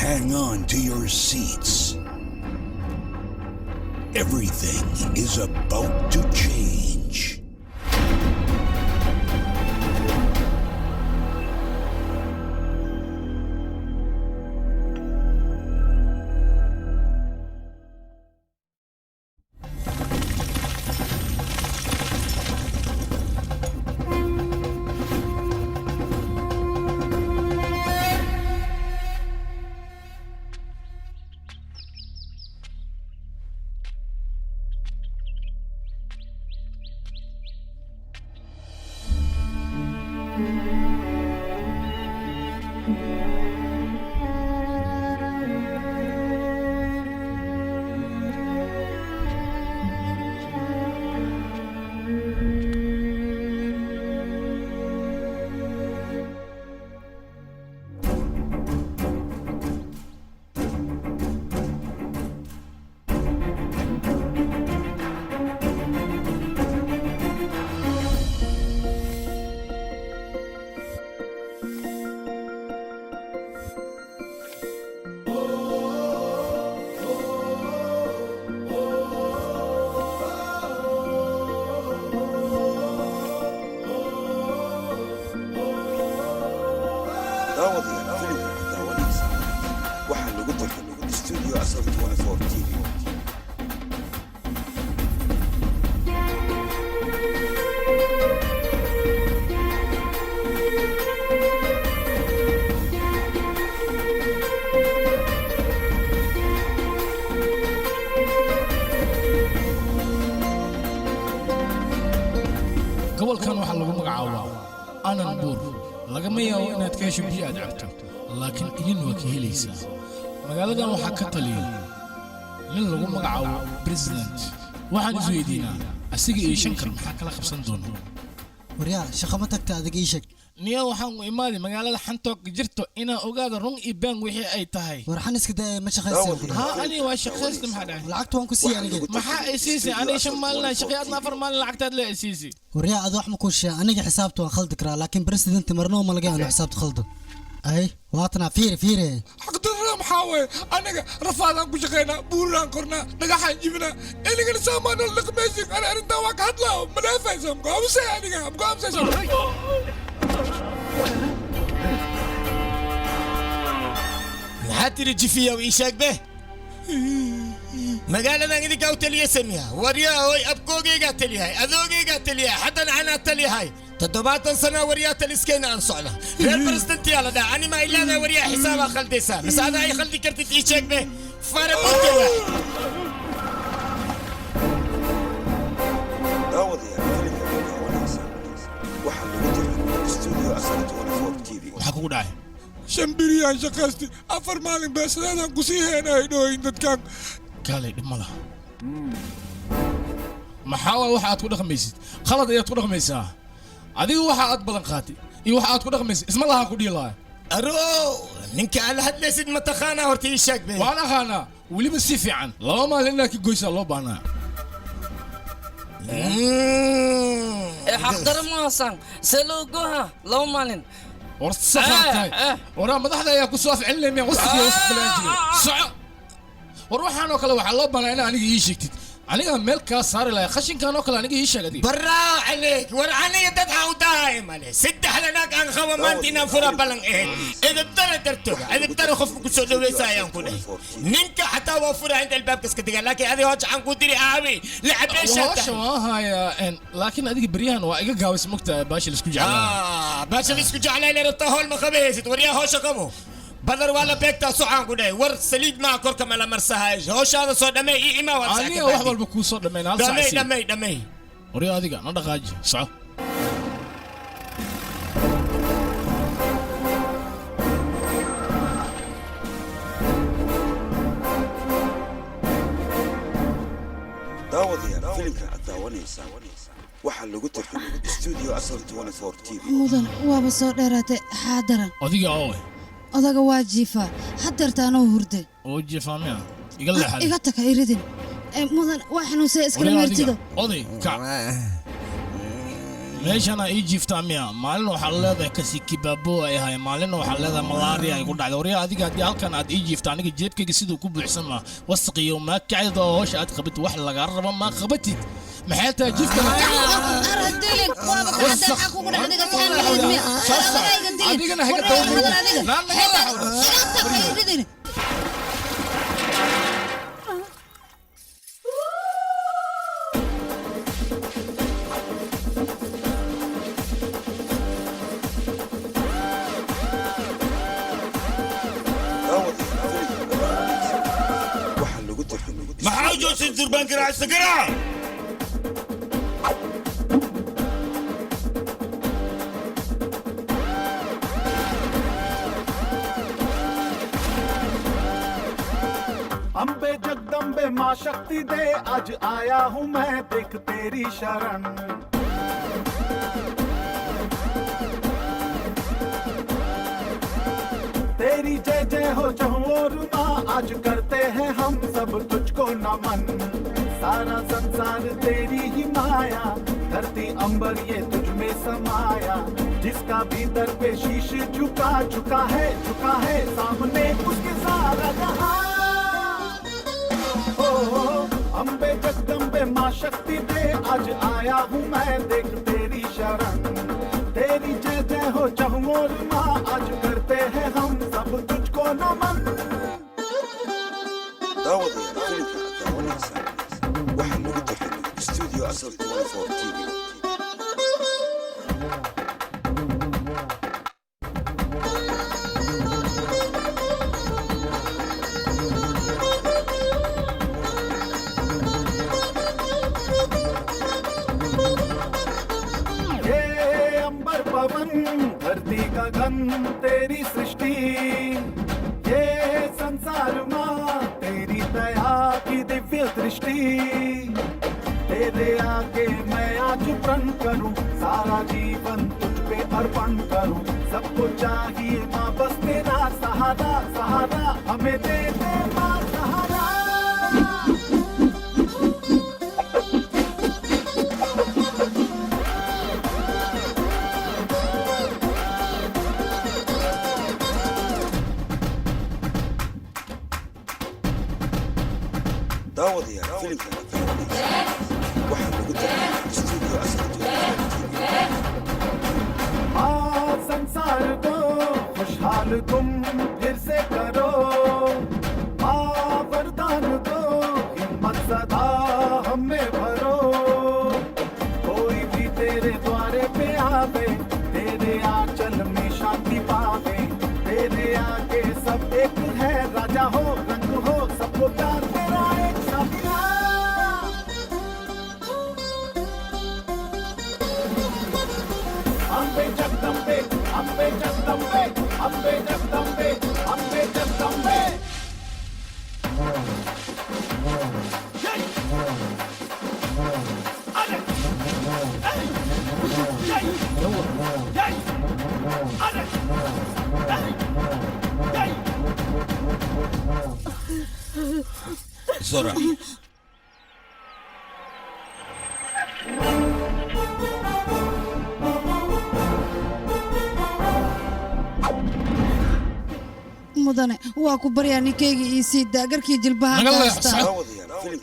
Hang on to your seats. Everything is about to change. Daawadayaal, filimka aad daawanaysaa waxaa lagu tarjumay Studio Asal 24 TV. Gobolkan waxaa lagu magacaabaa Ananbuur. Lagama yaabo inaad ka hesho biyo aad cabto, laakiin ilin waa ka helaysaa. Magaaladan waxaa ka taliya nin lagu magacaabo President. Waxaan isweydiinaa, asiga iyo Shankar maxaa kala qabsan doona? Waryaa, shaqo ma tagta adig? Ii sheeg. Niyo, waxaan u imaaday magaalada xantoog jirto inaan ogaado run iyo been wixii ay tahay. War xan iska daaya, ma shaqaysan? Haa, aniga waa shaqaysta. Maxaa dhacay? Lacagta waan ku siiyey aniga. Maxaa ay siisay? Aniga 5 maalin aan shaqay, adna 4 maalin lacagtaad le ay siisay. Waryaa, ad wax ma kuu sheeg, aniga xisaabta waan khaldi karaa, laakiin President marnoo ma laga yaabo inuu xisaabta khaldo. Ay, waatana, fiiri fiiri. Xaqdarra maxaa weeye? Anaga rafaadaan ku shaqaynaa, buuraan kornaa, dhagaxaan jibinaa, inigana saamaanol dhaqmaysin. Ani arrintaa waa ka hadlaa, ma dhaafaysa, mgoamsay aniga mgoamsaysa. Maxaa tiri, jifiyow? Ii sheeg be, magaaladan idinkaa u taliya samiya? Waryaa hoy, abkoogaygaa taliyahay, adoogaygaa taliyahay, haddana anaa taliyahay. 70 sana waryaa taliskeena aan socna. Reer presidentiyaa la dhaha. Anima ay leedahay waryaa xisaabaa khaldaysaa mise adaa ay khaldi kartid? Ii sheeg be, farabuta waaxid. Daawadayaal, filimka aad daawanaysaa waxaa lagu tarjumay Studio Asal 24 TV. Maxaa kugu dhacay? 5 biriyaan shaqaystay, 4 maalin beesadaadaan kusii heenay dhooyin dadkaan. Kaalay, dhib ma laha. Maxaa waay waxa aad ku dhaqmaysid? Khalad ayaad ku dhaqmaysaa adiga. Waxa aad balan qaatay iyo waxa aad ku dhaqmaysid isma lahaa ku dhihi lahaa. Aro, ninka aad la hadlaysid ma taqaanaa horta? Ii sheeg be. Waan aqaanaa, weliba si fiican. 2 maalin inaad ka goysaa loo baahnaa. Ee, xaqdaro ma hasan, see loo goha 2 maalin? War saxaa tahay. Waraa, madaxda ayaa ku soo afcelinaya miya? Wasfiga wasf balaan jiray, soco. War waxaan oo kale waxaa loo baahnaa in aniga ii sheegtid. Aniga meel kaa saari lahay khashinkan oo kale. Aniga ii sheeg adiga. Baraaw calayk. War aniga dad ha u dahay male. Saddexda naag aan qabo maanta inaan fura ballan ahayn, edebdara dartooda, edebdara qofka ku soo dhaweysa ayaan ku dhahay. Ninka xataa waa fura inta albaabka iska digaa, laakiin adiga hoos aan ku diri aabi lacabeesha. Hawsha waa hayaa, laakiin adiga beryahan waa iga gaabis, mogtahay baasha laisku jeclaa. Baasha laisku jeclaa ila rabtaa. Howl ma qabahaysid waryaa? Howsha qabo. Badar waa la beegtaa, socaan ku dhahay. War saliid maa korka ma la marsahay? Howshaada soo dhamay, ii imaa waad. Aniga wax walba kuu soo dhammayn, hal saac dhamay sii. Dhamay, dhamay. Waryaa, adiga na dhaqaaji, soco. Daawadayaal, filimka aad daawanaysaa waxaa lagu tarjumay Studio Asal 24 TV. Mudan, waaba soo dheeraatay xaadaran. Adiga oowe? Odaga waa jiifaa hadeerta, anoo hurday. Oo jiifaamiya, iga leexad. Iga taka, iridin. Mudan, waa xanuunsaya, iskala Waryaa, adiga meertido. Oday, kac. Meeshana ii jiiftaa miya? Maalin waxaad leedahay kasi kibaabo ay ahay, maalin waxaad leedahay malaria ay ku dhacday. Waryaa, adiga haddii halkan aad ii jiifta, aniga jeebkayga siduu ku buuxsan maa wasaq iyo maa kacdida oo howsha aad qabatid wax lagaa rabo maa qabatid. Maxay tahay jiifka? Adigana haga dawr. Waxaa lagu tarjumay Maxaa u joogsan durbaan garaacista garaaca? Ambe जगदम्बे माँ शक्ति दे, आज आया हूँ मैं देख तेरी शरण। तेरी जय जय हो चहुओर माँ, आज करते हैं हम सब तुझको नमन। सारा संसार तेरी ही माया, धरती अंबर ये तुझ में समाया। जिसका भी दर पे शीश झुका झुका है झुका है सामने उसके सारा जहां। ओ अम्बे जगदम्बे माँ शक्ति दे, आज आया हूँ मैं देख तेरी शरण। तेरी जय जय हो चहुओर माँ, आज करते हैं हम सब तुझको नमन। Daawadayaal, filimka aad daawanaysaan waxaa lagu tarjumay Studio Asal 24 TV. ये अंबर पवन धरती गगन तेरी सृष्टि, ये संसार माँ तेरी दया की दिव्य दृष्टि। तेरे आगे मैं आज प्रण करूं, सारा जीवन तुझ पे अर्पण करूं। सबको चाहिए माँ बस तेरा सहारा सहारा, हमें दे दे माँ सहारा। Daawadayaal, filimka aad daawanaysaan waxaa lagu tarjumay Studio Asal 24 TV. माँ संसार को खुशहाल तुम फिर से करो, माँ वरदान दो हिम्मत सदा हमें भरो। कोई भी तेरे द्वारे पे आवे, तेरे आंचल में शांति पावे। तेरे आगे सब एक है, राजा हो रंग हो सबको प्यार तेरा एक साथिया। अम्बे जगदम्बे अम्बे जगदम्बे अम्बे जगदम्बे अम्बे Jagdambe. Soo raac. Mudane, waa ku baryaa, ninkeyga ii sii daa, garkii jilbaha Naga ka leex, haystaa. socod.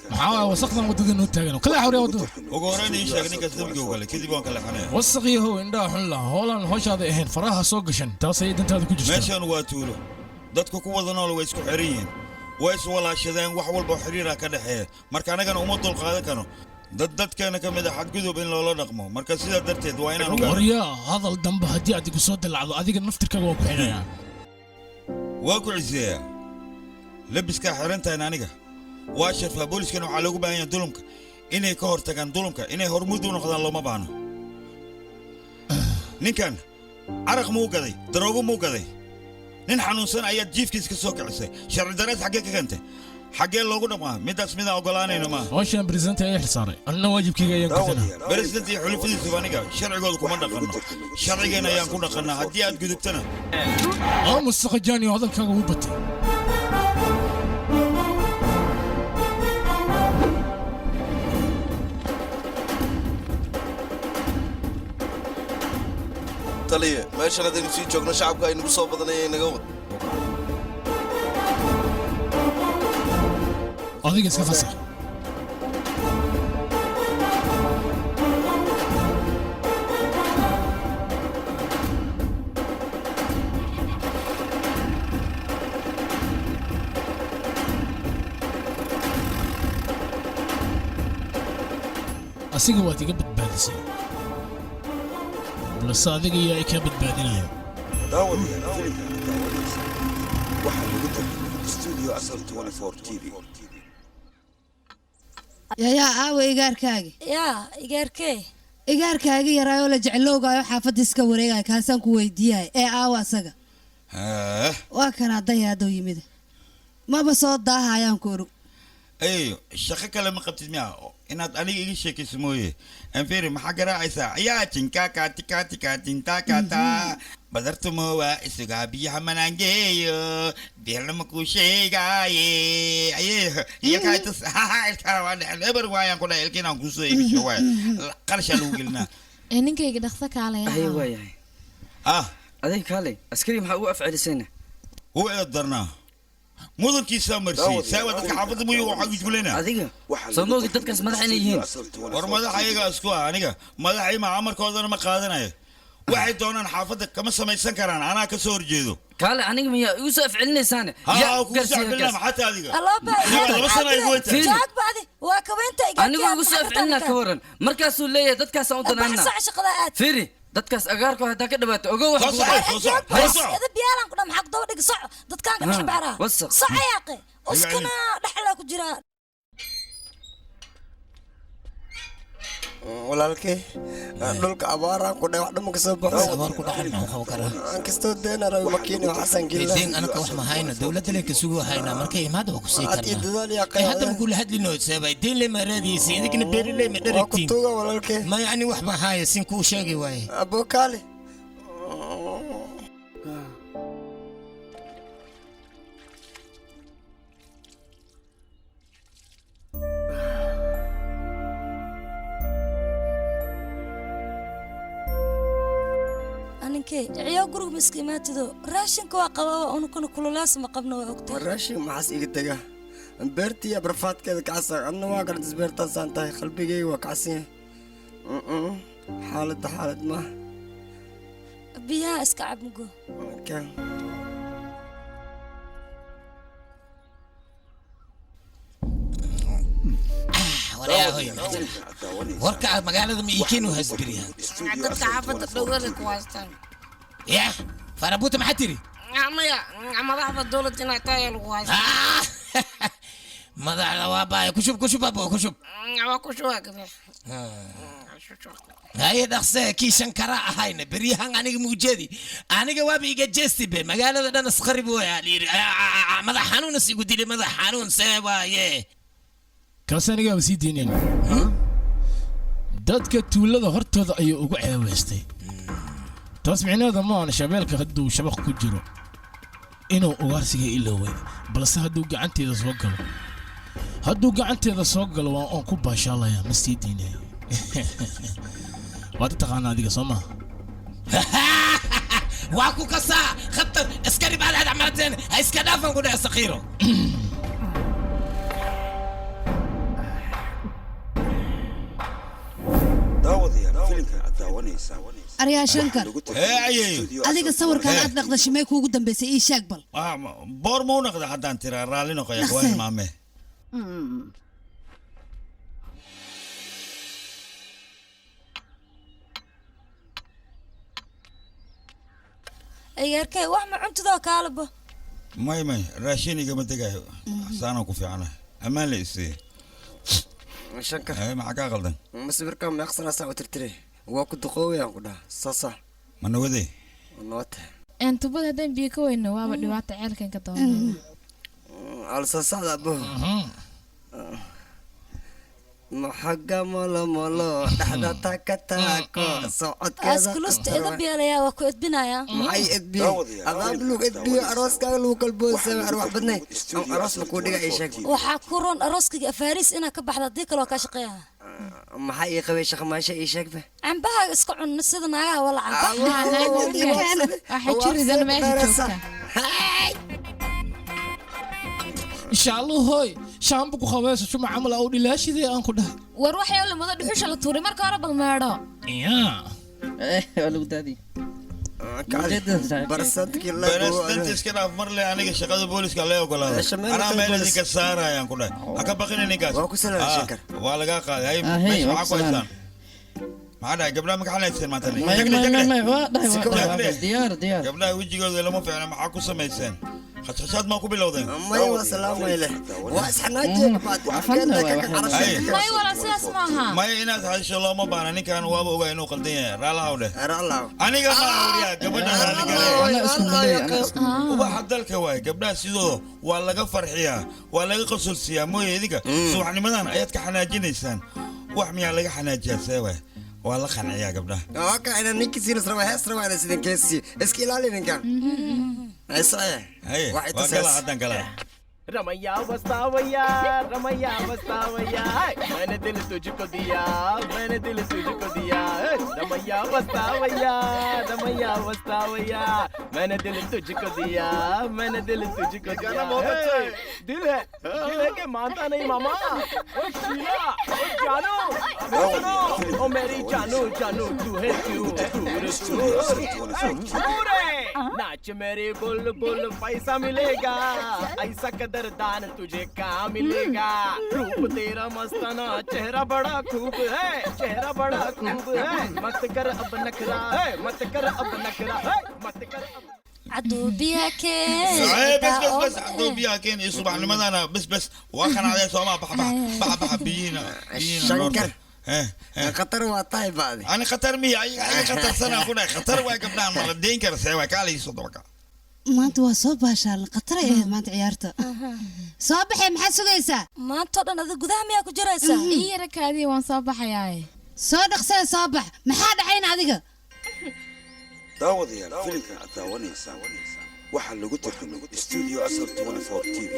Maxaa waaya wasaqdan waddada noo taagan? Kala xawriya waddada. Ugu horreyn ii sheeg ninkaas dembiga u galay, kadib waan kala xanaya. Wasaq yahow, indhaha xun laha, hoolaan howshaada ahayn faraha soo gashan, taas ayay dantaada ku jirtaa. Meeshan waa tuulo, dadku ku wada nool way isku xiran yihiin, way iswalaashadeen, wax walba oo xiriira ka dhexeeya. Marka annagana uma dulqaadan karno dad dadkeena ka mid a xadgudub in loola dhaqmo. Marka sidaa darteed waa inaan ogaano. Waryaa, hadal dambe haddii aad igu soo dilacdo, adiga naftirkaaga waan ku xidhayaa. Waa ku ciseeyaa labiskaa xiran tahan aniga waa sharfaa. Booliskana waxaa loogu baahan yahay dulumka inay ka hortagaan, dulumka inay hormuud u noqdaan looma baahno. Ninkan caraq muu gaday? Daroogo muu gaday? Nin xanuunsan ayaad jiifkiis ka soo kicisay. Sharci daraas xaggee ka keentay? Xaggee loogu dhaqmaa midaas? Midaan ogolaanayno maaha. Howshan president ayaa xilsaaray, anna waajibkayga ayaan gudanaa. President iyo xulufadiisuba aniga sharcigooda kuma dhaqanno, sharcigeena ayaan ku dhaqannaa. Haddii aad gudubtana Oo mustaqajaani, hadalkaaga wuu batay. Taliye, meeshan haddaynu sii joogno shacabka ay nagu soo badanaya, inaga wad. Adiga iska fasax. Asiga waad iga badbaadisay, balse adiga yaa i kaa badbaadinaya. Daawadayaal, filimka aad daawanaysa waxaa lagu tarjumay Studio Asal 24 TV. Yayaa, aawa igaarkaagi? Yaa igaarkee? Igaarkaagi yaraayoo la jecloogaayo, xaafadda iska wareegaya, kaasaan ku weydiiyahay ee aawa asaga? Waa kanaa dayaadow yimid, maba soo daahayaan ku orog. Ayo, shaqo kale ma qabtid miya inaad aniga iga sheekayso mooye? Anferi, maxaa garaacaysaa? Ayaa jinkaakaatikaatikaatintakaata badartumowa isugaa biyaha manaangeeyo beerlama kuu sheegaaye. Aye, ilkaatas ilkaa waa dhexen eber waayaan ku dhahay, ilka inaan kuusoo iibisho waay, qarashaa lagu gelinaa. Ee ninkayga, dhaqso kaalaya. Haye, waayahay. Ah. Adiga kaalay, askari maxaa ugu afcelisayna? Wuu eed darnaa, mudankiisaa marsiiyey saawa dadka xaafadda muyu waxaa gujgulena. Adiga soo moogi dadkaas madax inay yihiin. War madax ayaga isku ah, aniga madaxii ma amarkoodana ma qaadanayo, waxay doonaan xaafadda kama samaysan karaan, anaa ka soo horjeedo. Kaale, aniga miyaa igu soo afcelinaysaane? Haa, kugu soo afcelinaa, maxaa tahay adiga? Laba sano ay goynta. Jaagbaadi waa kaweynta. Anigu igu soo afcelinaa ka waran, markaasuu leeyahay dadkaasaan u danaana. Shaqada aad. Fiiri, dadkaas agaarko haddaa ka dhawaato ogow wax kugu Eda biyaalan ku dha, maxaa ku daba dhigi? Soco, dadkaan ka dhex baaraa. Wasaq. Soco yaaqe, uskana dhexlaa ku jiraa. Walaalkay, dhulka abaaraan ku dhahay, wax dhama kasoo baxo. Abaar ku dhacan maxuu qaban karaa? Kastoo deena rabi makiini waxaasan gelina. Deen anaka wax ma hayno, dowladda leen kasugu haynaa, markay imaada waa kusii Aad ii karnaa. dadaal yaa. Ee hadda ma kula hadlino seebay deen le ma raadiyeysa, idinkana beeraley ma dharagtiin. Waa ku tuuga walaalkay. Ma yacni wax ma haayo sin kuu sheegi waaye. Abokaale. Aninkee ciyaa, guriga ma iska imaatido? Raashinka waa qabaa, unukana kululaas ma qabno, waa ogtahay. Raashin maxaas iga tega? Beertii abarfaadkeeda kacsan, adna waa gartis beertaasaan tahay, qalbigayga waa kacsan yahay. Xaaladda xaalad ma. Biyaha iska cab mugo. Okay. Waryahoy, warka magaalada ma ii keeni hasbiriya. Dadka xaafadda dhowrada ku haystaan. Ya farabuuta, maxaa tiri? Maya, madaxda dowladda inay tahay lagu haystaa. Madaxda waa baaya, kushub kushub abo kushub. Waa ku shubaa gabe. Haye, dhaqse kii shankara ahayna beryahan aniga muujeedi, aniga waaba iga jeesti be, magaalada dhan asqarib waya layiri, madax xanuunas igu dilay, madax xanuun see waaye. Kaasi anigaaba sii daynayna, dadka tuulada hortooda ayuu ugu ceebaystay. Taas micnaheeda ma ahan shabeelka hadduu shabaq ku jiro inuu ugaarsiga ilooway, balse hadduu gacanteeda soo galo, hadduu gacanteeda soo galo waa oon ku baashaalaya, ma sii daynaya. Waad taqaanaa adiga, soo maha? Waa ku kasaa khatar askari baad aad camalateen, ha iska dhaafan ku dhaca sakiiro. Daawadayaal, filimkan aad daawanaysaa Aryaa Shankar, Ee. adiga sawirkan aad dhaqda shimay kuugu dambaysay? Ii sheeg bal. Boor ma u naqda haddaan tiraa raalli noqoya waa Dhaqsee. Hilmaame. Igaarkee, wax ma cuntidoo kaalabo? May may, raashin igama degayo, saanaan ku fiicanahay, ammaan la isiiye. Shankar. Maxaa kaa qaldan? Masawirkan meeqsanaasaa u tirtire, waa ku duqoowayaan ku dhaha saasa. Ma nawadee? Nabad. Een tubada haddaan biyo ka weyno waaba dhibaata, ceelkan ka doona. Alsasacda abo. Maxagga molomolo dhexda taka taako socodkeeda. Askulusta edab yeelayaa, waa ku edbinayaa. Maxay edbiye? Adaab lug edbiyo, arooskaaga lagu kalboonsay arwax badnay. Aroos ma kuu dhiga, ii sheeg. Waxaa ku roon arooskayga afaariis inaad ka baxda, haddii kale waa kaa shaqeeya. Maxaa ii qabay shaqmaasho, ii sheegba. Cambahaaga iska cun sida naagaha walaca. Waxay jiridan meesha joogta. Insha Allah hooy, shaambu ku qabayso shuma camal oo dhilaashidee aan ku dhahay. War waxay la mado dhuxusha la tuuray, marka hore bal meedho. Yaa. Waa lagu daadi. President iska dhaaf marle, aniga shaqada booliska lee ogolaada. Anaa meel idinka saarayaan ku dhahay, ha ka baqina ninkaas. Waa ku salaamay, Shankar. Waa lagaa qaaday. Hay. Ah, hey, meesha waa maxaa ku ku salaamay. haystaan? Maxaa dhahay gabdhaha? Ma kaxalayseen maanta? May, may, may, may, waa dhahay, waa dhahay, waa dhahay. Diyaar, diyaar. Gabdhaha wejigooda lama fiicna, maxaa ku samayseen? Khashkhashaad maa ku bilowdeen? Maya, waa salaamay leh, waa isxanaajiye. May walaal, sidaas maaha. Maya, inaad hadasho looma baahna. Ninkan waaba ogaa inuu qaldan yahay. Raalahaw dheh. Raalahaw. Aniga ma awriya gabadha raaligale. Ubaxa dalka waay gabdhaha, sidooda waa laga farxiyaa, waa laga qosolsiiyaa mooye. Idinka subaxnimadan ayaad ka xanaajinaysaan. Wax miyaa laga xanaajiyaa? See waay, waa la qanciyaa gabdhaha. Waa ka ina ninkiisiina raba, hees raba ina sidan keesi iska ilaali ninkan. Ay. Haye, waa galaa, haddaan galaa. Ramaiya वस्तावैया, रमैया वस्तावैया, मैंने दिल तुझको दिया, मैंने दिल तुझको दिया। रमैया वस्तावैया, रमैया वस्तावैया, मैंने दिल तुझको दिया, मैंने दिल तुझको दिया। गाना बहुत अच्छा है। दिल है, दिल है कि मानता नहीं मामा। ओ शीला, ओ जानू, सुनो, ओ मेरी जानू, जानू तू है क्यों दूर दूर? नाच मेरे बुल बुल, पैसा मिलेगा, ऐसा कदरदान तुझे कहाँ मिलेगा? रूप तेरा मस्ताना, चेहरा बड़ा खूब है, चेहरा बड़ा खूब है। मत कर अब नखरा है, मत कर अब नखरा है, मत कर अब। Caduubiya. Ay, bas bas bas, hadduu biyaha keenayo subaxnimadana, bas bas, waa qanacday soomaa? Bax bax bax bax, biyihiina biyihiina. Shankar. Khatar waa tahay baadi. Ani khatar miya? Ayaga khatarsanaa ku dhahay. Khatar waay gabdhahan, ma la deyn kara. See waay, kaalay soo dabaka. Maanta waa soo baashaalan, khatar ay ahayd maanta ciyaarta. Soo baxay, maxaad sugaysaa? Maanta oo dhan adiga gudaha miyaa ku jiraysaa? Ii yara kaadiya, waan soo baxayaaye. Soo dhaqsee, soo bax. Maxaa dhacayna adiga? Daawadayaal, filimkan aad daawanaysaan waxaa lagu tarjumay Studio Asal 24 TV.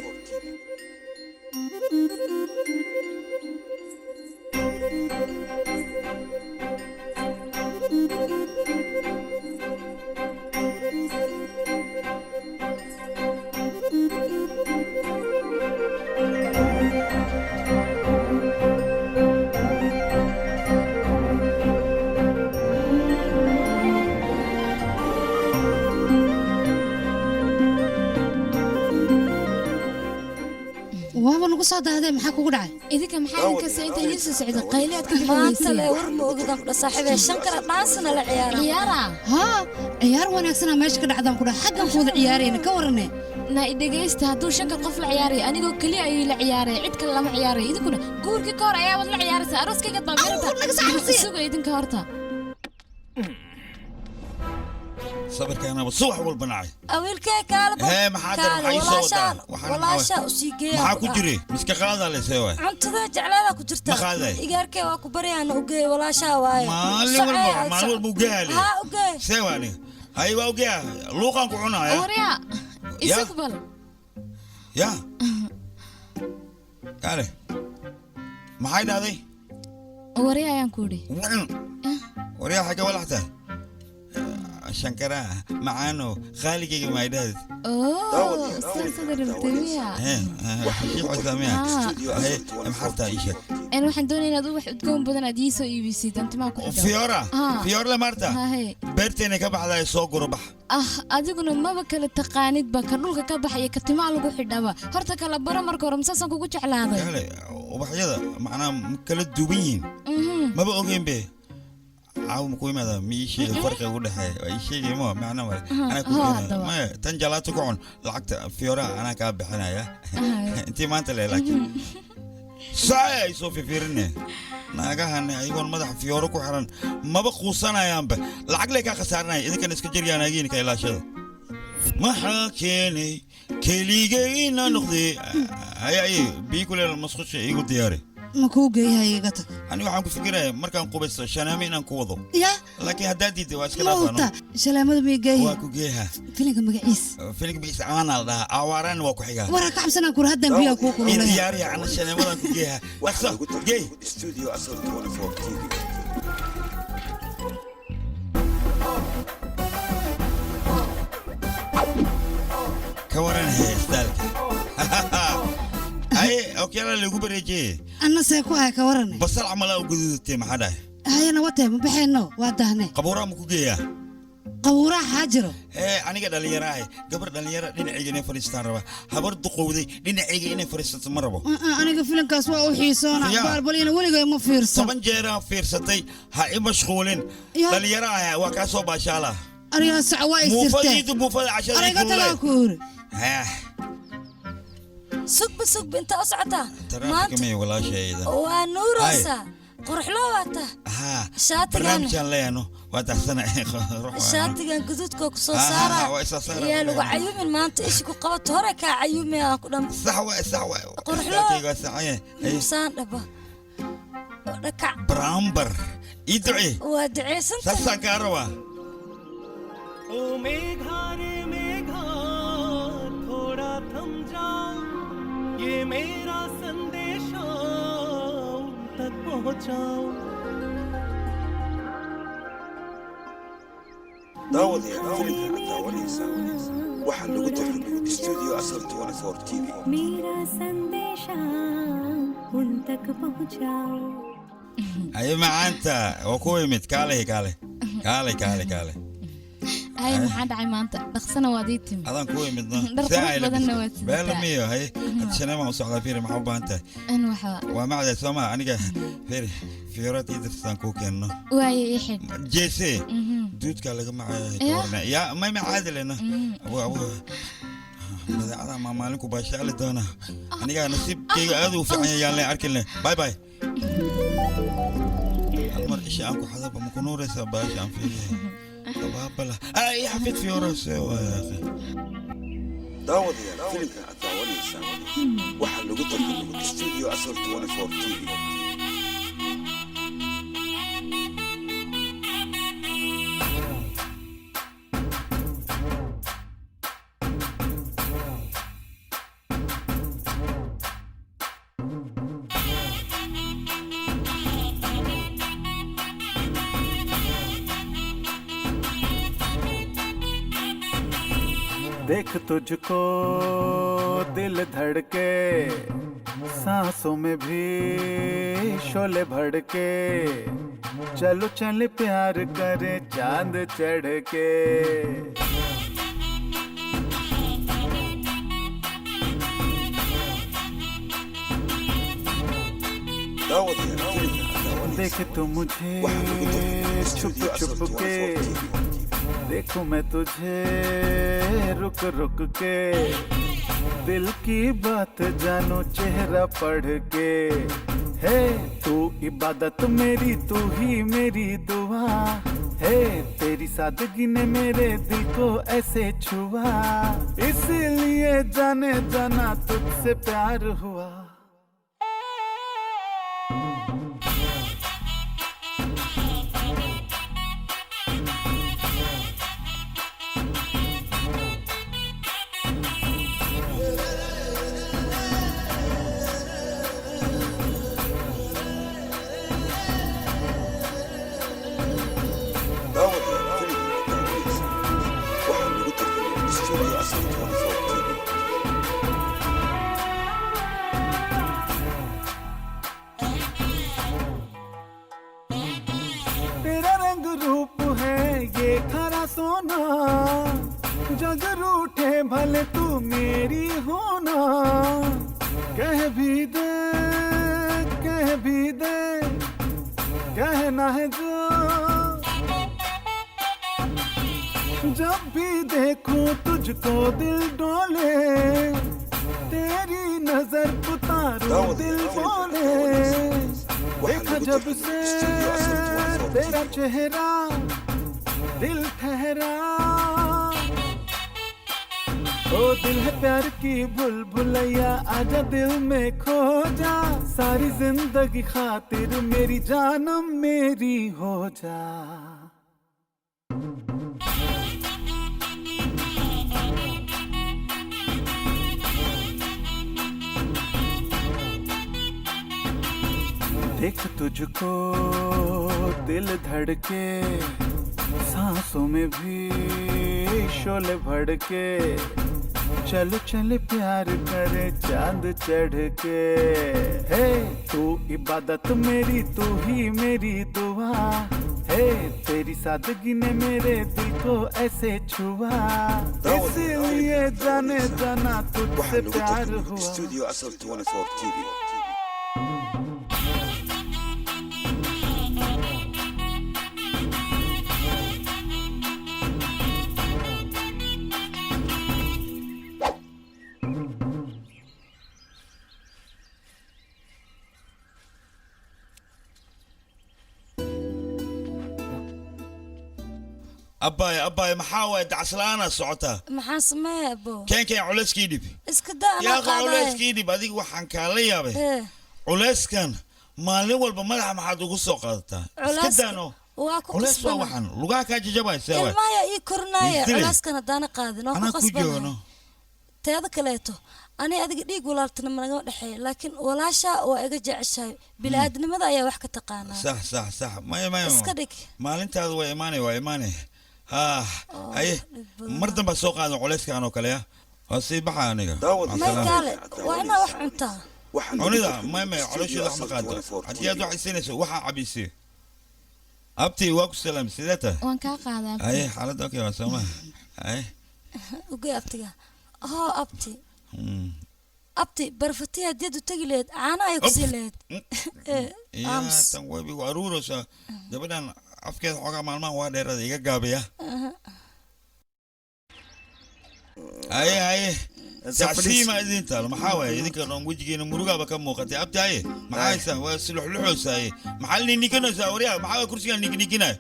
Waaba nagu soo daahdee, maxaa kugu dhacay? Idinka maxaa idinka soo inta idiin soo socda qayle aad ka Maanta le war ma ogidaan kudha saaxiibee, Shankara dhaansana la ciyaara. Ciyaara? Haa, ciyaar wanaagsanaa meesha ka dhacdaan kudha, xaggan ku wada ciyaarayna, ka warane. Na dhegaysta, hadduu Shankar qof la ciyaaraya, anigoo keliya ayuu la ciyaaraya, cid kale lama ciyaarayo. Idinkuna guurkii ka hor ayaa wad la ciyaaraysaa, arooskayga baa suga idinka horta. Sabirkaanaba subax walba nacay. Awiilkee, kaale. Hee, maxaa daran? Maxaa ii soo wadaa? Waxaan Walaashaa usii geeya. Maxaa ku jire? Miska qaadaa le? See waay? Cuntada jecleedaa ku jirta. Ma qaaday? Igaarkee, waa ku baryaana, ugeey walaashaa waaye. Maalin walba, maalin walba ugeeyaa le. Haa, ugeey. See waa aniga? Hay, waa ugeeyaa, luuqaan ku cunaaya. Waryaa, isag bal. Ya kaale, maxay dhahday? Waryaa ayaan ku idhi. Waryaa, xagga walaxtaa Shankara macaano khaaligayga maay dhahdeed. Oo, sidaasada rabtay miya? Maxartaa ii sheeg. En waxaan doonaya inaad ubax udgoon badan aad ii soo iibisid, aan timaha ku xidho. Fiora. Haa. Fiorle maarta. Haye. Beerteena ka baxdaa, soo guro, bax. Ah, adiguna maba kala taqaanidba ka dhulka ka baxaya ka timaha lagu xidhaba. Horta kala baro marka hore, masaasaan kugu jeclaaday. Kale ubaxyada macnaha ma kala duwan yihiin? Maba ogeyn be. Caawa ma ku imaada? Ma ii sheegay farqiga u dhexeeya? Waa ii sheegay ma macna male. Anaa ku Haa, keenaya. haddaba. Maya, tan jalaato ku cun, lacagta fioraha anaa kaa bixinaya intii maanta le, laakiin saay ay soo fifiirine naagahan ayagoon madaxa fiyooro ku xiran maba quusanayaanba, lacag lay kaa khasaaranaya. Idinkan iska jiryaa naagiin ka ilaashada. Maxaa keenay keligay inaa noqday? Hay ay, biyo kuleel masqusha iigu diyaari. Ma kuu geeyahay iga tag. Aniga waxaan ku fikirayaa markaan qubaysto shanaami inaan ku wado. Yaa Laakiin haddaad diidday waa iska mawta dhaafano. Shalaamada ma Waa geeyahay? ku geeyaha. Filinka magaciis? Filinka magaciisa caana la dhahaa, aawaaraan waa ku xigaa. Waraa ka cabsanaan kura haddaan biyaa kuu Ii kululaya. diyaariya ana shanaamadan ku geeyaha. Dhaqso geey. Studio Asal 24 TV. Ka waran heestaalka? Haye, okyaala lagu bareejiyey. Anna see ku ahay, ka warane? Basal camalaa u gududatay, maxaa dhahay? Hayana watee, ma baxeenno? Waa dahne. Qabuuraa ma ku geeyaa? Qabuuraha xaa jiro? Ee, aniga dhallinyaro ahay, gabar dhallinyaro dhinacayga inay fadhiistaan raba, habar duqowday dhinacayga inay fadhiisato ma rabo. Aniga filinkaas waa u xiisoona. Ya. Baalbalina weligay ma fiirsan. 10 jeeraan fiirsatay, ha i mashquulin. Ya. Dhallinyaro ahay, waa kaa soo baashaala. Anigaa sac waa isirtee. Muufadiidu muufada cashada. Aniga tagaa ku uri. Sugba sugba, intaa u socotaa Taraafika maanta? Maya walaashayda. Waa nuuraysaa, quruxloo waataa. Haa. Shaatigan. Barnaamijaan leeyano waa taxsana. Shaatigan guduudkoo ku soo Ah, saara. waa isa saara. Yaa lagu cayumin maanta, ishi ku qabato hore kaa cayumi aan ku dham. Sax waay, sax waay. Quruxloo. Istaalkayga waa saxan yahay. Haye. Musaan dhaba dhakac. Baraambar ii ducee. Waa duceysan. Saasaan kaa rabaa. ओ मेघा रे मेघा, थोड़ा थम जाओ, ये मेरा संदेशा उन तक पहुंचाओ। Daawadayaal, filimka aad daawanaysaa waxaa lagu tarjumay Studio Asal 24 TV. मेरा संदेशा उन तक पहुंचाओ। Haye macaanta, waa ku imid. Kaalay, kaalay, kaalay, kaalay, kaalay. Haye, maxaa dhacay maanta? Dhaqsana waad ii timi. Adaan ku imidno. Dhar qurux badanna waad sidataa. Beela miyo. Haye, hadda shaneemaan u socdaa. Fiiri, maxaa u baahan tahay? An waxaa Waa macday soo maa? Aniga fiiri, fiyoraad ii dirtaan kuu keenno. Waaye, ii xidh. Jeese. Mhm. Duudkaa laga macaya. Ya. Warna yaa may macaadi lena. Abu abu badeecada maa maalinku baashaali doona. Aniga nasiibkayga aad u fiican yahay, yaan le arkin le. Bye bye. Hal mar isha aan ku xadaba ma ku nuuraysaa? Baasha aan fiiriya abaabala ii xafid fiyorose waa yaa akhi. Daawadayaal, filimka aad daawanaysaa waxaa lagu tarjumay Studio Asal 24 TV. देख तुझको दिल धड़के, सांसों में भी शोले भड़के, चलो चल प्यार करे चांद चढ़ के। Daawadayaal, filimka aad daawanaysaa देख तू मुझे waxaa lagu tarjumay छुप Studio Asal छुप के, 24 TV. देखूं मैं तुझे रुक रुक के, दिल की बात जानो चेहरा पढ़ के। हे तू इबादत मेरी, तू ही मेरी दुआ है, तेरी सादगी ने मेरे दिल को ऐसे छुआ, इसलिए जाने जाना तुझसे प्यार हुआ। Daawadayaal, filimka aad daawanaysaa waxaa lagu tarjumay Studio Asal 24 TV. तेरा रंग रूप है ये खरा सोना, जग रूठे भले तू मेरी होना, कह भी दे, कह भी दे, कहना है जो, जब भी देखूं तुझको दिल डोले, तेरी नजर उतारूं दिल बोले, देखा जब से तेरा चेहरा दिल ठहरा। ओ दिल है प्यार की भूल भुलैया, आजा दिल में खो जा, सारी जिंदगी खातिर मेरी जानम मेरी हो जा। देख तुझको दिल धड़के, सांसों में भी शोले भड़के, चल चल प्यार करे चांद चढ़ के। हे तू इबादत मेरी, तू ही मेरी दुआ, हे तेरी सादगी ने मेरे दिल को ऐसे छुआ, इसलिए जाने जाना तुझसे प्यार हुआ। Studio Asal 24 TV. Abbaay, abbaay, maxaa waay dacasla'aanaa socotaa? Maxaan sameeyaa, abo? Keen, keen, culayskii dhib. Iska daa, anaa Yaaqa. Qaadaya. Culayskii dhib. Adiga waxaan kaala yaabay Eh, culayskan maalin walba madaxa maxaad ugu soo qaadataa? Iska Culayska daano. Waa ku Culays waa qasbana. Waxaan lugaha kaa jajabaysa waay. Ilmaha ii korinaya. Isdilay. Culayskan haddaana qaadin waa ku Anaa ku qasbanahay. joogno. Teeda kaleeto, ani adiga dhiig walaaltana managama dhexeeya, laakiin walaasha waa iga jeceshahay, bini'aadnimada ayaa wax ka taqaanaa. Sax sax sax, maya maya. Iska dhig. Maalintaadu waa imaanay, waa imaanay. Ha haye, mar dambaa soo qaadan culayskan oo kale ya. Waa sii baxa aniga. May kaale, waa inaa wax cuntaa. Cunida maya maya, caloosheeda wax ma qaado. Haddii aad wax isinayso, waxaa cabisay. Abti, waa ku salaam, sidee tahay? Waan kaa qaadaa, abti. Haye, xaaladda okay waa sooma? Haye. Ugey abtiga. Hoo abti. Abti, barfatiya haddiad u tegi lahayd, caano ayay ku siin lahayd. Eh, Ya. Aamus. Tan way igu aruuraysaa gabadhan, afkeeda xoogaa maalmahan waa dheerada, iga gaabiya. Haye haye, tacsiima idin taalo. Maxaa waaye idinka dhan wejigiina murugaaba ka muuqatay? Abti, haye, maxaa haysaa? Waa siluxluxoysaaye, maxaa nininkanaysaa? Waryaa, maxaa waay kursigan ninkininkinayo?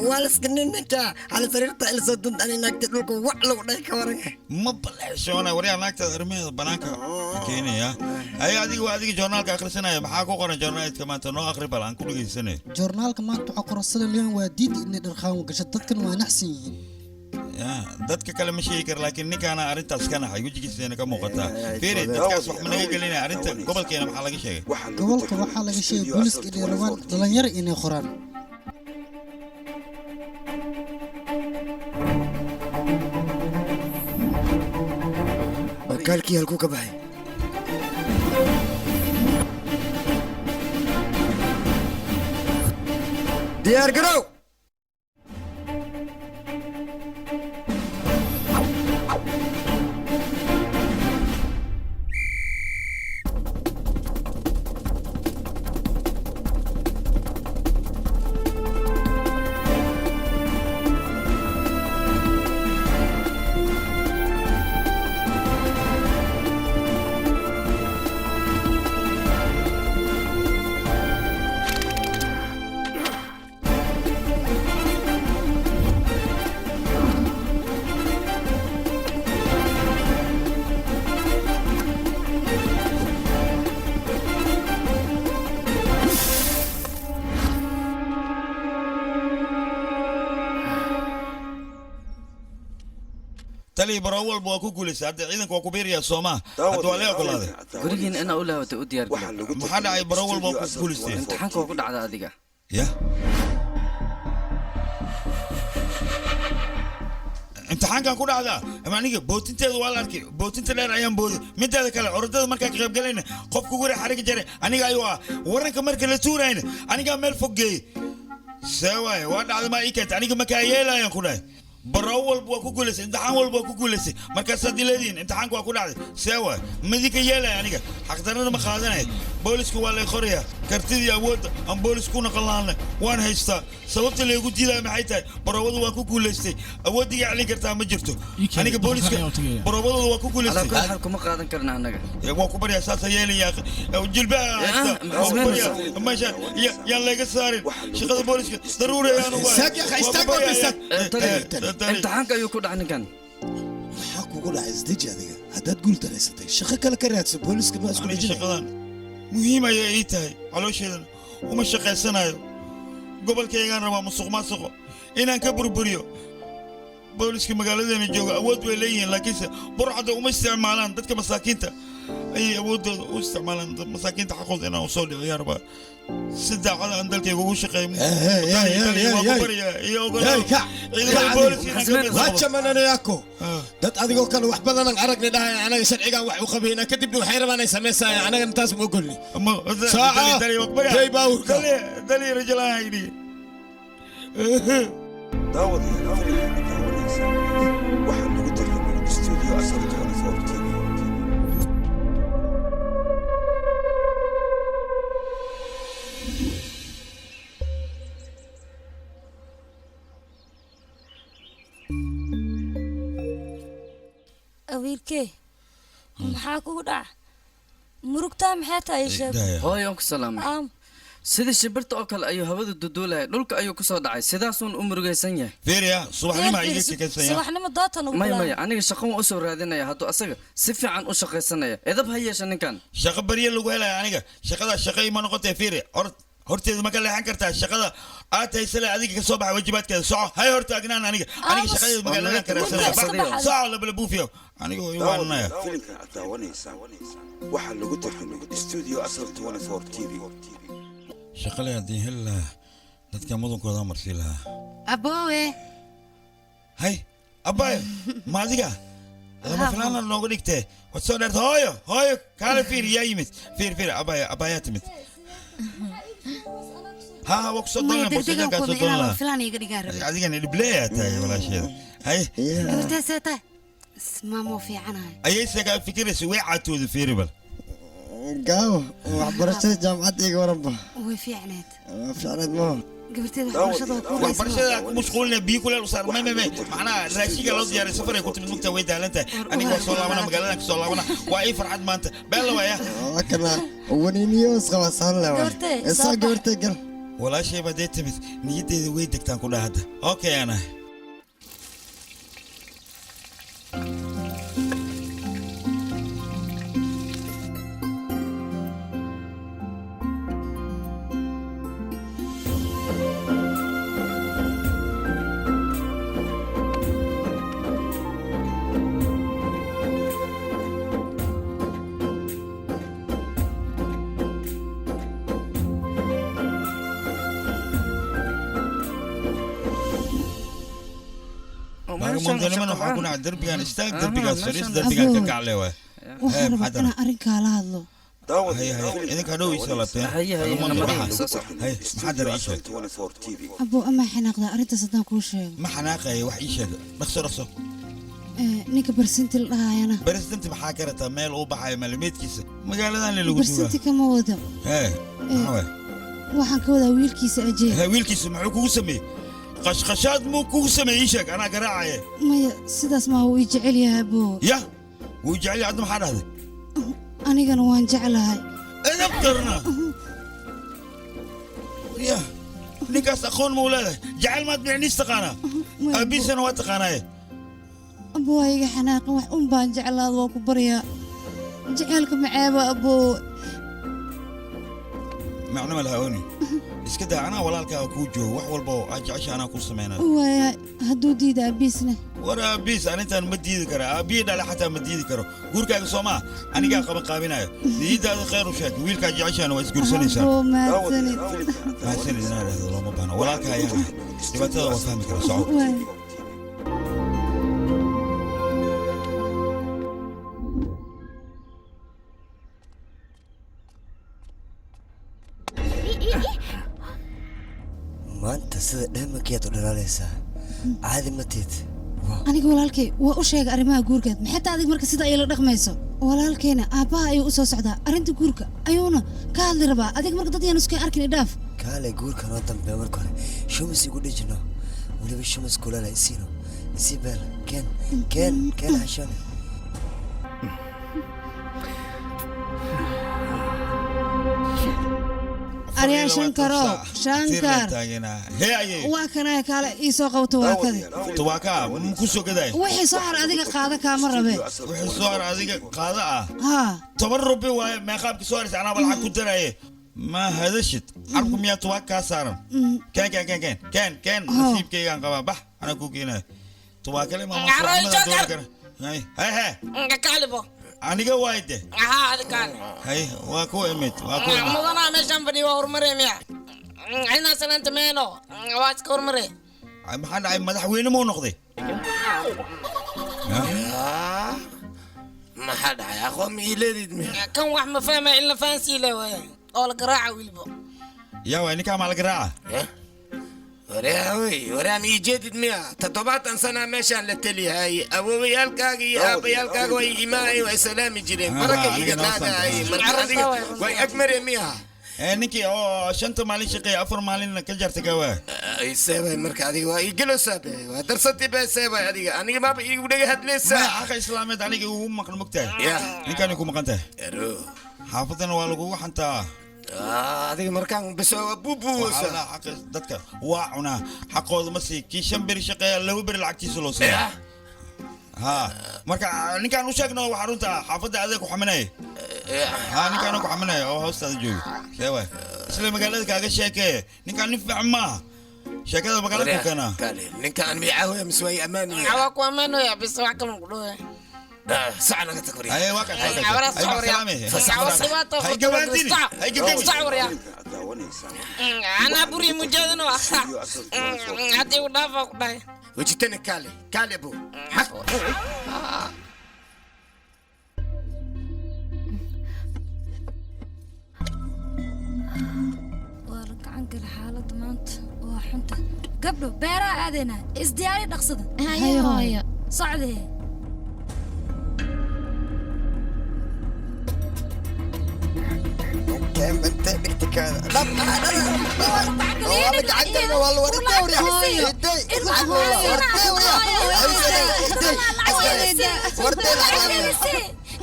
Waa la iska ninninkaa hal sariirta ilsoo dunta ani naagta dhulka wax lagu dhahay ka waran. Ma balexshoona waryaa, naagtaada arrimaheeda banaanka ka keenaya. Haye, adiga waa adiga joornaalka akhrisanaya. Maxaa ku qoran joornaalka maanta? Noo akhri bal, aan ku dhegeysanay. Joornaalka maanta waxaa qoran sida leon waa diid inay dharqaan gasho, dadkan waa naxsan yihiin. Ya, dadka kale ma sheegi kara, laakiin ninkaana arrintaas ka naxay, wejigiisana ka muuqataa. Fiiri, dadkaas wax ma naga gelinaya. Arrinta gobolkeena maxaa laga sheegay? Gobolka waxaa laga sheegay booliska inay rabaan dhalinyaro inay qoraan. Bakaalkii halkuu ka baxay? Diyaar garow. Tali, baro walba waa ku guulaysa. Hadda ciidanka waa ku biiraya soomaa? Hadda waa lee ogolaaday. Gurigiin inaa u laabatay u diyaar garow. Maxaa dhacay? Baro walba waa ku guulaystay. Imtixaanka waa ku dhacda adiga. Ya, imtixaankan ku dhacdaa? Ama aniga bootinteeda waa la arkay, bootinta dheer ayaan booday. Mideeda kale, orodada markaan ka qayb galayna, qofku guri xariga jaray aniga ayuu ah. Waranka marka la tuurayna, anigaa meel fog geeyey. See waaye, waa dhacda maa ii keentay? Aniga makaa yeelayaan ku dhahay. Baro walba waa ku guulaysay, imtixaan walba waa ku guulaysay, markaasaad ileedihiin imtixaanka waa ku dhacday. See waay, madinka yeelaya? Aniga xaqdarrada ma qaadanaya. Boolisku waa lay qoraya. Kartidii awoodda aan boolis ku naqon lahaana waan haystaa. Sababta laygu diidaya maxay tahay? Baroowada waan ku guulaystay, awooddiga celin kartaa ma jirto. Aniga booliska baroowadooda waa ku guulaystay. Alaa kulli xaal, kuma qaadan karna annaga. Waa ku baryaa, saasa yeelaya. Jilbaha haysta, maxaa waa ku baryaa. samaynaysaa? Meeshaan yaan layga saarin shaqada booliska, daruuri ayaan u Istaag, yaa, istaag, waa istaag. Imtixaanka ayuu ku dhacay ninkan. Maxaa ku kugu dhacay? Isdeji adiga. Haddaad guul daraysatay, shaqo kale ka raadso. Booliska ma isku Aniga dhejinaya. Shaqadan muhiim ayay ii tahay, caloosheedan uma shaqaysanayo. Gobolkaygaan rabaa musuq maasuqo inaan ka burburiyo. Booliska magaaladeena jooga awood way leeyihiin, laakiinse burcadda uma isticmaalaan. Dadka masaakiinta ayay awooddooda u isticmaalaan. Dad masaakiinta xaqooda inaan usoo dhiciyo rabaa, si daacada aan dalkayga ugu shaqeeyo. Waa ku baryaa iyo ogolaaw ciidamada booliska inaan ka mid noqdo. Wacha yako dad adigoo kale wax badanaan aragni dhahay anaga sharcigan wax u qabayna, kadibna waxay rabaan ay samaysayaan. Anagana taas ma ogolni. Saaca jay baawurka. Dali rajalaan yidhi. Daawadayaal, filimka daawanaysa waxaa lagu tarjumay Studio Asal 24 TV. Wiilkee, maxaa kugu dhaca? Murugtaa maxay tahay? Ii sheeg. Hooyan, ku salaamay. Aam. Sidii shimbirta oo kale ayuu hawada duduulaya, dhulka ayuu kusoo dhacay, sidaasuun u murugaysan yahay. Fiiriya, subaxnimo iga sheekaysanya. Subaxnimo doota nagu Maya. bilaabay. Maya, aniga shaqo waan usoo raadinaya. Hadduu asaga si fiican u shaqaysanaya, edab ha yeesha ninkan. Shaqo barye lagu helaya? Aniga shaqada shaqo ima noqotee. Fiiri, hor horteeda ma ka leexan kartaa? Shaqada aad haysale adiga ka soo baxa waajibaadkeeda. Soco, hay hortaagnaan. Aniga shaqadeeda magaaladan ka raadsanaya. Soco, labala buufiyo aniga way waananaya. Daawadayaal, filimka aad daawanaysa waxaa lagu tarjumay Studio Asal 24 TV. Shaqale haddii heli lahaa, dadka mudankooda marsii lahaa. Aboowe. Hay abbayo, ma adiga lama filaana nooga dhigtee? Waad soo dheerta. Hooyo, hooyo, kaale fiir yaa yimid. Fiir, fiir, abbayo, abbayaa timid. Ha ha, waa kusoo Maya, doonaa degdegan boosajaankaa kuma soo inaa doon lama lahaa. filaan iga dhigaan rabay. Adigana dhibleeyaa tahay walaasheeda. Hay. Gabartaasee tahay? Ismaamoo fiicanahay. Ayayse kaa fikiraysa, way caatooda, fiiri bal. Gaawo, waxbarashada jaamacadda iga waranba. Way fiicneed. Waa fiicneed maha? Gabarteeda waxbarashada waa ku Waxbarashada ku mashquulina, biyo kuleel u saar. May may may, macnaha raashinka loo diyaariyo. Safar ay ku timid mugta, way daalan tahay. Aniga waa soo laabana, magaaladan ka soo laabana. Waa ii farxad maanta, beella waaya. Waa kana waniiniyo isqabasaan le waay. Gabartee, isaa soo bax. Gabartee gal. Walaashay baa dee timid, niyaddeeda way degtaan ku dhaha hadda. Okay, ana baagamoondaniman waxaa ku dhacay derbigaan istaag, derbigaas fadhiis, derbigaan ka kacle waay. Waxaan rabaa inaan arrinkaa la hadlo. Hay hay, idinka hadhow ii soo laabteen. Hay, maxaa dara? Ii sheeg. Aboo, amaa xanaaqdaa arrintaas haddaan kuu sheego? Ma xanaaqaya, wax ii sheeg, dhaqso dhaqso. Ninka barsinti la dhahayana. President maxaa ka rataa? Meel uu baxayo maalimeedkiisa magaaladan lagu duugaa. Barsinti kama wado. Hee, maxaa waay? Waxaan ka wadaa wiilkiisa Ajee. Hee, wiilkiisa muxuu kugu sameeyey? Qashqashaad muu kugu sameeyey? Ii sheeg, anaa garaacaya. Maya, sidaas maa, wuu ii jecel yahay aboo. Ya, wuu jecel yahay? Adna maxaa dhahday? Anigana waan jeclahay. Edab darna ya, ninkaas aqoon ma u leedahay? Jecel maad micniis taqaanaa? Aabiisana waa taqaanaaye. Aboo, waa iga xanaaqin. Wax un baan jeclaada, waa ku baryaa. Jaceylka maceeba, aboo. Macno ma laha ooni, iska daa. Anaa walaalkaa kuu joogo, wax walba oo aad jecesha anaa kuu sameynaya. Waaya, hadduu diida aabiisna? War aabiis arrintan ma diidi kara. Aabbihii dhale xataa ma diidi karo. Guurkaaga soo maa anigaa qaban qaabinayo. Niyadaada khayr u sheeg, wiilkaa jeceshaana waa isguursanaysaa. Aboo, mahadsanid. Mahadsanid inaa dhahdo looma baahno, walaalka ayaa ahay, dhibaatada waa fahmi kara. Soco. Waaya. Maanta sida dheemankiyaad u dhalaalaysaa, caadi ma tiid. Aniga walaalkay waa u sheegay arrimaha guurkeed. Maxay tahay adig marka sida ay la dhaqmayso? Walaalkayna aabbaha ayuu u soo socdaa, arrinta guurka ayuuna ka hadli rabaa. Adig marka dad yaan isku arkin, idhaaf. Kaale, guurka noo dambeeya. Marka hore shumis igu dhejino, weliba shumis kulala isiino, isii beel. Keen, keen, keen, xashone. Aryaa Shankarow, Shankar. Hee ayay. Waa kanaya, kaale ii soo qabto waakadi. Tubaaka ma ku soo gaday? Wixii soo har adiga qaada, kaama rabe. Wixii soo har adiga qaada ah? Haa. 10 rubi waaye. Meeqaabki soo haraysa anaa lacag ku daraye. Ma hadashid carabku miyaa tubaaka kaa saaran? Keen, keen, keen, keen, keen, keen. Nasiibkaygaan qabaa. Bax, anaa kuu keenaya tubaakale. Carooy, Joker. Hay hay. Kaalibo. Aniga waay de. Haa, adi kaale. Hay, waa ku imid, waa ku imid. Mudanaa meeshaan fadhiyo waa horumare miya? Inaa salaanta meeno waa iska horumare. Maxaa dhacay? Madaxweyne muu noqday? Maxaa dhacay? Aqoon ma ii leedid miya? Kan wax ma fahmaya, in la fahansiile waay oo la garaaca weliba. Yaa waay ninkaa? Maa la garaaca? Waryaa wey, waryaa, ma ii jeedid miya? 70 sana meeshaan la teliyahay. Awoowayaalkaaga iyo aabbayaalkaaga way imaayeen, way salaami jireen, baraka iga qaadaayay. Marka adiga way agmare miya? Ninkii oo shanta maalin shaqeeya afar maalinna ka jarta gawaa. Seebay marka adiga waa ii gelowsaa be, waa darsatay be. Seebay adiga, aniga maaba iigu dhaga hadlaysaa. Maya, xaqa islaameed aniga ugu maqan mogtahay. Ninkaani ku maqan tahay, xaafadana waa lagugu xantaa. Adiga markaan biso waa buubuusa. Xaqa dadka waa cunaa, xaqooda ma sii. Kii 5 beri shaqeeya 2 beri lacagtiisa loo siiya. Ha, marka ninkaan u sheegno waxaa runta xaafadda adeeg ku xaminaya. Ha, ninkaan ku xaminaya oo hoostaada jooga. See waay, isla magaalada kaaga sheekee. Ninkaan nin fiican maaha, sheekada magaalada ku keenaa. Ninkaan micaawiya mise waa ammaanaya? Waa ku ammaanaya bis, wax kalan ku dhowaya. Saca naga tag. Haye, waa ka. Anaa buri mujaadano haddii u dhaafa ku dhahay. Wejitana kaale, kaale abo. Waa la gacan gala xaaladda maanta waa xunta. Gabdho, beeraha aadaynaa, isdiyaari, dhaqsada. Haye, hooyo. Socdee.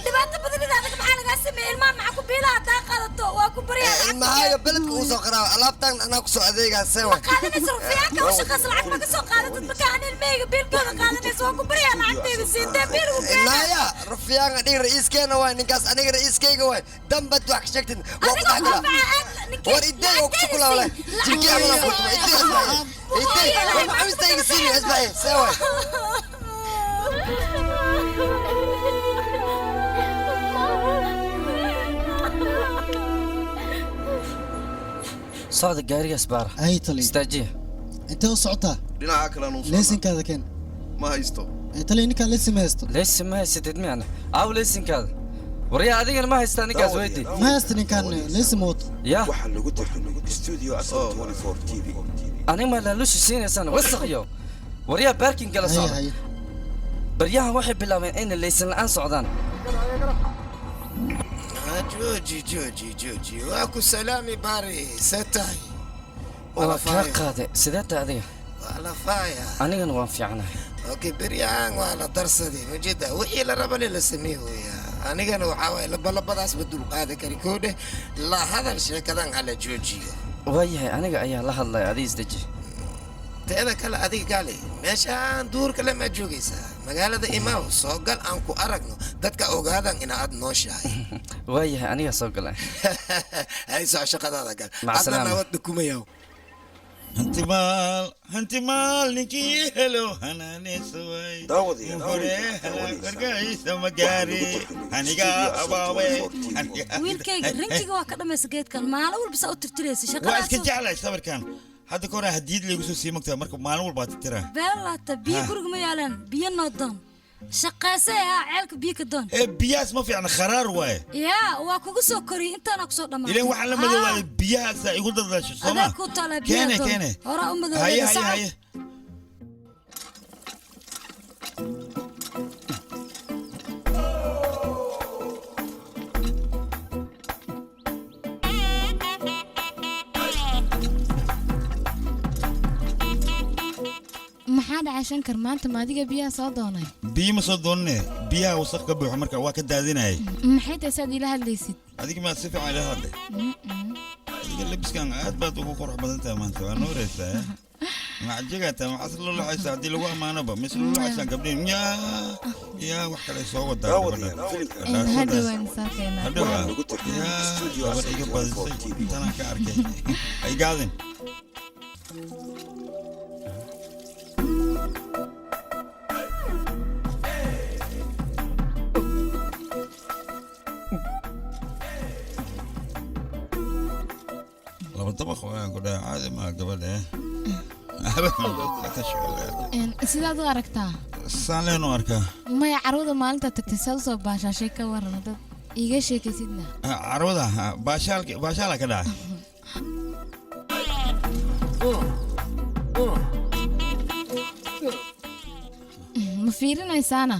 Dhibaato badan adag maxaa lagaa sameeyey? Ilmaha maxaa ku biila haddaa qaadato? Waa ku baryaa. Ilmahaaga beledka uu soo qaraa alaabtan anaa kusoo adeegaa. See waay? Qaadanaysa rufiyaanka u shaqaysa, lacag ma ka soo qaadatid. Marka aan ilmahayga biilkooda qaadanaysa, waa ku baryaa, lacagtayda siintee biil ugu keena? Naaya rufiyaanka dhiga ra'iiskeena waay ninkaas, aniga ra'iiskayga waay. Dambad wax ka sheegtin waa ku dhex galaa. War iday oo kusu kulaawle jirkii amala ku tuma iday asbaye iday war maxamistayga siini asbaye. See waay? Socda, gaarigaas baara. Ay tali. Istaajiya. Intee u socotaa? Dhinaca kale aan u socdaa. Leesinkaada keen. Ma haysto. Ay tali, ninkaan leesin ma haysto. Leysin ma haysatid miyana? Aaw leysinkaada? Waryaa, adigana ma haystaa ninkaas weydi. Ma haysta ninkaan, leesin ma wato. Ya. Waxaa lagu tarjumay Studio Asal 24 TV. Aniga ma laalushi siinaysaan wasaqyo? Waryaa, baarkin kala socda. Baryahan waxay bilaabeen inay leysin la'aan socdaan. Jooji, jooji, jooji, waa ku salaami baari. See tahay? Waa kaa qaaday. Sidee tahay adiga? Waa la faaya. Anigana waan fiicanahay. Okay, beryahan waa la darsaday mujida, wixii la rabale la sameey hooya. Anigana waxaa waaye labalabadaas ma dulqaadi kari koodhe. La hadal sheekadan hala joojiyo. Waayahay, aniga ayaa la hadlaya, adiga isdeji. Teeda kale, adiga gaale, meeshaan duurka lama joogaysaa. Magaalada imaaw, soo gal, aan ku aragno, dadka ogaadan ina aad nooshahay. Waayahay, anigaa soo galay. Hay, soco, shaqadaada gal. Mac adna salaama. Nabad dhukumayaw. Hantimaal, hantimaal, ninkii helo hanaanaysa way. Hore gargaciisa ma gaari aniga abaawe. Wiilkayga, rinjiga waa ka dhamaysa geedkan. Maalin walba saa u tirtiraysa. Waa iska Shaqadaas jeclahay sawirkan. Hadda ka hore hadiyad laygu soo sii mogtaa, marka maalin walbaa tirtiraa. Beelaata biyo guriga ma yaalaan? Biyo noo doon, shaqaysay ahaa, ceelka biyo ka doon. Ee, biyahaas ma fiicna, kharaar waaye. Yaa waa kugu soo koriyey, intaana kusoo dhammaatay. Ilan waxaan la madoobaaday biyahaasa igu dadasho sooma. Adaa ku taalaa biyaha Keene. doon. Keene. Horaa u madoobay. Haye, haye. Sacad. Haye. Maxaa dhacay Shankar? Maanta ma adiga biyaha soo doonay? Biyo ma soo doonine, biyaha wasaq ka buuxo, marka waa ka daadinayay. Maxay tahay saad ila hadlaysid? Adiga maa si fiican ila hadlay? Mm-mm. Adiga labiskan aad baad ugu qurux badan tahay maanta, waa nuuraysaa. Macajigaa tahay, maxaad isla lulaxaysaa haddii lagu ammaanoba? Ma isla lulaxaysaan gabdhihin? Yaa yaa, wax kale soo wadaa gabadha. Hadhow waan is arkaynaa. Hadhow ah. Yaa, gabadh iga badisay tanaan ka arkay. Hay gaadin. Laba dabaq waan ku dhahay, caadi maa gabadha eh. Ka shaqeeya. Sidaad u aragtaa? Saan leenu arkaa. Maya, carwada maalintaad tagtay saad usoo baashaashay ka waran, dad iiga sheekaysidna. Ah, carwada ah, baashaalki baashaala ka dhacay. Ma fiirinaysaana?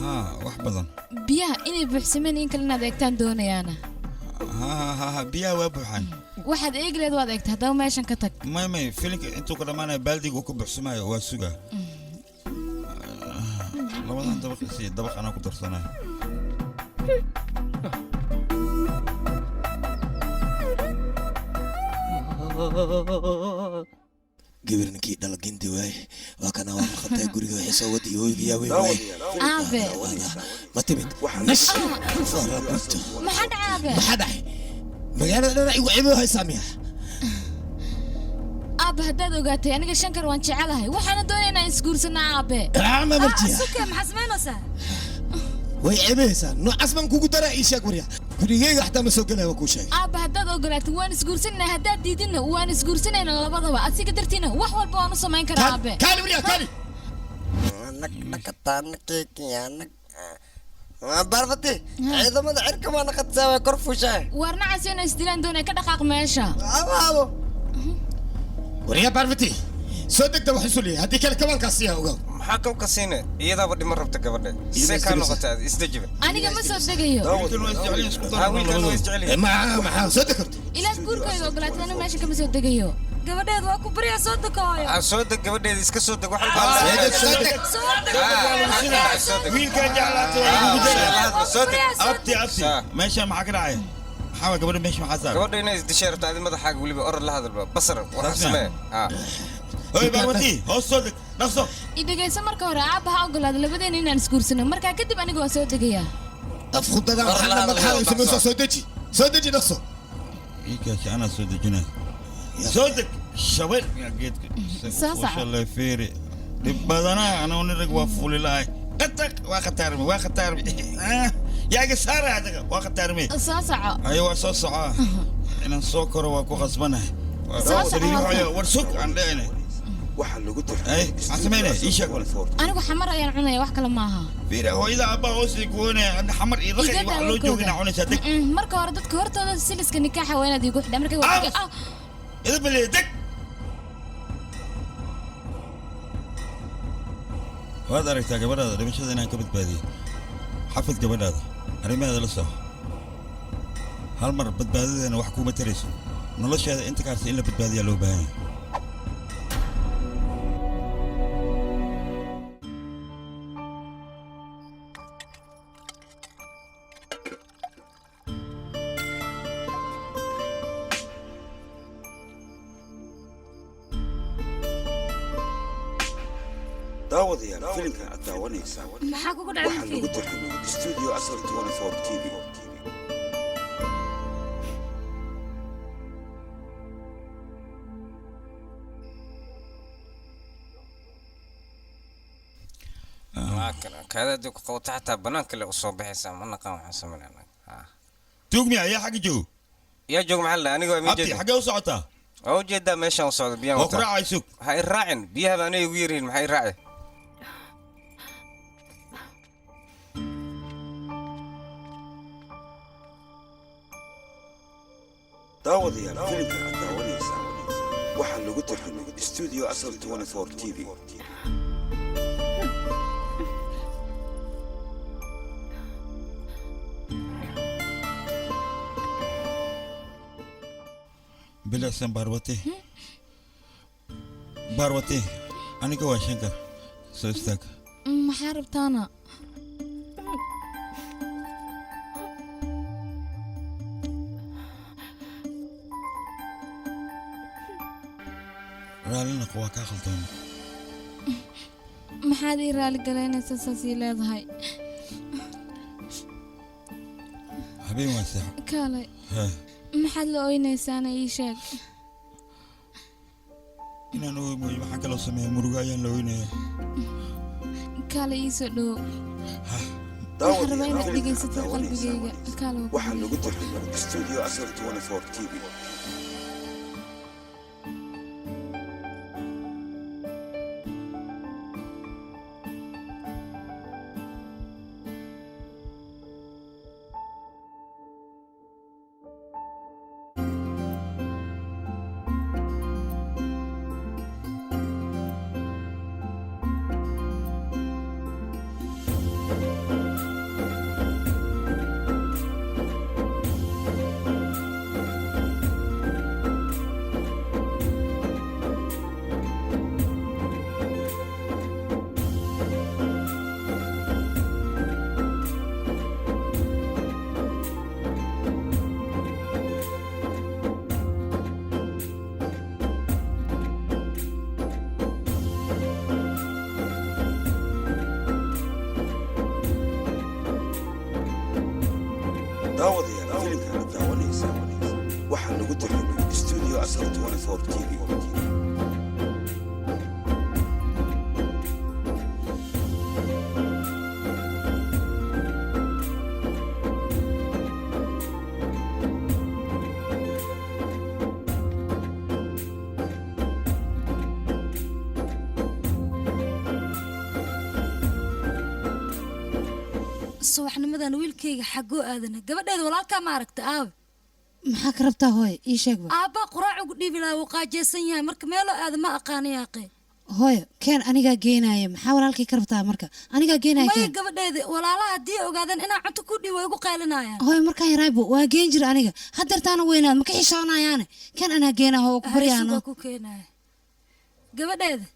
Haa, wax badan. Biyaha inay buuxsameen in kale inaad eegtaan doonayaana. Ha ha ha, biyaha waa buuxaan. Waxaad eegi leed waad eegtay, haddaba meeshan ka tag. May may, filinka intuu ka dhammaanayo baaldiga uu ka buuxsamayo waa sugaa. Labadan dabaq isii, dabaq anaa ku darsanayo. Gabar ninkii dhala gindi waaye, waa kana, waa maqantahay guriga, waxay soo wada iyo hoyga yaa weyn waaye. Aabe. Ma timid nash farabuto. Maxaa dhacay, aabe? Maxaa dhacay? Magaalada dhanac igu ceebo haysaa miya? Aabe, haddaad ogaatay aniga Shankar waan jecelahay, waxaana doonaya inaan isguursanaa, aabe. Ma marjiya. Suke, maxaa samaynaysaa? Way ceebahaysaa, noocaas baan kugu daraa. Ii sheeg warya, gurigeyga xataa ma soo gelaya, waa kuu sheegay. Aabe, haddaad ogolaatay waan isguursanayna, haddaad diidinna waan isguursanayna labadaba. Asiga dartiina wax walba waan u samayn karaa, aabe. Kaali warya, kaali. Barfati, ciidamada cirka maa naqadsaa, way kor fuushaa. Waar nacas, inay isdilaan doonaya, ka dhaqaaq meesha. Abo. Waryaa Barfati, soo degta, wax isu leeyahay, haddii kale kabankaas siiya, ogow. Maxaa kawka siine? Iyadaaba dhima rabta gabadha. See kaa noqota aad isdejiba. Aniga ma soo degayo. Haa, wiilkan waa isjecel yihiin. Maxaa soo deg karto? Ilaad guurkayga ogolaatay, aniga meesha kama soo degayo. Gabadheed waa ku baryaa, soo degooyo. Aa, soo deg gabadheeda, iska soo deg wax. Soo deg. Soo deg. Wiilkaan jeclaatay waa lagu daraa. Soo deg. Abti, abti, meesha maxaa ka dhacay? Maxaa waa gabadha meesha maxaa saaran? Gabadha inay isdishay rabta, adi madaxaaga weliba orod la hadalba basar waxa Saas miyaa? samee. Haa. Hoy Barwati, hoos soo deg, dhaqso. I dhegayso, marka hore aabba ha ogolaado labadeena inaan isguursano, markaa kadib aniga waan soo degayaa. Afkhudadan waxaana madaxaaga samayso, soo deji, soo deji, dhaqso. Iikaasi anaa soo dejinaya, soo deg shabeel yaa geedka. Soo soco. Shalay fiiri dhib badanaa, anuu nin rag waa fuuli lahay. Qataq, waa khataarmi, waa khataarmi. Ah, yaa iga saara adaga, waa khataarmi. Soo soco. Ayo, waa soo socaa, inaan soo koro waa ku khasbanahay. Soo soco horta. War sug aan dhicina. Waxaa lagu ay maxaan samaynaya? Ii sheeg wal. Anigu xamar ayaan cunaya, wax kale maaha. Fiiri, hooyada abbaa hoos kuwanaya, adna xamar iyo raqay Iga wax loo daa joogina warkooda. cunaysaa. Deg. Marka hore dadka hortooda siliska nikaaxa waa inaad iigu xidhaa markay waa ah. Ida bale, deg. Waad aragtaa gabadhaada dhimashada inaan ka badbaadiyey. Xafid gabadhaada, arrimaheeda la soco. Hal mar badbaadadeena wax kuuma tarayso, nolosheeda inta kaarsa in la badbaadiyaa loo baahan yahay. Daawadayaal, filimkan aad daawanaysaa Maxaa kugu dhacay waxaa lagu wiilkayga? tarjumay Studio Asal 24 TV. Waa kana kaada haddii ku qabato xataa banaanka le usoo baxaysaa, ma naqaan waxaan samaynaa. Tuugmi ayaa xagga joogo. Yaa joog, maxaa la dhahaa? Aniga waa ma Abti, jeeda. xaggee u socotaa? Waa ujeedaa meeshaan u socdo, biyaan Waa ku raacay, sug. Ha i raacin, biyaha baa aniga igu yaryihiin, maxaa i raaci? Daawadayaal, filimkan aad daawanaysaa waxaa lagu tarjumay Studio Asal 24 TV. Bilicsan Baarwati, Baarwati, aniga waa Shankar, soo istaag. Maxaa rabtaana? Raalli noqo, waa kaa khaldoon. Maxaad ii raali galaynaysaa saas ii leedahay? Habeen waan seexo. Kaalay. Hee. Maxaad la oynaysaana ii sheeg. Inaan ooy mooye maxaa kaloo sameeya? Murugo ayaan la oynayaa. Kaalay, ii soo dhowow. Waxaan rabaa inaad dhegaysatid qalbigayga. Kaalay, waa ku Waxaa lagu tarjumay Studio Asal 24 TV. Daawadayaal, filimkan aad daawanaysaa waxaa lagu tarjumay Studio Asal 24 TV. Subaxnimadan wiilkayga xaggoo aadana? Gabadheeda walaalkaa ma aragta aabe? Maxaa ka rabtaa hooy? Ii sheegba. Aabbaa quraac ugu dhiibi lahaa, wuu qaajeysan yahay. Marka meeloo aada ma aqaana yaaqe. Hooyo, keen, anigaa geenaaya. Maxaa walaalkay ka rabtaa marka? Anigaa geenaaya. Maya. Keen. Gabadheeda walaalaha haddii ogaadaan inaan cunto ku dhiibo way igu qaylinayaan. Hooyo, markaan yaraaybo waa geen jira aniga, haddeertaana weynaad ma ka xishoonayaane. Keen, anaa geenaa hoo, ku baryaano. Harisugaa ku keenaya. Gabadheeda,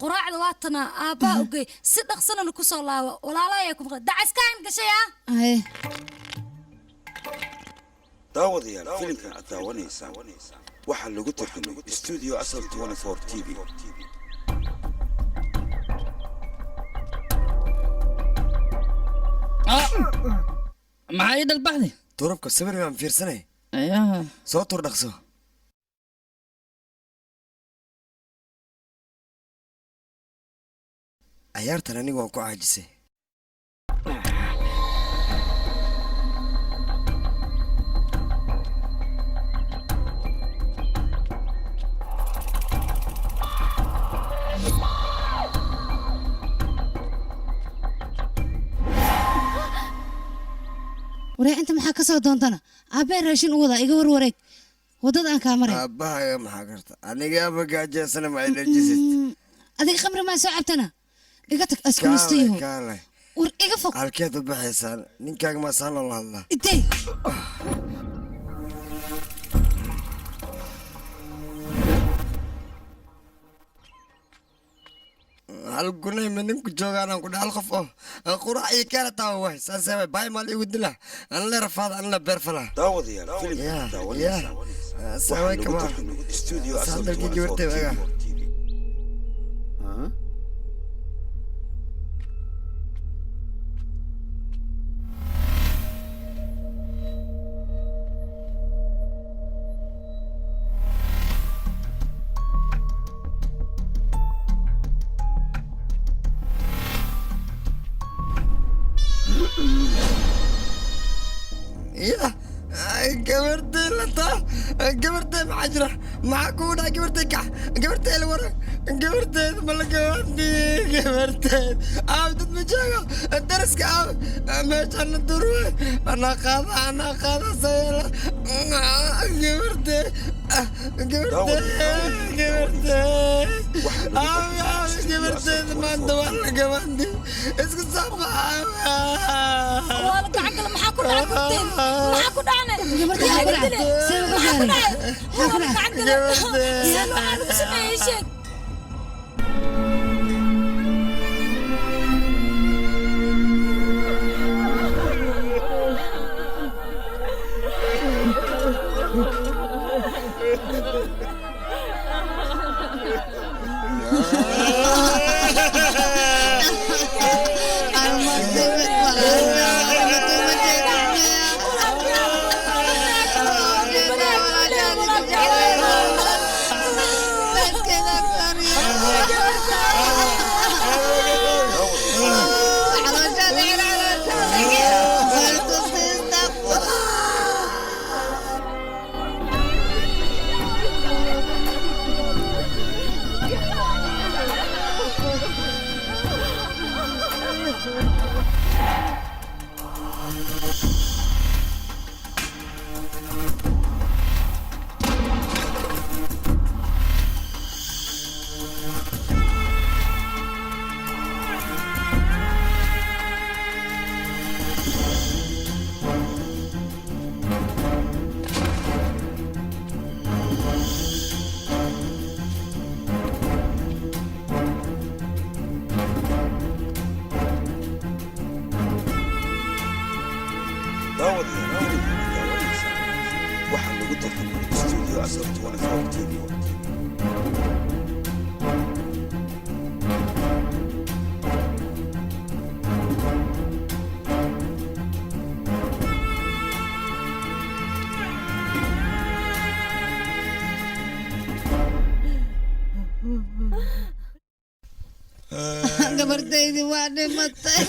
quraacda waa tanaa, aabbaa ogey, si dhaqsanana ku soo laabo. Walaalaha ayaa ku maqlay dacaskaan gashay ah. Haye. Daawadayaal, filimkan aad daawanaysaa waxaa lagu tarjumay Studio Asal 24 TV. Maxaa ii dhalbaxday? Turubka sawir baan fiirsanay. Ayaa. Soo tur, dhaqso. Cayaartan anigu waan ku caajisay. Waree, inta maxaa ka soo doontana? Aabbee raashin u wadaa, iga warwareeg waddada aan kaa maray. Aabbahaaga maxaa karta? Anigaaba gaajeysana, ma idhajisid? Adiga khamri maa soo cabtana? Iga tag. Kaalay. Askulistayahow. Kaalay. War iga fog. Halkeed u baxaysaan? Ninkaaga maa saan loola hadlaa? Idey. Hal gunay ma ninku joogaan ku dhaal qof oo qurac iyo keena taa waay saasee waay baay maal igu dila an la rafaad an la beerfala. Daawadayaal, filimkan aad daawanaysaa waxaa waay lagu kamaa tarjumay Studio Asal sandalkii 24 gabartay TV. waga. Ya gabartay la taa, gabartay maxaa jira? Maxaa kugu dhacay gabartay? Kax gabartay, la waran gabarteed ma la gabaandi gabarteed? Aaw, dad ma joogo daraska? Aaw, meeshaan durwe anaa qaada, anaa qaada sayela gabartay, gabartay, gabartay. Aaw, aaw, gabarteed maanta waa la gabaandi, iska soo baxa. Waa la gacan gala. Maxaa ku dhacay gabadheeda? Maxaa ku dhacnay? Gabarta maxaa ku dhacay? See wuxuu gaaray? Maxaa ku dhacay? Gacan gala. See waxaa lagu sameeyey? Sheeg. Daawadayaal filimka aad daawanaysaa waxaa lagu tarjumay Studio Asal 24 TV. Gabardaydi waa dhimatay,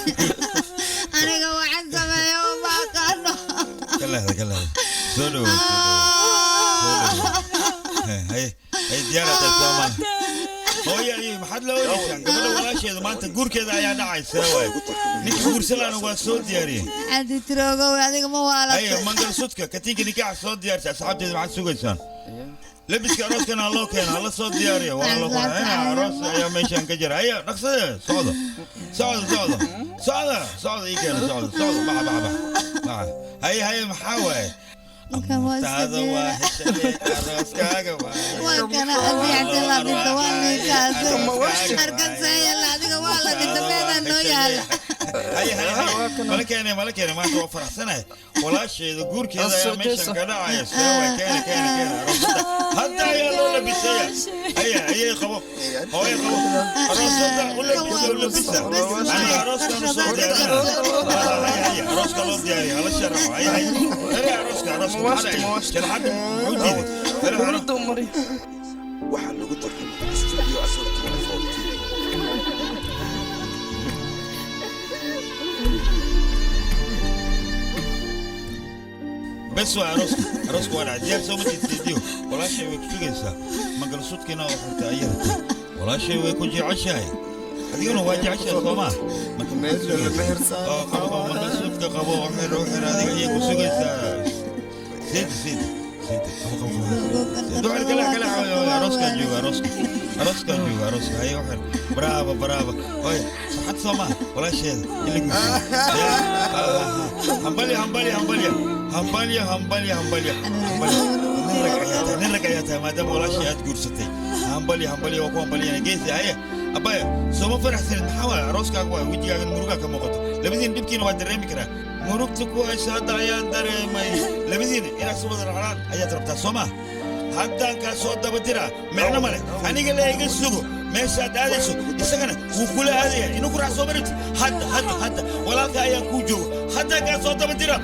aniga waxaan sameeya ma aqaano. Kalahda kalahda, soo dhawow, soo dhawow. Hay hay, diyaarata soomaa hooya iyo maxaad la ooyeysaan? Gabadha walaasheeda maanta guurkeeda ayaa dhacaysa, waay ninka guursalaana waa soo diyaariyey. Cadi tiroogow, adiga ma waalatay? Haye, mangal sudka katiinka nikaaxa soo diyaarsay. Asxaabteeda maxaad sugaysaan? Labiska arooskana ha loo keeno, hala soo diyaariyo, waa la qurxinaa. Aroos ayaa meeshan ka jira. Haya, dhaqsade, socda socda socda socda socda, ii keena, socda socda, baxa baxa baxa baxa. Haye haye, maxaa waaye? Amuurtaada waa heshay, arooskaaga. Waa kana abiicti la dhinta, waa ninkaasi arkansayala, adiga waa la dhinta, meedaa noo yaala. Haye haye haye, mala keene mala keene, maanta waa faraxsanahay, walaasheeda guurkeeda ayaa meeshan ka dhacaya. See waay? Keene keene keene, aroosada hadda ayaa loo labisaya. Haye haye, qabo hooyo, qabo aroosada, u labisa u labisa. Aniga arooskan soo diyaarina. Haye haye, arooska loo diyaariya, hala sharaxo. Haye haye, tare arooska, arooska maxaa dhacay? Sharaxadda muxuu diiday? Tare aroos. Waxaa lagu tarjumay Studio Asal 24 TV. Bes waa arooska, arooska waa dhacay, diyaar soo ma jeedsiidiyo. Walaashay way ku sugaysaa, mangal sudkiina oo xirta ayay rabtaa. Walaashay way ku jeceshahay, adiguna waa jeceshahay soo maa? Marka maxaad sugaysaa? Oo qabo qabo, mangal sudka qabo, u xir u xir, adiga ayay ku sugaysaa. Seedi seedi seedi, qabo qabo qabo, duxir kale kale. Arooskaa jooga, arooska, arooskaa jooga, arooska. Haye, u xir, bravo bravo. Oy, farxad soo maa walaasheeda in la guursado? Hambalya hambalya hambalya hambalya hambalya hambalya hambalya. Nin rag ayaa tahay, nin rag ayaa tahay, maadaama walaashii aad guursatay. Hambalya hambalya, waa ku hambalyana geesi. Haye abaya, sooma faraxsanid? Maxaa waaya? Arooskaaga waay, wejigaagan murugaa ka muuqato. Labadiin dhibkiina waa dareemi karaa, murugta ku haysa hadda ayaan dareemay. Labadiina inaad si wada racdaan ayaad rabtaa soo maa? Haddaan kaa soo daba diraa micno male, aniga le iga sugo meeshaad aadayso, isagana wuu kula aadaya inuu ku raac soo marinti. Hadda hadda hadda walaalka ayaan kuu joogo, haddaan kaa soo daba dira.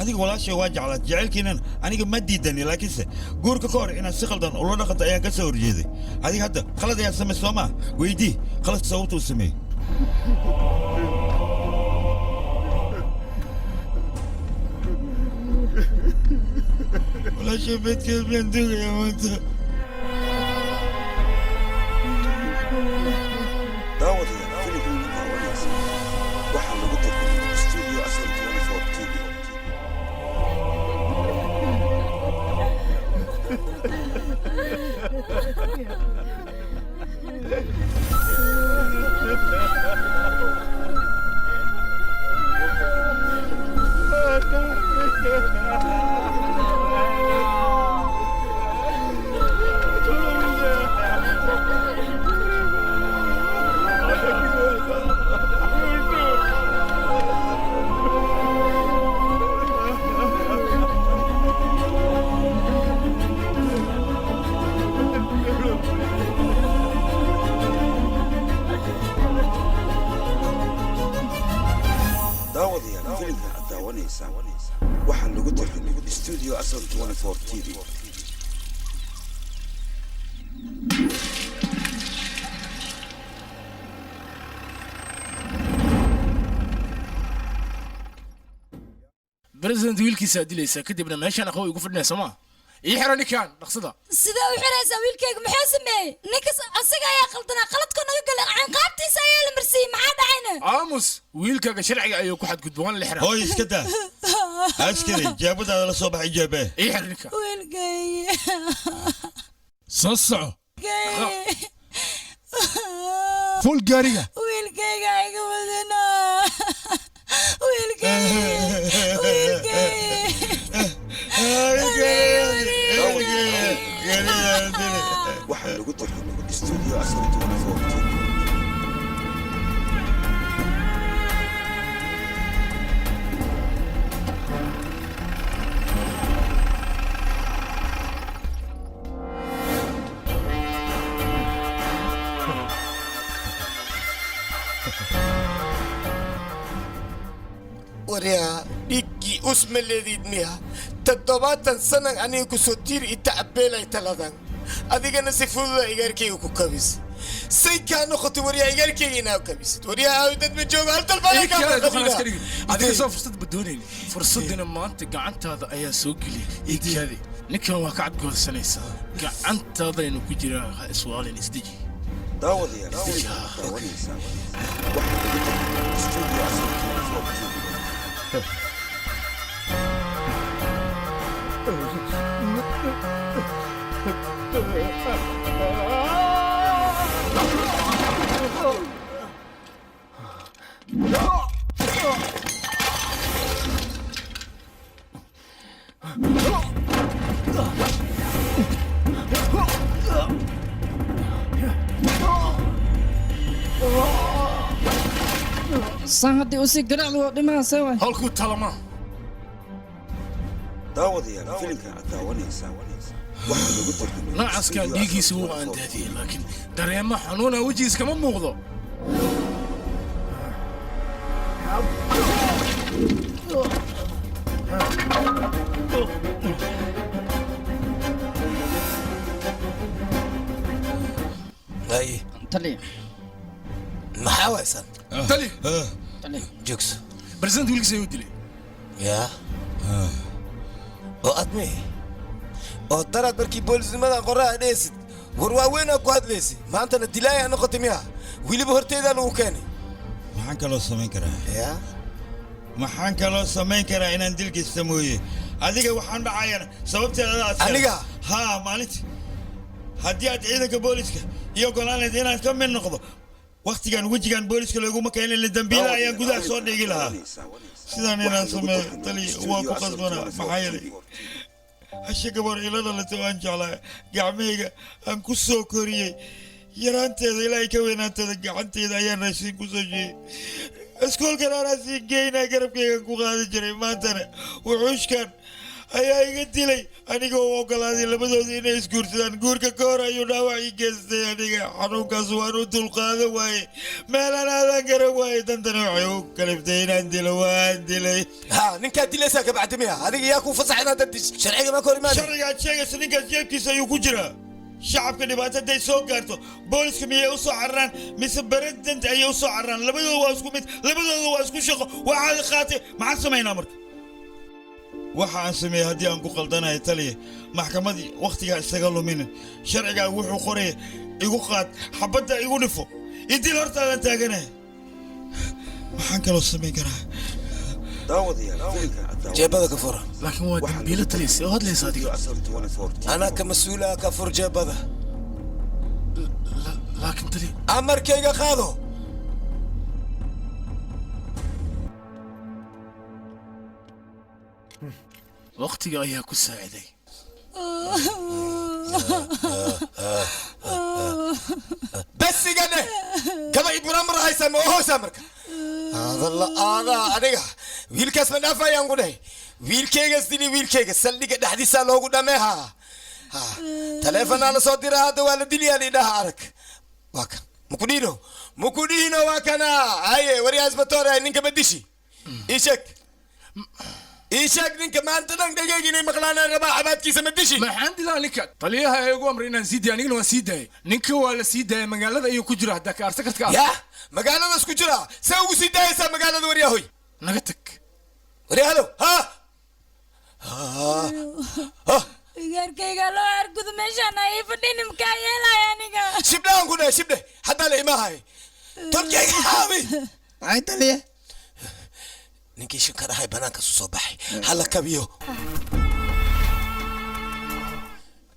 Adiga walaashay waa jeclaa, jacaylkiinan aniga ma diidani, laakiinse guurka ka hor inaad si qaldan ula dhaqanto ayaan ka soo horjeeday. Adiga hadda qalad ayaa samay soo maa? Weydii qaladka sababta uu sameeyey. Walaashay beedkeed baan dugayaa maanta. Daawadayaal filimka aad daawanaysaa waxaa lagu tarjumay Studio Asal 24 TV. Studio Asal 24 TV. President wiilkiisa dilaysa kadibna meeshaan aqoon igu fadhinaysa soo ma ii xiro ninkan dhaqsada. Sidee u xiraysaa wiilkayga? Maxaa sameeyey ninkas? Asaga ayaa qaldanaa, qaladka naga galay canqaabtiisa ayaa la marsiiyey. Maxaa dhacayna? Aamus, wiilkaaga sharciga ayuu ku xadgudba, waan la xiraa. Hooy, iska daa. Askari, jeebadaada la soo baxay, jeebee. Ii xir ninka. Wiilkayga. Soo soco. Fuul gaariga. Wiilkayga iga wadana, wiilkayga, wiilkayga. Waxaa lagu tarjumay Studio Asal 24 TV. Waryaa, dhiiggii usma leediid miya? 70 sanan aniga ku soo tiir i tacabeelay taladan, adigana si fududa igaarkayga ku kabis. Say kaa noqotay waryaa igaarkayga inaa kabisid? Waryaa, aawi dad ma joogo? Hal Askariga, adiga soo fursad ba doonayni, fursadina maanta gacantaada ayaa soo geliyay. Ikaadi, ninkan waa ka cadgoodsanaysaa, gacantaadaynu ku jiraa. Ha iswaalin, isdeji. Daawadayaal, filimka aad daawanaysaan waxaa lagu tarjumay Studio Asal 24 TV. Saan haddii usii garaacdu waa dhimanaysaa waay. Halkuu talamaa. Daawadayaal, filimka aad daawanaysaan waxaa lagu tarjumay Nacaskan Studio dhiiggiisa Asal wuu 24 aandaadiyey, laakiin dareemo xanuuna wejigiis kama muuqdo. Ay. Tali. Maxaa waysan? Tali. Tali. Joogso. President wiilkiisa ayuu dilay. Yaa, oo admi oo daraad markii boolisnimadan qoraa dhehaysid war waaweynaa ku hadlaysi, maantana dilaayaa noqotay miya? Weliba horteedaa lagu keenay. Maxaan kaloo samayn karaa? Yaa. Maxaan kaloo samayn karaa inaan dilgeysta mooye? Adiga waxaan dhacayana sababteeda adaa askari. Aniga? Haa, maalintii haddii aad ciidanka booliska iyo ogolaanayd inaan ka mid noqdo, wakhtigan wejigan booliska looguma keenin la dambiila ayaan gudaha soo dhigi lahaa. Sidaan inaan sameeyo, tali, waa ku qasbanaa, maxaa yeelay hasha gabar ila dhalatay waan jeclaa, gacmahayga aan ku soo koriyey yaraanteeda ilaa ay ka weynaanteeda, gacanteeda ayaan raashin ku soo jeeyey, iskoolkan anaa sii geynaa, garabkaygan ku qaadan jiray. Maantana wuxuushkan ayaa iga dilay anigoo u ogolaaday labadooda inay isguursadaan. Guurka ka hor ayuu dhaawac ii geystay. Aniga xanuunkaas waan u dulqaadan waaye, meelaan aadaan garan waaye. Dantana waxay u kaliftay inaan dilo, waan dilay. Ha, ninkaa dilaysaa kabacdi miya? Adiga yaa kuu fasax inaad dad disho? Sharciga ma ka hor imaanay? Sharciga aad sheegayso ninkaas jeebkiisa ayuu ku jiraa. Shacabka dhibaato hadday soo gaarto, booliska miyay u soo cararaan mise president ayay u soo cararaan? Labadooda waa isku mid, labadooda waa isku shaqo. Waxaad qaatay maxaan samaynaa marka? Waxa aan sameeyey haddii aan ku qaldanahay, taliya, maxkamadii wakhtigaa isaga luminin. Sharcigaa wuxuu qoraya igu qaad, xabadda igu dhifo, idil hortaadan taaganahay. Maxaan kaloo samayn karaa? Daawadayaal, filimka aad daawanaysaan Jeebada ka fura. Laakiin waa dambiilo, taliyay oo hadlaysa adiga. Studio Asal 24 TV. Anaa ka mas-uula, ka fur jeebada. Laakiin tali. Amarkayga qaado. Waqtiga ayaa ku saaciday. Bas iga dheh. Gaba iburaamar haysaa ma ohoosaa marka hadalla aadaa? Aniga wiilkaas ma dhaafayaan ku dhahay. Wiilkaygas dili, wiilkayga saldhigga dhexdiisaa loogu dhameeha. Ha, taleefanaa la soo dira, hadda waa la dilyaa lidhaha. Arag, waa kan mukudhino mukudhino, waa kana. Haye, waryahaas matoore, ninka ma dishi? Ii sheeg, Ii sheeg ninka maanta dhan dhegeyga inay maqlaanaan rabaa cabaadkiisa ma dishi. Maxaan dilaa ninka? Taliyaha ayaa igu amray inaan sii daayo, anigana waan sii daayay. Ninka waa la sii daayay, magaalada ayuu ku jira, haddaa ka arsa karta. Yah, magaaladaas ku jira, see ugu sii daayaysaa magaalada waryahoy? Naga tag. Waryahalow, ha. Igaarkayga loo argudo meeshaan ay fadhin makaa yeelaya aniga. Shibdhahan ku dhahay, shibdhe haddaa la imahay tolkayga xaawi. Maxay taliya? Ninkii shankar ahay banaankaas u soo baxay, hala kabiyo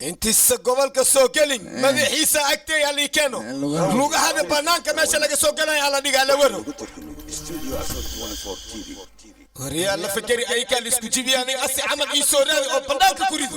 intiisa gobolka soo gelin, madaxiisa agtay halii keeno, lugahada banaanka meesha laga soo gelaya hala dhiga hala waro. Studio Asal 24 TV. Waryaa la fakeri ayakaa la isku jibiya, aniga asi camal ii soo raadi oo banaanka ku rido.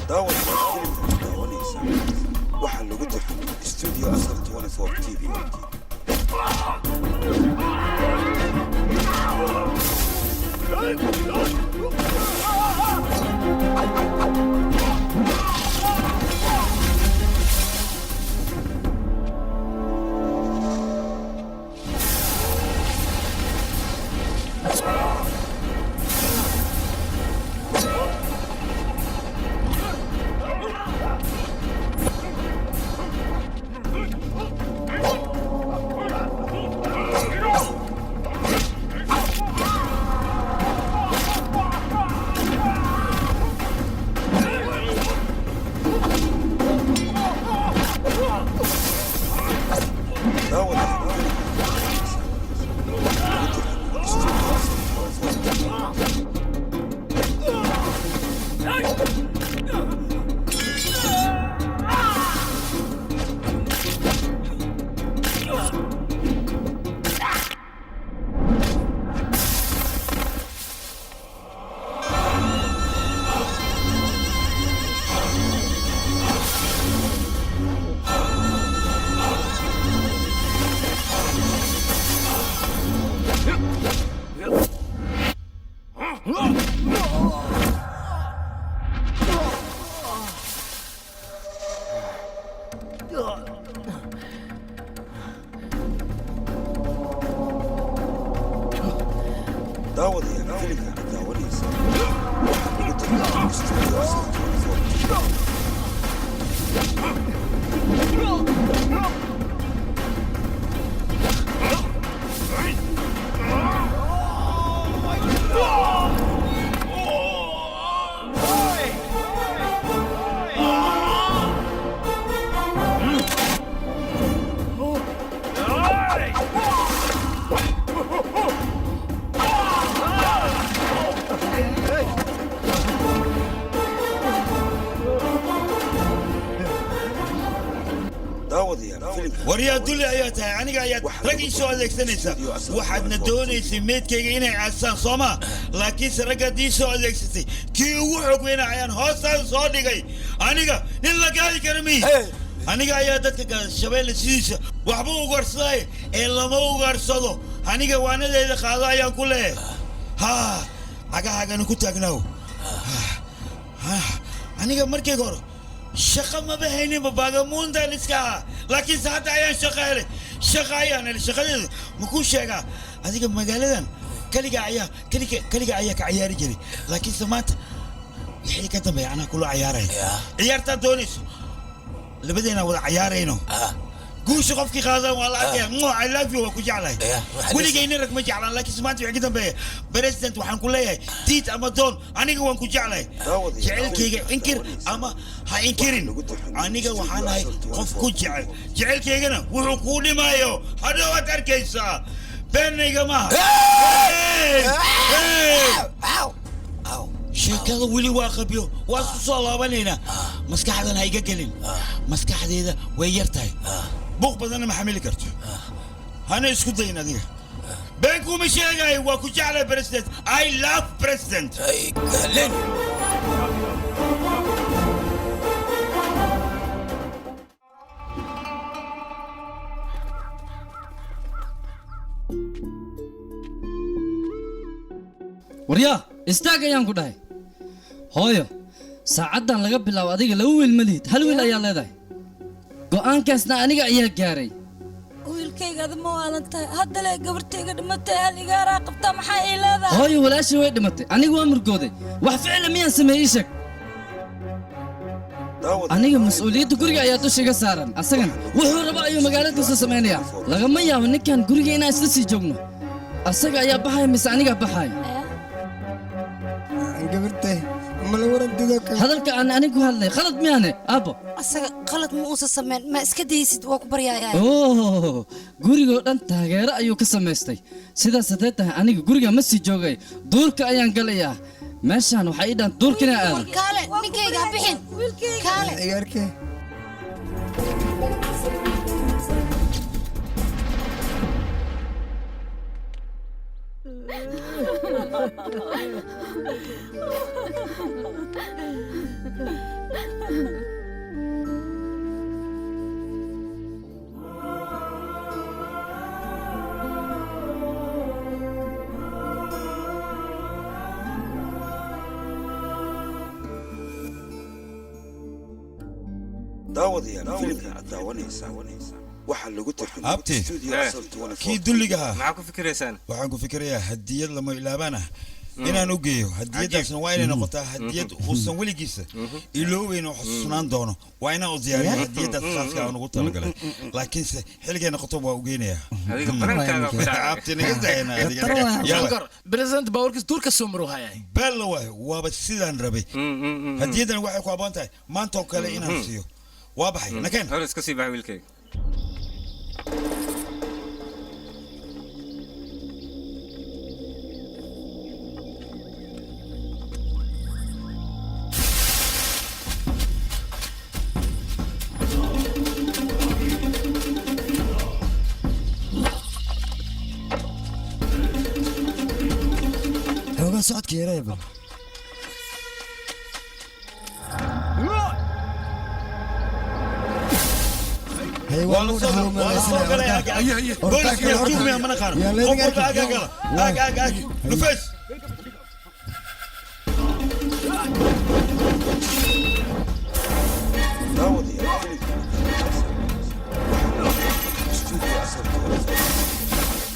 Daawad filimka daawanaysa waxaa lagu tarjumay Studio Asal 24 TV. Daawad filimka daawanaysa waxaa lagu tarjumay Studio Asal 24 TV. Daawadayaal filimka aad daawanaysa waxaa lagu tarjumay Studio Asal 24 TV. Daawadayaal filimka Waryaa duli ayaa tahay, aniga ayaad rag ii soo adeegsanaysaa, waxaadna doonaysay meydkayga inay caasaan sooma, laakiinse raggaad ii soo adeegsatay kii ugu xoog weynaa ayaan hoostaada soo dhigay. Aniga nin la gaadi kara miyi, aniga ayaa dadka gaada shabeelle sidiisa waxba ugaarsadaaye ee lama ugaarsado. Aniga waanadeeda qaado ayaan ku leeyahay, ha cagahaagana ku taagnaaw. Aniga markayga hore shaqo maba hayninba, baagamuuntaan iska ahaa, laakiinse hadda ayaan shaqo helay, shaqa ayaan helay. Shaqadeeda ma kuu sheegaa? Adiga magaaladan kaliga ayaa kaliga kaliga ayaa ka cayaari jiray, laakiinse maanta wixii ka dambeeya anaa kula cayaaraya. Ciyaartaad doonayso labadeena wada cayaarayno, guusha qofkii qaadan waa la arkaya. Mwah, I love you, waa ku jeclahay. Weligayna rag ma jeclaan, laakiinse maanta wixii ka dambeeya president waxaan ku leeyahay diid ama doon, aniga waan ku jeclahay. Jecelkayga inkir ama ha inkirin, aniga waxaan ahay qof ku jecel. Jecelkaygana wuxuu kuu dhimaayo hadhow waad arkaysaa, beenayga maaha. Sheekada weli waa qabyo, waa isku soo laabanaynaa. Maskaxdan ha iga gelin, maskaxdeeda way yar tahay, buuq badanna ma xamili karto. Hana isku dayin adiga. Been kuma sheegayo, waa ku jeclay president. I love president. Len. Waryaa, istaag ayaan ku dhahay. Hooyo, saacaddan laga bilaabo adiga laba wiil ma lihid, hal wiil ayaa leedahay. Go'aankaasna aniga ayaa gaaray. Wiilkayga, ada ma waalan tahay? Hadda le gabartayga dhimatay, hal igaaraa qabtaa, maxaa ii leedahay? Hooyo, walaashii way dhimatay, aniga waa murgooday. Wax ficila miyaan sameeyey? Ii sheeg. Aniga mas-uuliyadda guriga ayaa dusha iga saaran, asagana wuxuu rabo ayuu magaalada kasoo samaynayaa. Lagama yaabo ninkan guriga inaan isla sii joogno. Asaga ayaa baxaya mise anigaa baxaya? Gabartay mala waran dugo. Hadalka aan anigu ku hadlay khalad miyaane, aabbo? Asaga qalad ma uusan sameyn, ma iska daysid, waa ku baryayaa. Oh, gurigoo dhan taageero ayuu ka samaystay. Sidaas hadday tahay, aniga guriga ma sii joogay, duurka ayaan galayaa. Meeshaan waxaa ii dhan duurkina aado. Kaale, ninkayga ha bixin, kaale. Igaarke. Daawadayaal, filimkan aad daawanaysaan waxaa lagu tarjumay Abti, Studio Asal 24. Kii dulligaha. Maxaa ku fikiraysaan? Waxaan ku fikirayaa hadiyad lama ilaabaan ah inaan u geeyo. Hadiyadaasna waa inay noqotaa hadiyad uusan weligiisa ilooweyn oo xusuusnaan doono. Waa inaan u diyaariyo hadiyadaas khaaska aan ugu talagalay, laakiinse xilligay noqoto waa u geynayaa. Adiga banankaaga ku dhacay. Abti, naga daayana adiga. Yalla. President baawarkiis duurka soo maro hayay. Bella waay, waaba sidaan rabay. Hadiyadan waxay ku habboon tahay maanta oo kale inaan siiyo. Waa baxay, nakeen. Hore iska sii bax, wiilkayga. Xoogaa socodka yaree bal. Hey, waa lagu dhaxlo. Waa la soo galay. Ag, ag. Booliska iyo tuugmiya mana qaano. Qof walba ag ag gala. Ag ag ag nufes. Daawadayaal, filimkan aad daawanaysaan waxaa lagu tarjumay Studio Asal 24.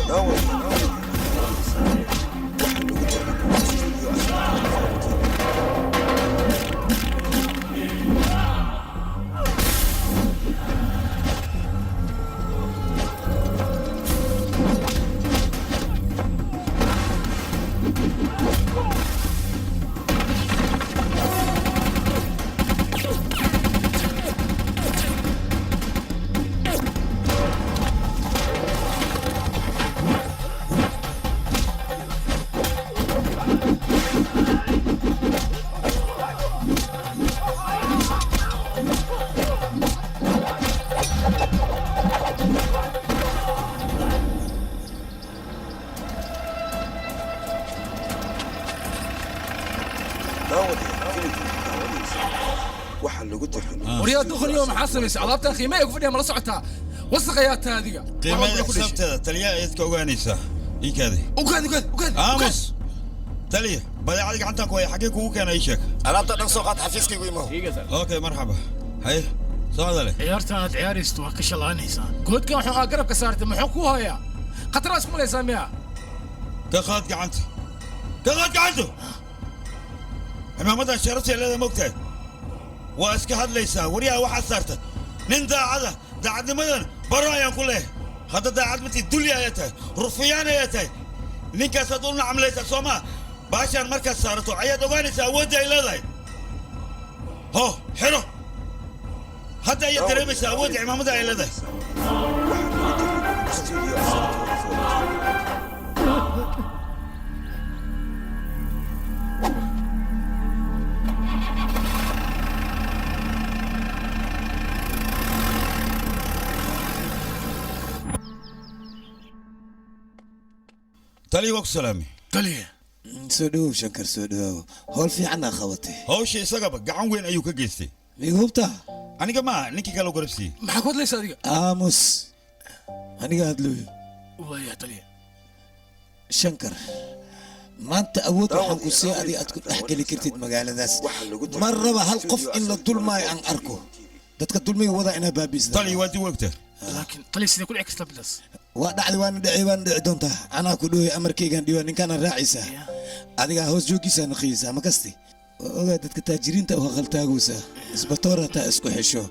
Daawadayaal, filimkan aad daawanaysaan waxaa lagu tarjumay Studio Asal 24. Daawadayaal, filimkan aad daawanaysaan waxaa lagu tarjumay Waryaa duqaniyo, maxaa samaysay? Alaabtan qiimaha ay ku fadhiya mala socotaa? Wasaq ayaa tahay adiga. Qiimaha xisaabteeda taliyaha ayaad ka ogaanaysaa. Iikaadi. Ukaadi, ukaadi, ukaadi. Aamus, taliya. Badeecada gacantaan ku haya xaggee kugu keenay ii sheeg. Alaabta dhan soo qaad xafiiskaygu imow. Okay, marxaba. Haye, socda leh. Ciyaartan aad ciyaaraysto waa ka shalaanaysaa. Goodkan wuxuu aa garabka saartay muxuu ku hayaa? Khataraas ku malaysaa miya? Ka qaad gacanta. Ka qaad gacanta. Cimaamadan sharafta leedahay mogtahay. Waa iska hadlaysaa waryaha waxaad saarta. Nin daacada, daacadnimadan baro ayaan ku leeyahay. Hadda daacad mati dulli ayaa tahay, rufiyaan ayaa tahay. Ninkaasaad u nacamlaysaa soo maa? Baashaan markaad saarato ayaad ogaanaysaa awoodda ay leedahay. Ho, xidho. Hadda ayaad dareemaysaa awoodda cimaamada ay leedahay. Taliya waa ku salaamay. Taliya. Soo dhawow Shankar, soo dhawow. Howl fiican aa qabatay. Hawsha isagaba gacan weyn ayuu ka geystay. Miiga hubtaa? Aniga ma ninkii kale u garab siiyey. Maxaa ku hadlaysaa adiga? Aamus. Aniga hadlooyo. Waaya taliya. Shankar, maanta awood waxaan ku siiyay adiga aad ku dhex geli kartid magaaladaas. Mar raba hal qof in la dulmaayo aan arko. Dadka dulmiga wadaa inaa baabi'isda. Taliya waa dib ogtaa. Laakiin taliya sidee ku dhici kartaa bidaas? Waa dhacday, waana dhici, waana dhici doontaa. Anaa ku dhooyay amarkaygaan dhiwa ninkaana raacaysaa. Adigaa hoos jooggiisaa naqiyeysaa ma kasti. Waa ogaa dadka taajiriinta u haqaltaagaysaa. Isbatoor hataa isku xesho.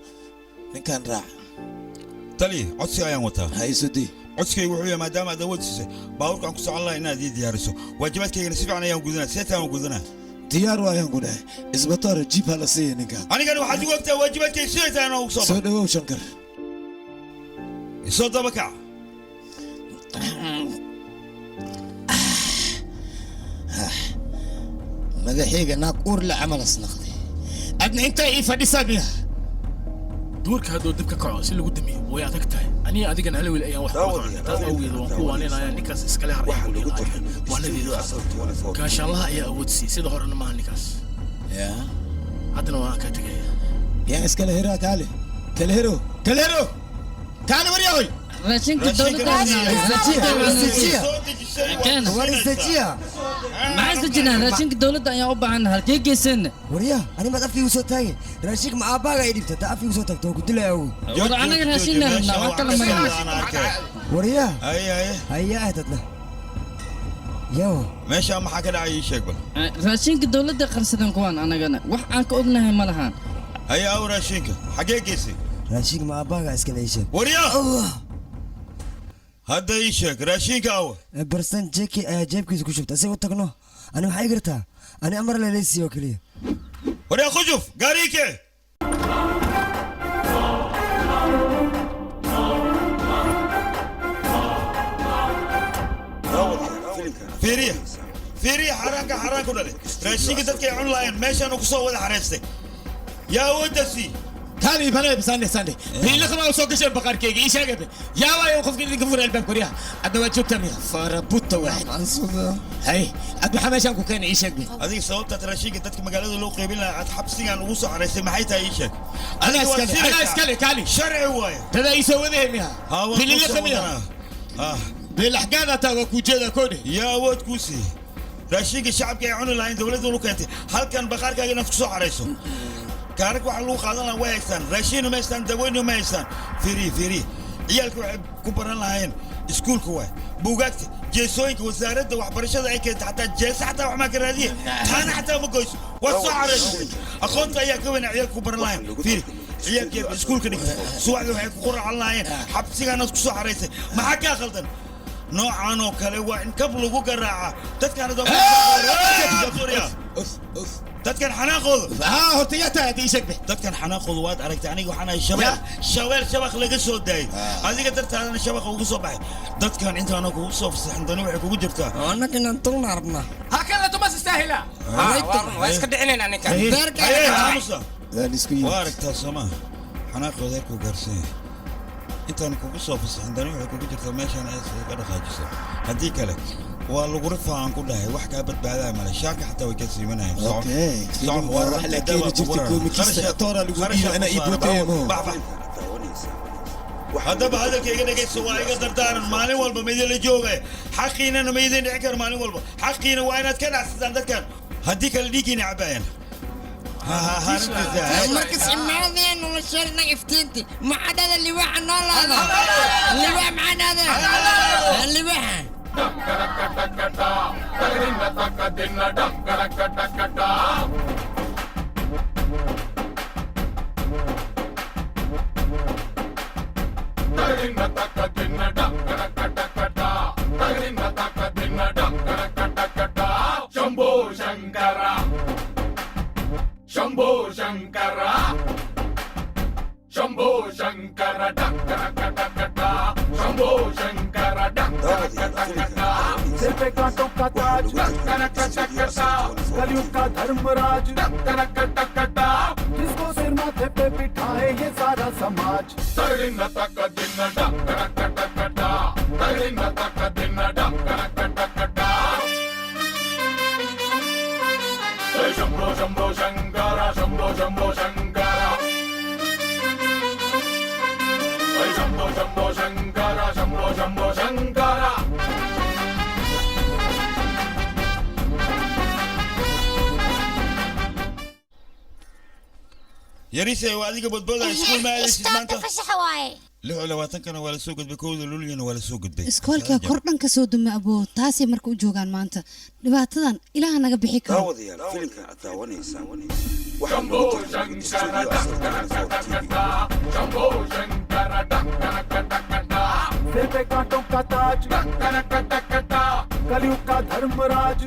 Ninkaan raac. Taliya, codsi ayaan wataa. Ha isu dii. Codsigaygu wuxuu yahay maadaama aad awood siisay baabuurka aan ku socon lahaa inaad ii diyaariso. Waajibaadkaygana si fiican ayaan gudanaa, see taan gudanaa. Diyaar waayaan ku dhahay. Isbatoor jiib ha la siiya ninkaan. Anigana waxaad igu ogtahay waajibaadkayga siday tahay inaan ugu soo Soo dhawow Shankar. Isoo daba kac. Madaxayga naag uur la camal asnaqday. Adna intaa ii fadhisaa miya? Duurka hadduu dib ka kaco si lagu damiyo way adag tahay. Aniga adigana hal wiil ayaan wax ku qabanaa. Taas awgeed waan ku waaninayaa ninkaas iskale har ayaan ku leeyahay. Waanadeeda gaashaanlaha ayaa awood siiyey sida horena maaha ninkaas. Yaa. Haddana waan ka tegaya. Yaa iskale hiraa kaale. Kale hiro. Kale hiro. Kaale waryahoy. Raashinka dowladda maxaa isla jirnaa raashinka dowladda ayaan u baahanna halkee geyseenna waryaa ani maad afkaygu soo taagay raashinka ma aabbaaga ay dhibta taa afkaygu soo taagto waan ku dilaya awow war anaga raashinna rabnaa wax kale ma rabno waryaa hayaa ah dadna yaw meeshaa maxaa ka dhacay ii sheeg bal. Raashinka dowladda qarsadan kuwaan anagana wax aan ka ognahay ma lahaan. Haye aw raashinka xaggee geysay? Raashinka ma aabbaaga iskale ii sheeg. Waryaa hadda ii sheeg raashinka awa. Barsan jeki ayaa jeebkiisa ku shubta isaga u tagno. Ani maxay gartaa? Ani amar leeleysiiyo keliya. Waryaa khujuf gaariike. Fiiriya fiiriya xaaraanka xaaraan ku dhalay raashinka dadka ay cuni lahaayeen meeshaan ku soo wada xareystay. Yaa awoodda sii. Kaali bana sande sande. Biilka ma soo gashay baqarkayga ii sheegay. Yaa waayo qofkii idinka furay albaabka guryaha. Adna waa joogtaa miya? Farabutta waaxid. Hay, ad maxaa meeshaan ku keenay ii sheeg. Adiga sababta raashinka dadka magaalada loo qaybin lahaa aad xabsigan ugu soo xareysay maxay tahay ii sheeg. Anaa iskale, anaa iskale kaali. Sharci waaye. Tada ii soo wadaya miya? Biilka miya? Bilaxgaada taa waa ku jeeda koodhe. Yaa awood kuu siiyey. Raashinka shacabka ay cuni lahayn dowladda u keentay halkan baqaarkaaga inaad ku soo xareyso. Kaarak waxa lagu qaadan lahaa way haystaan raashin ma haystaan daweyn ma haystaan. Fiiri fiiri ciyaalka waxay ku baran lahaayeen iskuulka waay buugaagta jeesooyinka wasaaradda waxbarashada ay keentay xataa jeesa xataa wax maa ka raadiye taana xataa ma goyso waa soo xareysatay aqoonta ayaa ka weyn ciyaalka ku baran lahaayeen. Fiiri ciyaalkii iskuulka dhigtay subaxdii waxay ku quracan lahaayeen xabsigaanaad ku soo xareysay maxaa kaa khaldan? Noocaan oo kale waa in kab lagu garaaca dadkaan dadkan xanaaqooda. Horta yaa tahay hadda ii sheeg be. Dadkan xanaaqooda waad aragtay aniga waxaan ahay shabeel shabeel shabaq laga soo daayay adiga dartaadana shabaqa ugu soo baxay dadkan intaana kugu soo fasaxin dani waxay kugu jirtaa. Annaga inaan tulna rabnaa. Halkan la tumas istaahila. Waa iska dhicinaynaa ninkan. Waa aragtaa soomaa xanaaqooda heerkuu gaarsan yahay. Intaan kugu soo fasaxin dani waxay kugu jirtaa meeshaan aad ka dhaqaajiso haddii kale waa lagu rifaa aan ku dhahay wax kaa badbaadaya male shaarka xataa way ka siimanayaan. Okay. Wax la keeni jirtay koomikista toora lagu dhiibo inaa ii booteeyo. Haddaba hadalkayga dhegayso, waa iga dardaaran. Maalin walba ma idinla jooga, xaqiinana ma idin dhici karo. Maalin walba xaqiina waa inaad ka dhacsataan dadkan, haddii kale dhiiggiina cabaayaan. Markas imaadeen nolosheena iftiinti maxaa liwaaxa noolaada, liwaax maxaa dhahda liwaaxa. Shambho Shankara, Shambho Shankara, Shambho Shankara, Shambho Shankara. सिर पे कांटों का ताज, कलयुग का धर्मराज, जिसको सिर माथे पे बिठाए ये सारा समाज। Shambho Shambho Shankara, Shambho Shambho Shankara, Shambho Shambho Shankara, Shambho Shambho Shankara. Yariise, waa adiga bodbooda, iskuul ma aadaysid maanta? Fasaxa waaye. 26-kana waa la soo gudbay, 1 Luulyana waa la soo gudbay. Iskoolka kor dhan ka soo dumay aboo, taasay marka u joogaan maanta. Dhibaatadan Ilaaha naga bixi karo. Daawadayaal, filimkan aad daawanaysaan waxaa lagu tarjumay Studio Asal 24 TV. सिर पे कांटों का ताज, कलयुग का धर्मराज,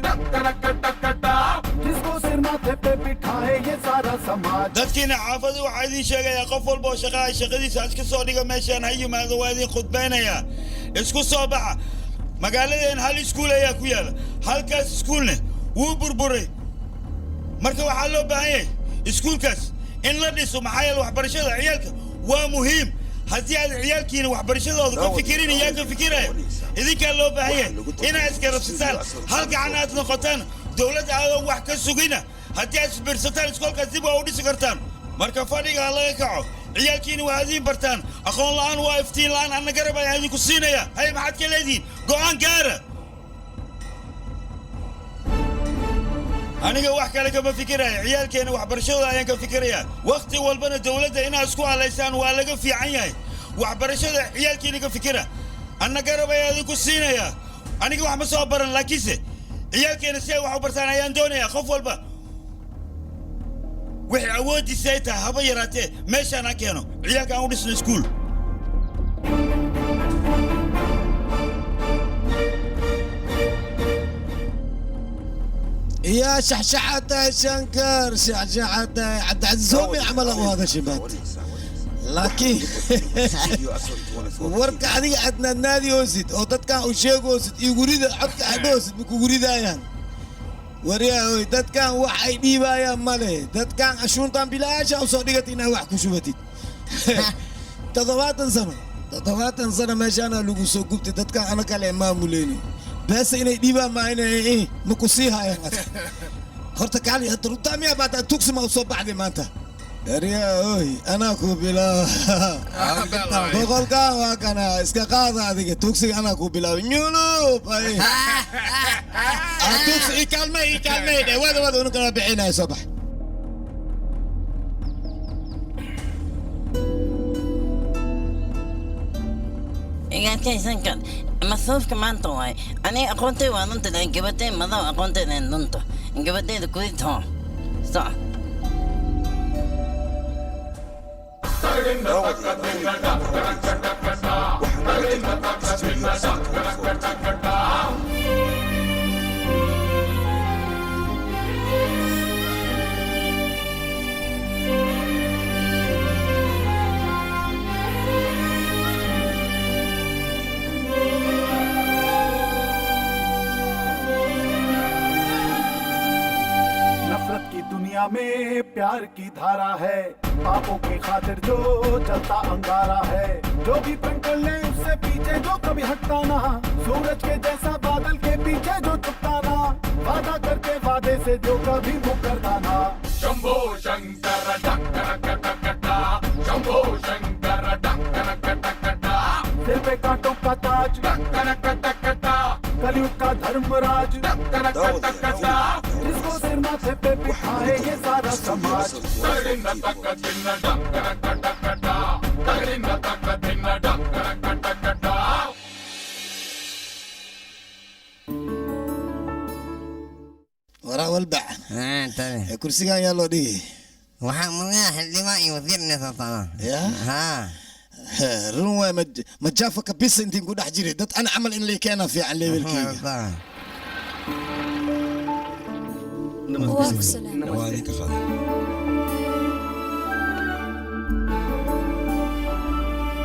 जिसको सिर माथे पे बिठाए ये सारा समाज। Dadkiina xaafada, waxaa idiin sheegayaa, qof walba oo shaqaha shaqadiisa iska soo dhiga meeshaan ha yimaado, waa idin khudbaynayaa. Isku soo baxa. Magaaladeen hal iskuul ayaa ku yaala, halkaas iskuulne wuu burburay. Marka waxaa loo baahan yahay iskuulkaas in la dhiso, maxaa yeele waxbarashada ciyaalka waa muhiim. Haddii aad ciyaalkiina waxbarashadooda ka fikirin, yaa ka fikiraya? Idinkaa loo baahan yahay inaad isgarabsataan, hal gacan aad noqotaan, dowladda aadan wax ka sugina. Haddii aad isbiirsataan, iskoolkaas dib waa u dhisi kartaan. Marka fadhiga ha laga kaco, ciyaalkiina waa idiin bartaan. Aqoon la'aan waa iftiin la'aan. Anna garab ayaan idinku siinaya. Hay, maxaad ka leedihiin? Go'aan gaara. Aniga wax kale kama fikiraya, ciyaalkeena waxbarashadooda ayaan ka fikirayaa. Wakhti walbana dowladda inaad isku halaysaan waa laga fiican yahay. Waxbarashada ciyaalkiina ka fikira, anna garab ayaa idinku siinayaa. Aniga wax ma soo baran, laakiinse ciyaalkeena si ay wax u bartaan ayaan doonayaa. Qof walba wixii awooddiisa ay tahay haba yaraatee meeshaan ha keeno, ciyaalka aan u dhisno iskuul. يا شحشحة شنكر، شحشحة عبد العزيز هم يعمل هذا شبات، laakiin warka adiga aad naadnaadi hoosid oo dadkan u sheegoosid iyo gurida codka aad hoosid ma kugu ridaayaan? Waryahoy, dadkan wax ay dhiibaayaan male. Dadkan cashuurtan bilaasha u soo dhigatay inaad wax ku shubatid. 70 sano, 70 sano meeshaana lagu soo gubtay. Dadkan ana kale maamuleyni beesa inay dhiibaan maa inay ma ku sii haayaan. Horta kaali, hadda runtaa miyaa baata tugsi ma u soo baxday maanta? Oy, anaa ku bilaaba 100-kan, waa kana, iska qaada adiga tugsiga, anaa ku bilaabay nyulub. Ay tugsi i kaalmay, i kaalmay dhe, wada wada unukana bixinayo, soo bax. Igaadkaysankan masruufka maanta waay. Aniga aqoontay waa lunta, laakiin gabadhay madow aqoonteeda lunto, gabadhayda kudid hoo soc. Studio Asal 24 TV. नफरत की दुनिया में प्यार की धारा है, पापों की खातिर जो जलता अंगारा है। जो भी प्रण कर ले उससे पीछे जो कभी हटता ना, सूरज के जैसा बादल के पीछे जो छुपता ना, वादा करके वादे से जो कभी मुकरता ना। शंभो शंकर, शंभो शंकर। का ताज, कलयुग का धर्मराज, जिसको सिर माथे पे बिठाए ये सारा समाज। Waraa walbac kursigan yaa loo dhigi. Waxaa mudana xildhibaan iyo wasiir inay soo socdaan. Ya run waay, majaafa kabisa intiin ku dhex jiray dad ana camal in lay keena fiican leebelkeyga. Waa ku salaam. Waa idinka qaaday.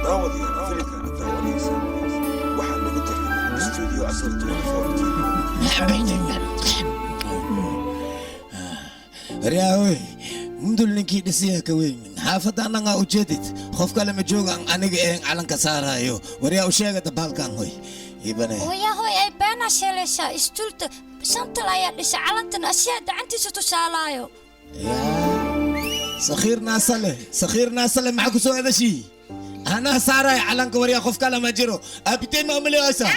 Daawadayaal, filimkan aad daawanaysaan waxaa lagu tarjumay Studio Asal 24 TV. Riyaawe mudul ninkii dhisiya ka weynin xaafadda annagaa ujeedid qof kale ma joogaan aniga een calanka saarayo. Waryaa u sheega dabaalkan hoy ibane. Hooya, hooy, ay beenaa sheelaysaa. Istuulta shantal ayaa dhisay calantan, asiyaa gacantiisa tusaalaayo. Sakhiir naasale, sakhiir naasale, maxaa ku soo hadashii? Anaa saaraya calanka waryaa, qof kale ma jiro. Aabiteen ma umaleyaysaa?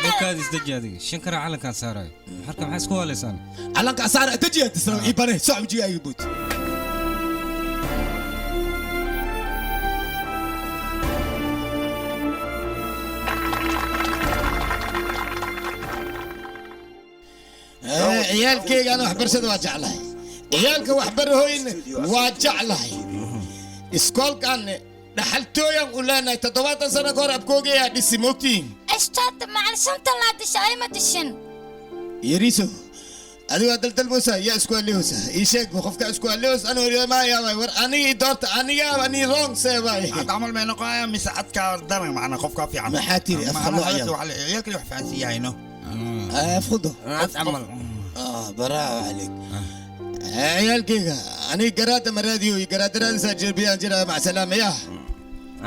Dhulkaada isdeji adiga. Shankara calankaan saarayo harka, maxaa isku haleysaan? Calanka saara dejiya tisra ibane soc wajigaaga buut. Ciyaalkeyga ana waxbarashada waa jeclahay, ciyaalka waxbarahoyna waa jeclahay. Iskoolkan dhaxaltooyan u leenahay, 70 sano ka hor abkoogayaa dhisi, moogtiin. Istaad macalin, shantal laa dishay, ay ma dishin. Yariiso, adigo daldalmosa yaa isku alihoosa? Ii sheeg qofka isku alihoos. Ana warmaaya war aniga i doorta, aniga ani wrong seebay. Cad camal may noqonayaa mise cadkaa daran macna qofkaa fiican? Maxaa tiri? Afka loo ciyaaro. Ciyaalkii wax fahansiiyahayno. Afkudo cad camal. Bravo عليك. Ciyaalkeyga aniga garaada maraadiyo garaada raadisaa jerbiyaan jira. Mac salaama yaa.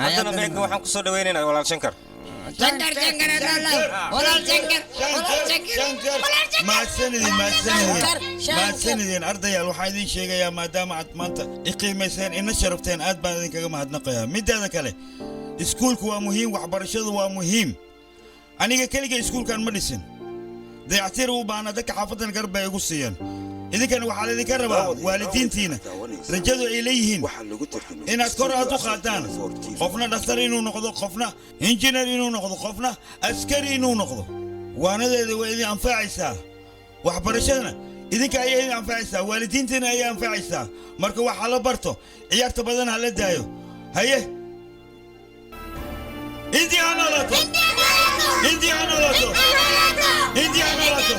Haddana meega waxaan kusoo dhaweynaynaa walaal Shankar. Shankar, Shankar, walaal Shankar, walaal Shankar, walaal Shankar. Mahadsanidin, mahadsanidin. Shankar. Mahadsanidin ardayaal. Waxaa idin sheegayaa maadaama aad maanta i qiimayseen ina sharafteen, aad baan idinkaga mahadnaqayaa. Mideeda kale, iskuulku waa muhiim, waxbarashadu waa muhiim. Aniga keliga iskuulkan ma dhisin, dayactir u baahna dadka xaafadan garab bay igu siiyeen. Idinkana waxaa laydinka rabaa waalidiintiina rajadu ay leeyihiin inaad kor aad u qaadaan, qofna dhakhtar inuu noqdo, qofna injineer inuu noqdo, qofna askari inuu noqdo. Waanadeeda way idin anfacaysaa, waxbarashadana idinka ayaa idin anfacaysaa, waalidiintiina ayaa anfacaysaa. Marka waxa la barto, ciyaarta badan ha la daayo. Haye, India ha noolaato! India ha noolaato! India ha noolaato!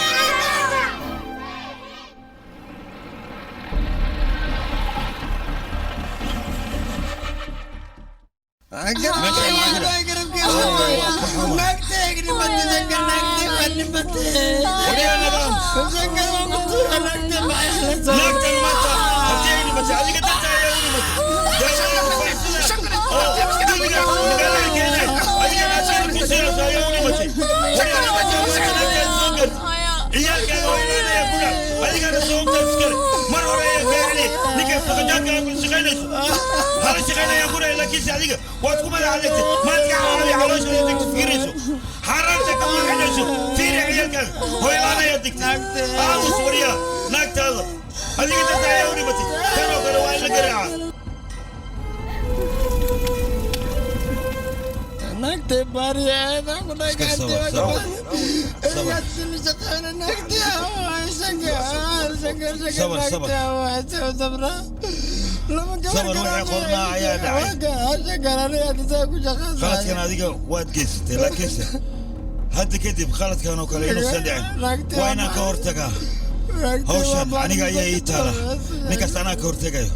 Mar hore ayaa gaarnay ninka saqajaanka aad ku shaqaynayso hala shaqaynaya guraya, laakiinse adiga waad ku madax adegtay maad ka xaaraamay caloosha degto fikirayso xaaraamta ka marxinayso. Fiiri ciyaalkaaga hoylaan ayaa degtay. Aamus wariya, naagtaada adiga dadka ayaa u dhimatay. Tan oo kale waa in la garaacaa. Naagtay baariyeeda ku Sabar, sabar. Sabar, wixii qornaa ayaa dhacay. Khaladkan adiga waad geysatay, laakiinse hadda kadib khaladkan oo kale inuusan dhicin waa inaan ka hortagaa. Hawshan aniga ayaa ii taala, ninkaas anaa ka hortegayo.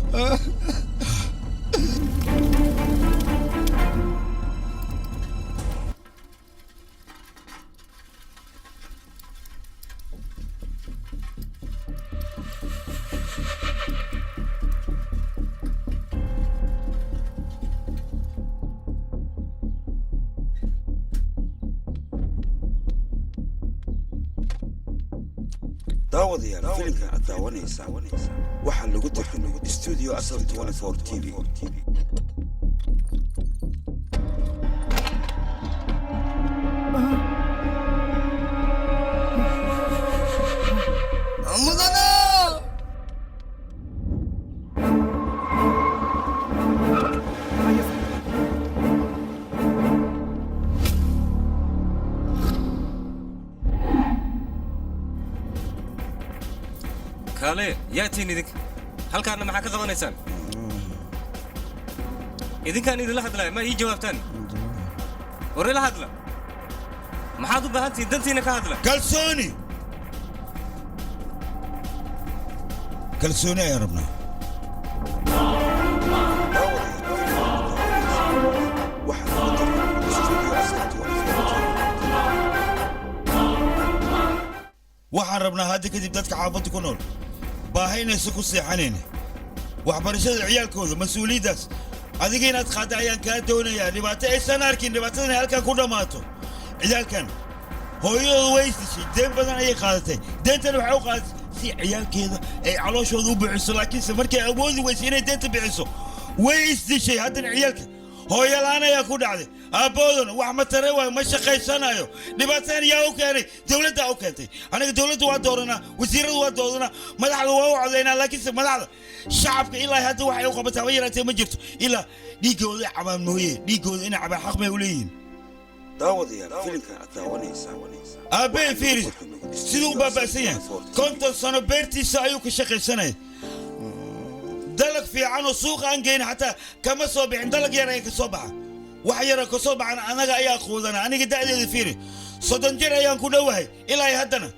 Daawadayaal, filimkan aad daawanaysaa waxaa lagu tarjumay Studio Asal 24 TV. Kaale, yaa tihiin idinka? Halkaana maxaa ka qabanaysaan? Idinkaan idinla hadlaya, ma ii jawaabtaan? War ila hadla. Maxaad u baahan tihiin? Dantiina ka hadla. Kalsooni, kalsooni ayaan rabnaa. Waxaan rabnaa hadda kadib dadka xaafadda ku nool baahi inaysan ku seexanayna, waxbarashada ciyaalkooda mas-uuliyaddaas adiga inaad qaadda ayaan kaa doonayaa. Dhibaato aysan arkin, dhibaatadan ay halkan ku dhammaato. Ciyaalkan hooyadooda way isdishay, deen badan ayay qaadatay. Deentan waxay u qaadatay si ciyaalkeeda ay calooshooda u bixiso, laakiinse markay awoodi weysay inay deenta bixiso way isdishay. Haddana ciyaalka hooyo la'aan ayaa ku dhacday, aabboodana wax ma tare waayo, ma shaqaysanayo. Dhibaatadan yaa u keenay? Dowladdaa u keentay. Aniga dowladda waa dooranaa, wasiiradu waa dooranaa, madaxda waa u codaynaa, laakiinse madaxda shacabka ilaa hadda waxay u qabataa ma yaraatee ma jirto, ilaa dhiiggooda cabaan mooye. Dhiiggooda inay cabaan xaq may u leeyihiin. Daawadayaal, filimkan aad daawanaysaa aabbee fiiri siduu u baaba'san yahay. 50 sano beertiisa ayuu ka shaqaysanaya. Dalag fiican oo suuqa aan geynin xataa kama soo bixin. Dalag yar ayaa ka soo baxa, wax yara ka soo baxana anaga ayaa quudana. Aniga da'deeda fiiri, 30 jir ayaan ku dhowahay, ilaa haddana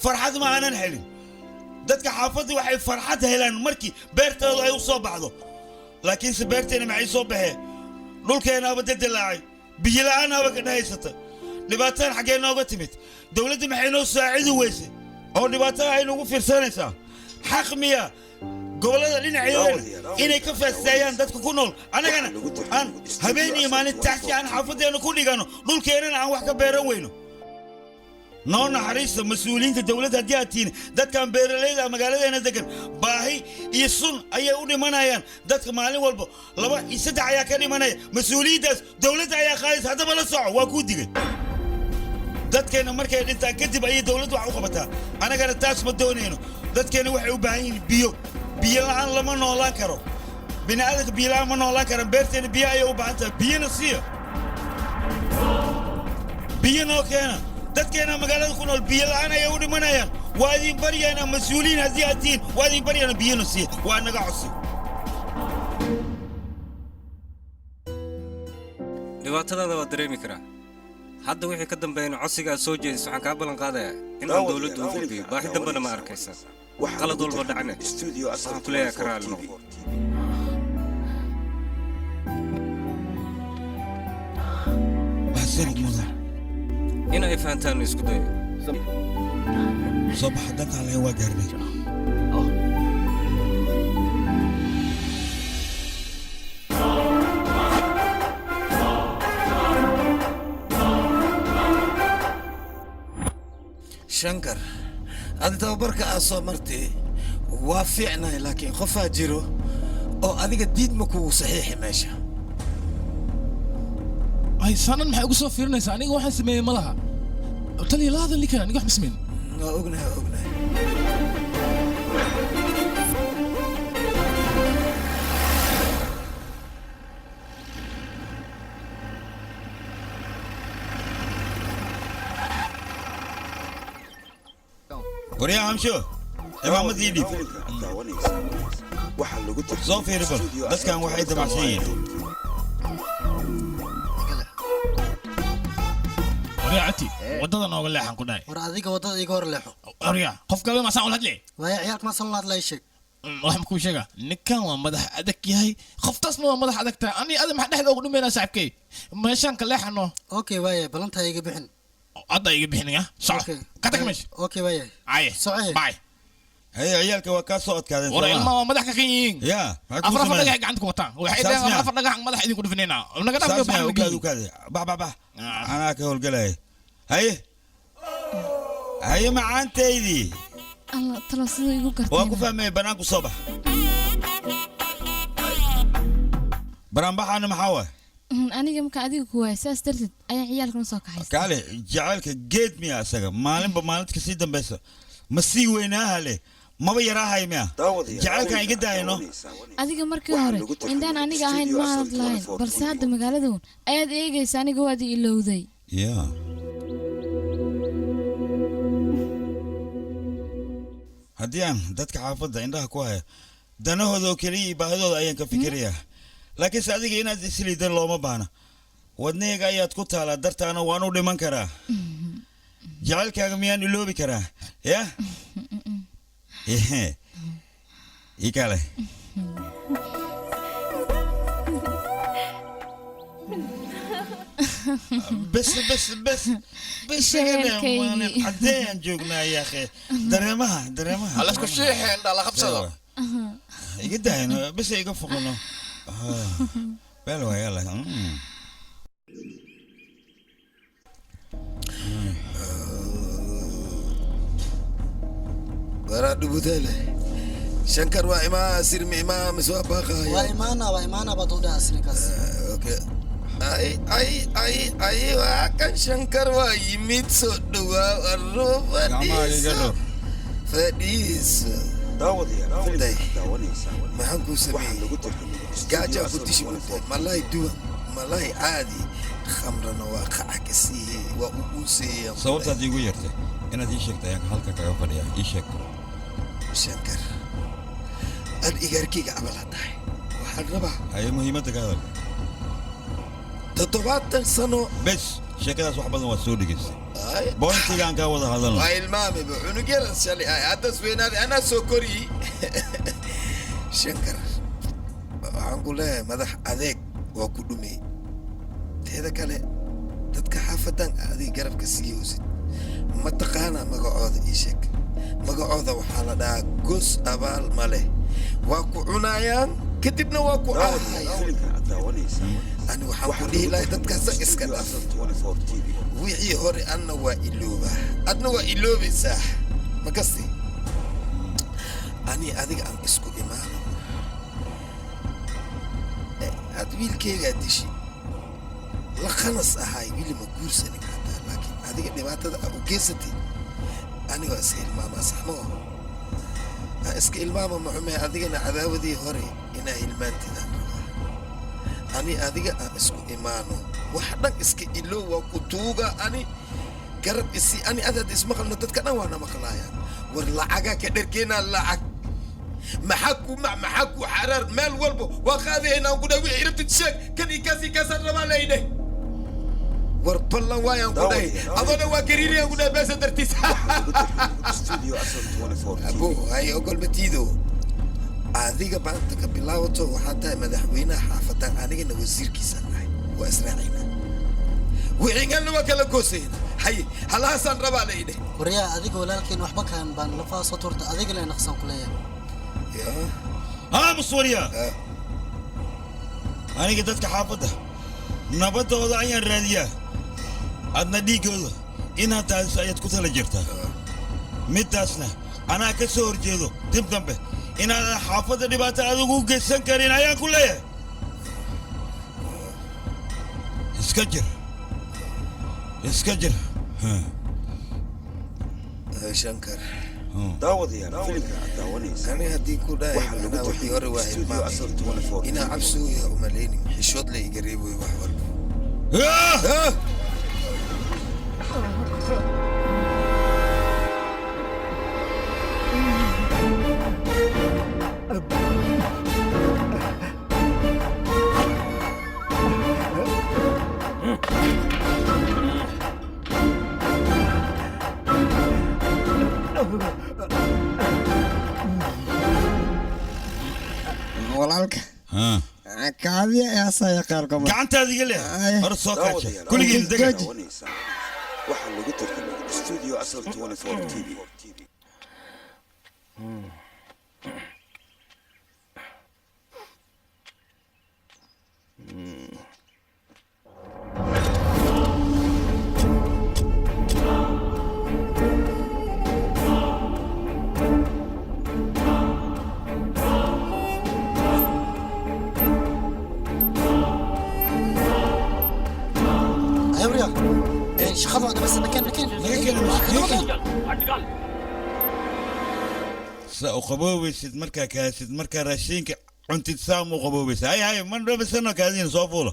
farxad ma aanan helin. Dadka xaafadda waxay farxad helaan markii beertooda ay u soo baxdo, laakiinse beerteena maxay soo baxee? Dhulkeenaaba dadilaacay, biyo la'aanaaba ka dhahaysata. Dhibaatadan xaggee nooga timid? Dowladda maxay noo saacidi weysay oo dhibaatada ay nagu fiirsanaysaa? Xaq miya gobollada dhinaceeda inay ka faastaayaan dadka ku nool, annagana aan habeen iyo maalin taxsi aan xaafaddeena ku dhigano, dhulkeennana aan wax ka beeran weyno? Noo naxariista mas-uuliyiinta dowladda haddii aad tihiin. Dadkan beeralayda magaaladeena degan baahi iyo sun ayay u dhimanayaan. Dadka maalin walba laba iyo saddex ayaa ka dhimanaya. Mas-uuliyaddaas dowladda ayaa qaadaysa. Haddaba la soco, waa kuu digay. Dadkeenna markay dhintaan kadib ayay dowladdu wax u qabataa, annagana taas ma doonayno. Dadkeenna waxay u baahan yihiin biyo. Biyo la'aan lama noolaan karo. Bini'aadanka biyo la'aan ma noolaan karan. Beerteenna biyo ayay u baahan tahay. Biyona siiya, biyo noo keena. Dadkeena magaalada ku nool biyo la'aan ayay u dhimanayaan. Waa idin baryaynaa mas-uuliyiin haddii aad tihiin, waa idin baryaynaa, biyona siiya, waa naga codsi. Dhibaatadaada waa dareemi karaa. Hadda wixii ka dambeeyana codsiga aad soo jeediso waxaan kaa ballan qaadayaa in aan dowladdu u gudbiyo. Baahi dambena ma arkaysa. Qalad walba dhacne waxaan ku leeyahay ka raali noqo. Mahadsanid mudan. In ay fahantaan isku dayo. Soo baxa, dantaan lahayn waa gaarnay. Shankar, adi tababarka aad soo martay waa fiicnahay, laakiin qofaa jiro oo adiga diidma kugu saxiixi meesha. Ay, sanan maxay ugu soo fiirinaysaa? Aniga waxaan sameeyey ma laha. Taliya, la hadal ninkan. Aniga wax ma sameyn. Waa ognahay, waa ognahay. Waryaa Hamsho, cimaamadii dhiib. Waxaa lagu Soo fiiri bal dadkan waxay damacsan yihiin. Waryaa cati, waddada nooga leexan ku dhahay. War adiga waddada iga hor leexo. Waryaa, qof kale ma saan ula hadle? Waaya, ciyaalka ma saan ula hadlay, sheeg. Wax ma kuu sheegaa? Ninkan waa madax adag yahay, qoftaasna waa madax adag tahay. Ani ada maxaa dhexda ugu dhumaynaa saaxiibkay? Meeshaan ka leexano. Okay, waaya, ballantaa iga bixin. Hadda iga bixinaya, soco, ka tag meesha. Okay, waaya. Aye. Soco. Bye. Haye, ciyaalka waa kaa soo adkaadeen. War ilmaha waa madax ka qan yihiin. Ya maxay kuu Afar afar sameeyeen? dhagax gacanta ku wataan. Waxay Saas dhaheen miyaa? afar dhagax madax idinku dhufinaynaa. Naga dhaaf. Saas miyaa? Baxna. Ukaadi, ukaadi, bax bax bax, anaa ka howlgalaya. Haye haye, macaantaydii. Alla, talo siduu igu Waa gartay. ku fahmaya. Banaanku soo bax. Banaanbaxaana maxaa waay? Aniga marka adiga ku waaya, saas darteed ayaa ciyaalkan usoo kaxaysa. Kaale, jacaylka geed miya isaga? Maalinba maalinta kasii dambaysa ma sii weynaaha leh, maba yaraahay miya? Jacaylkan iga daayno. Adiga markii hore indhaan aniga ahayn ma aanad lahayn, balse hadda magaaladan ayaad eegaysa, aniga waad i ilowday. Ya. Haddii aan dadka xaafadda indhaha ku haya, danahooda oo keliya iyo baahidooda ayaan ka fikirayaa. Laakiinse adiga inaad isliidan looma baahna. Wadnahayga ayaad ku taalaa, dartaana waan u dhiman karaa. Jacaylkaaga miyaan iloobi karaa? Ya ii kale. Bes bes bes bes. Sheelkaygii. Cadeeyaan joognaa ya akhi, dareemaha dareemaha. Halasku shiixeen dhala qabsado. Iga daayno bes, iga foqono beel waa yalla. Waraa dhubutele Shankar waa imaa sirmi imaa mise waa baaqaya? Waa imaana, waa imaana baad u dhaha asrinkaas. Okay, ay ay ay ay, waa kan Shankar waa yimid. Soo dhawaa arro. Gacmaha iga Fadhiiso. Dhowr. Fadhiiso. Daawadayaal, filimka aad daawanaysaa Maxaan kuu waxaa sameeyey? lagu tarjumay Gaajaa Studio ku Asal dishi. 24. Malay duwan, malay caadi, khamrana waa qaca ka siiyey, waa u uuseeyey. Sababtaad iigu yeertay inaad ii sheegtay ayaan halka kaga fadhiyaa, ii sheeg. Shankar, ad igaarkayga camal tahay, waxaan rabaa Haye, muhiimadda ka hadal. 70 sano. Bes, sheekadaas wax badan waad soo dhegaystay. Ay. Bointigaan kaa wada hadalno. Waa ilmaameba cunug yaran shalay ay haddas weynaaday, anaa soo koriyi. Shankar, waxaan ku leeyahay madax adeeg waa ku dhumey. Teeda kale, dadka xaafadan adiga garabka siiyowsid ma taqaanaa? Magacooda ii sheeg. Magacooda waxaa la dhahaa gos abaal ma leh. Waa ku cunaayaan, kadibna waa ku Daawadayaal, caahayaan. filimka aad daawanaysaa Ani waxaan ku dhihi lahay dadkaasa iska Studio dhaaf. Asal 24 TV. Wixii hore anna waa iloobaa, adna waa iloobaysaa, ma kasti? Ani adiga aan isku imaano. Ad wiilkeygaa dishi la khanas ahay, wili ma guursanin xataa, laakiin adiga dhibaatada aa u geysatay anigoo iska ilmaamaa saxmo ha iska ilmaama maxume. Adigana cadaawadii hore inaa hilmaantidaan rabaa. Ani adiga aan isku imaano, wax dhan iska iloow, waa ku tuuga. Ani garab isi, ani adaad ismaqalno, dadka dhan waana maqlaayaan. War lacagaa ka dherkeenaa, lacag maxaa ku mac, maxaa ku xaraar, meel walba waa qaadaynaan ku dhahay. Wixii rabtid sheeg, kan iyo kaas iyo kaasaan rabaa laydheh. War ballan waayaan ku dhahay, adoo dhan waa gariirayaan ku dhahay beesa dartiis. Studio Asal 24 TV. Abo hay ogol matiido. Adiga maanta ka bilaabato waxaa tahay madaxweynaha xaafadan, anigana wasiirkiisaan ahay. Waa israaciina, wixii galna waa kala goosayna. Hay halahaasaan rabaa laydheh. Waryaa, adiga walaalkeen waxba kaan baan lafaa soo tuurta, adigana naqsan ku leeyahay. Aamus waryaa. Aniga dadka xaafadda nabaddooda ayaan raadiyaa, adna dhiiggooda inaad taadiso ayaad ku tala jirtaa. Middaasna anaa ka soo horjeedo. Dib dambe inaadan xaafadda dhibaato adigu u geysan karin ayaan ku leeyahay. Iska jir, iska jir. Shankar. Daawadayaal, filimka aad daawanaysaa Ani haddii ku dhahay waxaa lagu macnaha wixii hore waa Studio hilmaamay. Asal 24 Inaa TV. cabsooya umalaynin, xishood la iga reeboy wax walba. Walaalka kaadiya aasaya qaarkoma. Gacantaada iga leh, hor soo kaaja kulligiin dega. Daawanaysaa waxaa lagu tarjumay Studio Asal 24 TV. Waryaa, shaqada waa dhamaysan, nakeen nakeen. Sa u qaboobaysid markaa kaasid, markaa raashinka cuntid saam u qaboobaysa. Hay hay, man dhamisano, kaadiin soo fuula.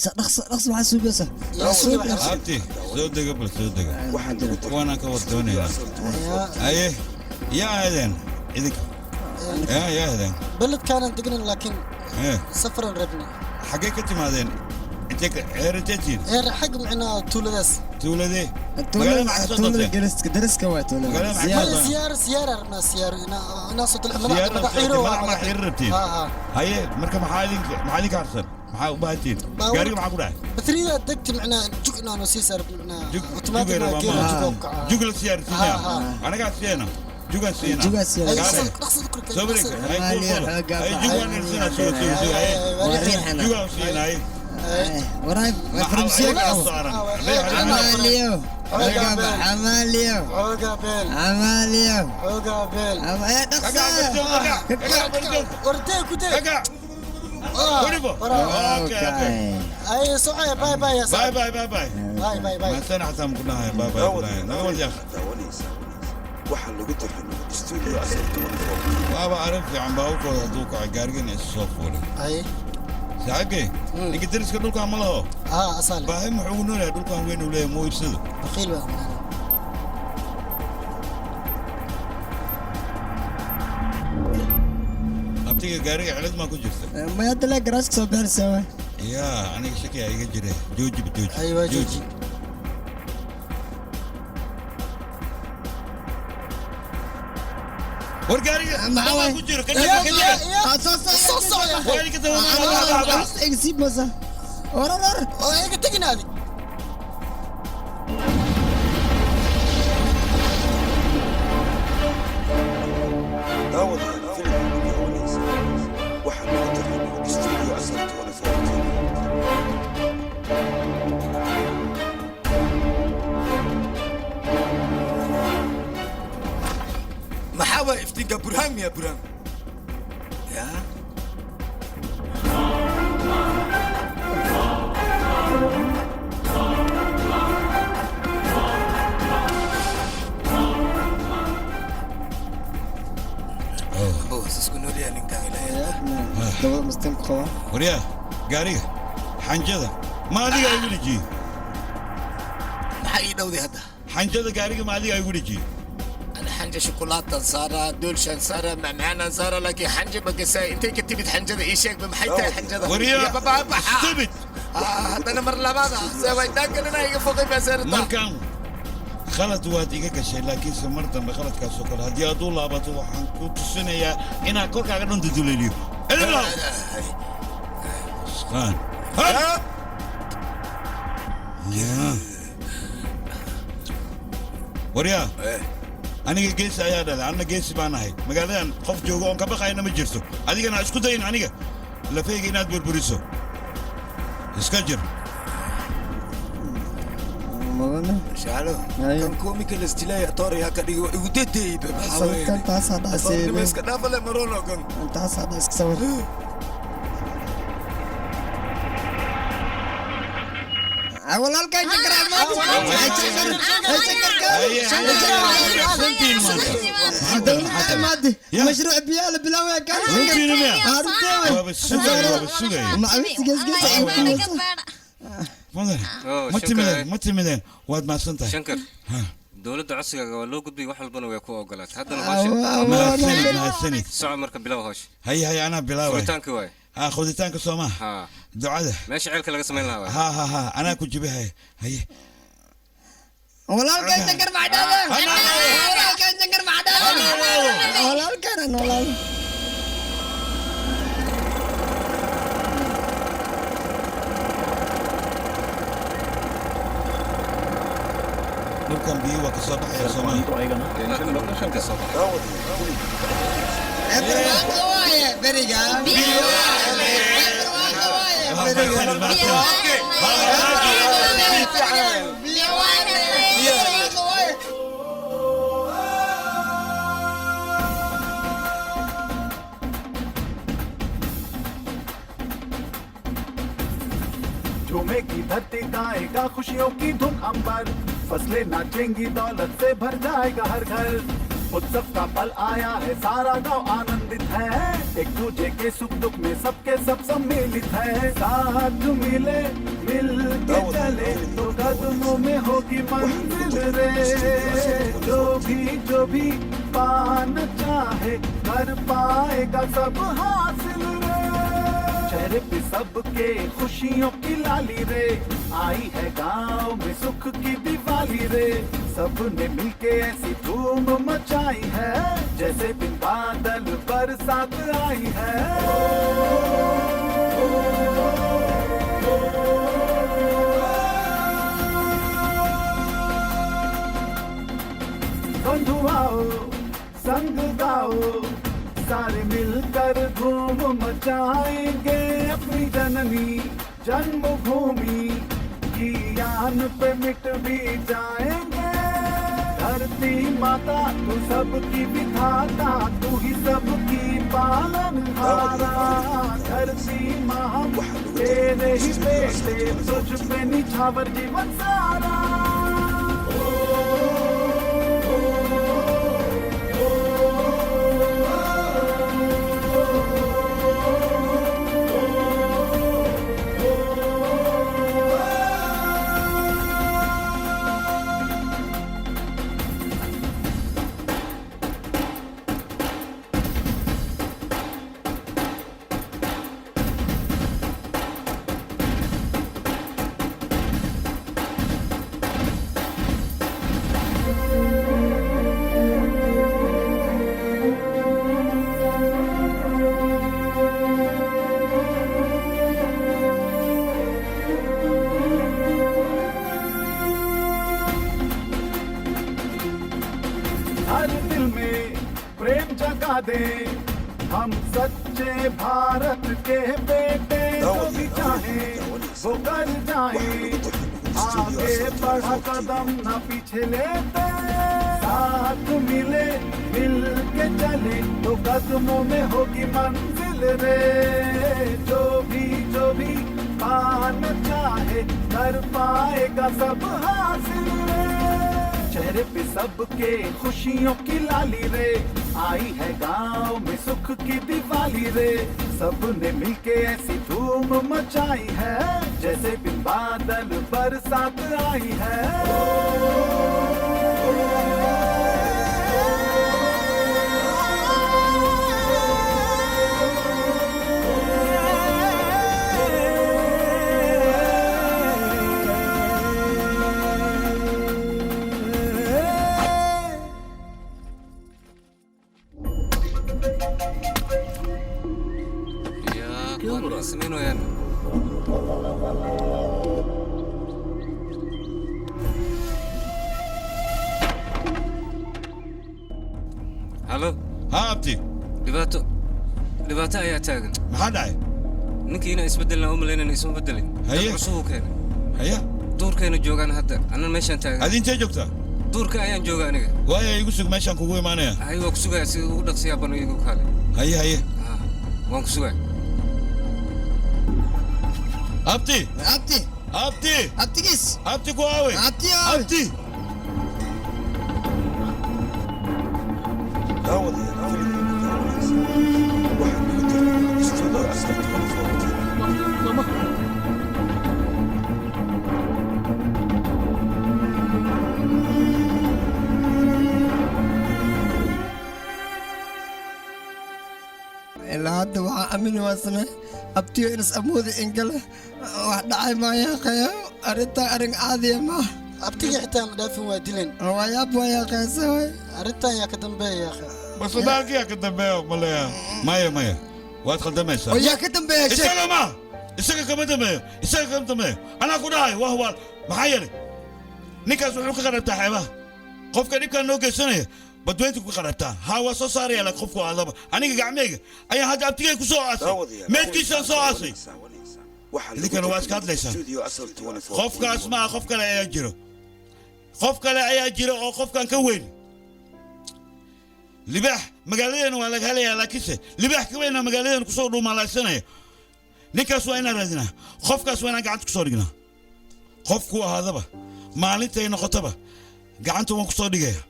suubiyeysaa? Dhaqso dhaqso, maxaa suubiyeysaa? Abti, soo dega bal, soo dega. Kuwaanaan ka war doonaynaa. Haye, yaa aadeen idinka? Yaa aadeen? Beledkaanan degnan, laakiin Eh, safaran rabnay. Xaggee ka timaadeen? Intee heer intee tihiin? Heer xag micnaa tuuladaas. Tuuladee? Magaalada maxaa kasoo tuulada doonteen? Deriska deriska waa tuulada. Magaalada maxaa Ziyaaro. kasoo doonteen? Siyaaro, siyaaro rabnaa, siyaaro inaa soo dalx madax Siyaaro madax rabteen, xiiro. madax madax xiiro rabtiin. Ha ha. Haye, marka maxaa idinka harsan? Maxaa u baahan tihiin? Baabuur- Gaariga maxaa ku dhacay? Batrida degti micnaa jug inaanu sii saarno micnaa otomaatig Jugay waa rabaa geela maaha. jug oo kaca. Jug la siyaarsiinaya. Ha, ha. Anagaa siiyana. Jugaan siiyana. Jugaa siiyana. Gaare. Soo wareeg. Hay, kuul, kuul. Hay, jug waan irsinaa, sugo, sugo, sugo. Haye. Jugaan siiyana, haye. Waraay farmasiyaga. Xamaaliyo, xamaaliyo, xamaaliyo, xoogaa beel. Ee, dhaqso. Wartee ku dee. Waribo. Okay, okay. Ay, socaya, bye bye ya. Bye bye, bye bye. Bye bye bye. Mahadsan xataa ma ku dhahay bye bye ku dhahay. Naga wad yaaq. Waxaa lagu tarjumay Studio Asal 24. Waaba arrin fiican baabuurkooda hadduu kacay gaarigana isu soo fuulay. Haye. Saaxiibkay, ninka deriska dhulkaan ma laho. Haa, asaale. Baahi muxuu ugu noolyahay dhulkaan weyn uu leeyahay muu iibsado? Baqiil baa. Abtiga, gaariga cilad maa ku jirta? Ma hadda laa garaaska soo bixinaysaa waay. Yaa, aniga shaki aa iga jira. Jooji ba, jooji. Aywa, jooji. War gaariga maxaa waay? ku jiro ka jaga, ka jaga. Soo socda. Waa idinka daba Iga siib masa. War war war. Oo iga tegin adi. Daawadayaal, filimka daawanaysa waxaa lagu tarjumay Studio Asal 24 TV. Maxaa waay iftiinka? Burhaan miya? Burhaan ya. Boos isku noolyahay ninkan ilaahay. Dabada masteen ku qabaa. Waryaa, gaariga xanjada ma adiga igu dhejiyey? Maxaa ii dhowday hadda? Xanjada gaariga ma adiga igu dhejiyey? أنا حنجة شوكولاتة صارة دولشان صارة معمعانة صارة، لكن حنجة بقساي انت كتبت حنجة ايش شيك بمحيتها حنجة. وريا، يا بابا بحا. stupid. آه، أنا مر لبعضها سويت لنا فوقي بسيرتها. Markaan khalad waad iga gashay, laakiinse mar dambe khaladkaasoo kale haddii aad u laabato waxaan ku tusinayaa inaan korkaaga dhunta duleeliyo. Edeb lahow. Isqaan. Ya. Waryaa, aniga geesi ayaa dhalay, anna geesi baan ahay. Magaaladan qof joogo oon ka baqayna ma jirto. Adigana ha isku dayin aniga lafayga inaad burburiso. Iska jir. Mudane. Shaalo kan koomika lasdilaya tooraya ka dhigi igu dedeyba. Sawirkan taasaa dhacay. Iska dhaafale marono kan. Taasaa dhacay, iska sawir. Walaalkay Shankar Amaadi, mashruuc biyaha la bilaabaya kan. Runtiina miya? Waaba sugaya, waaba sugaya. Mudane, Oh, ma Shankar, timideen, ma timideen, waad mahadsan tahay. Shankar, dowladda codsigaaga waa loo gudbiyey, wax walbana way ku ogolaatay. Haddana Ah, hawsha mahadsanid, mahadsanid. Soco marka, bilow hawsha. Haye haye, anaa bilaabay. Furitaanki waay. Ha, qoditaanka soo maha? Ha. Ducada. Meesha ceelka laga samayn lahaa waay. Ha ha ha, anaa ku jibi. Haye haye. Walaalkay Shankar macdhaada, walaalkay Shankar macdhaada, walaalkana noolaada. Dhulkan biyo waa ka soo baxaya soo maha? Waaye beriga. झूमेगी धरती, गाएगा खुशियों की धुन अंबर, फसलें नाचेंगी, दौलत से भर जाएगा हर घर। उत्सव का पल आया है, सारा गांव आनंदित है। एक दूजे के सुख दुख में सबके सब सम्मिलित है। साथ मिले मिल के चले तो कदमों में होगी मंजिल रे। जो भी पाना चाहे कर पाएगा सब हासिल रे। चेहरे पे सबके खुशियों की लाली रे, आई है गांव में सुख की दिवाली रे। सबने मिलके ऐसी धूम मचाई है, जैसे बिन बादल बरसात आई है। बंधु आओ संग गाओ, सारे मिलकर धूम मचाएंगे। अपनी जननी जन्मभूमि की आन पे मिट भी जाएंगे। धरती माता तू सबकी विधाता, तू ही सबकी पालनहारा। धरती माँ तेरे ही बेटे, तुझ पे निछावर जीवन सारा। हर दिल में प्रेम जगा दे, हम सच्चे भारत के बेटे। जो भी चाहे वो कर जाए, आगे बढ़ा कदम न पीछे लेते। साथ मिले मिल के चले तो कदमों में होगी मंजिल रे। जो भी पाना चाहे कर पाएगा सब हासिल रे। चेहरे पे सबके खुशियों की लाली रे, आई है गांव में सुख की दिवाली रे। सबने मिलके ऐसी धूम मचाई है, जैसे बिन बादल बरसात आई है। Halo. Ha abti. Dhibaato dhibaato ayaa taagan. Maxaa dhacay? Ninkiina isbedelna u malaynayna isma bedelin. Haye. Dad cusub uu keenay. Haye. Duurkayna joogaan hadda. Anna meeshaan taagan. Adi intee joogtaa? Duurka ayaan joogaa aniga. Waaya igu sug meeshaan kugu imaanaya. Haye waa ku sugayaa si ugu dhaqsiyaa banu igu kaale. Haye haye. Waan ku sugayaa. Abti. Abti. Abti. Abtigiis. Abti ku aawe. Abti aawe. Abti. Ilaa hadda waxaa amini waa samee abtiyo inas amoodi ingale wax dhacay maayaaqeeyo arrintaa arrin caadiya maaha. Abtiga xitaa ma dhaafin waa dileen. Waayaab waayaaqeese way. Arrintan yaa ka dambeeya yaaqe. Basudaalkiyaa ka dambeeya maleeya. Maya maya waad khaldamaysaa. Oo yaa ka dambeeya sheeg. Isaga ma isaga kama dambeeyo isaga kama dambeeyo anaa ku dhahay wah waal maxaa yeelay ninkaas wuxuu ka qarabtaa xeebaha qofka dhibkaan noo geysanaya badweynta ku qarabtaa haa waa soo saaraya laakiin qofku adaba aniga gacmeyga ayaan hadda abtigay ku soo aasay meedkiisaan soo aasay idinkana waa iska hadlaysaan qofkaas maaha qof kale ayaa jiro qof kale ayaa jira oo qofkan ka weyn libaax magaaladeena waa laga helayaa laakiinse libaax ka weyna magaaladeena kusoo dhuumaalaysanaya ninkaas waa inaan raadinaa qofkaas waa inaan gacanta kusoo dhignaa qofkuu ahaadaba maalintay noqotaba gacanta waan kusoo dhigaya.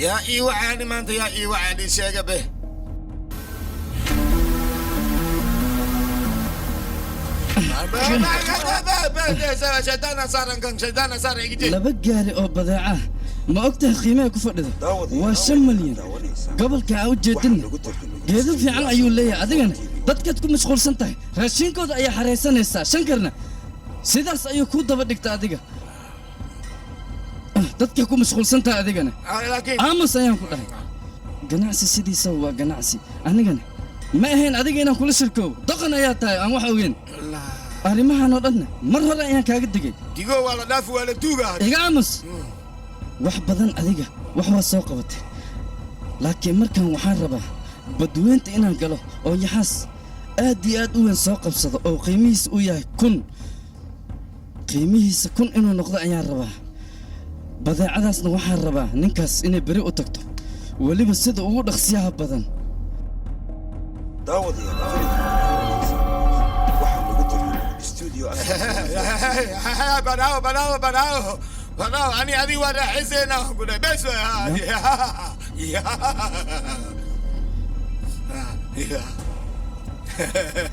Yaa ii wacaani maanta, yaa ii wacaani sheega be. Laba gaari oo badeeca ah ma ogtahay qiimaha ku fadhida waa 5 malyan. Gobolka aa u jeedinna geedo fiican ayuu leeyahay, adigana dadkaad ku mashquulsan tahay, raashinkooda ayaa xaraysanaysaa. Shankarna sidaas ayuu kuu daba dhigta adiga. Dadka ku mashquulsan tahay adigana aamus ayaan ku dhahay. Ganacsi sidiisa waa ganacsi, anigana ma ahayn adiga inaan kula shirkoobo. Doqon ayaa tahay aan wax ogeyn. Arrimahan oo dhanna mar hore ayaan kaaga digay. Digo waa la dhaafi, waa la duugaa. Iga aamus. Wax badan adiga wax waa soo qabatay, laakiin markan waxaan rabaa badweynta inaan galo oo yaxaas aad iyo aad u weyn soo qabsado oo qiimihiisa uu yahay 1000, qiimihiisa 1000 inuu noqdo ayaan rabaa. Badeecadaasna waxaan rabaa ninkaas inay beri u tagto, weliba sida ugu dhaqsiyaha badan. Banaaw, banaaw, banaaw, banaaw, ani adiga waa raaxaysaynaa ku dhahay bes.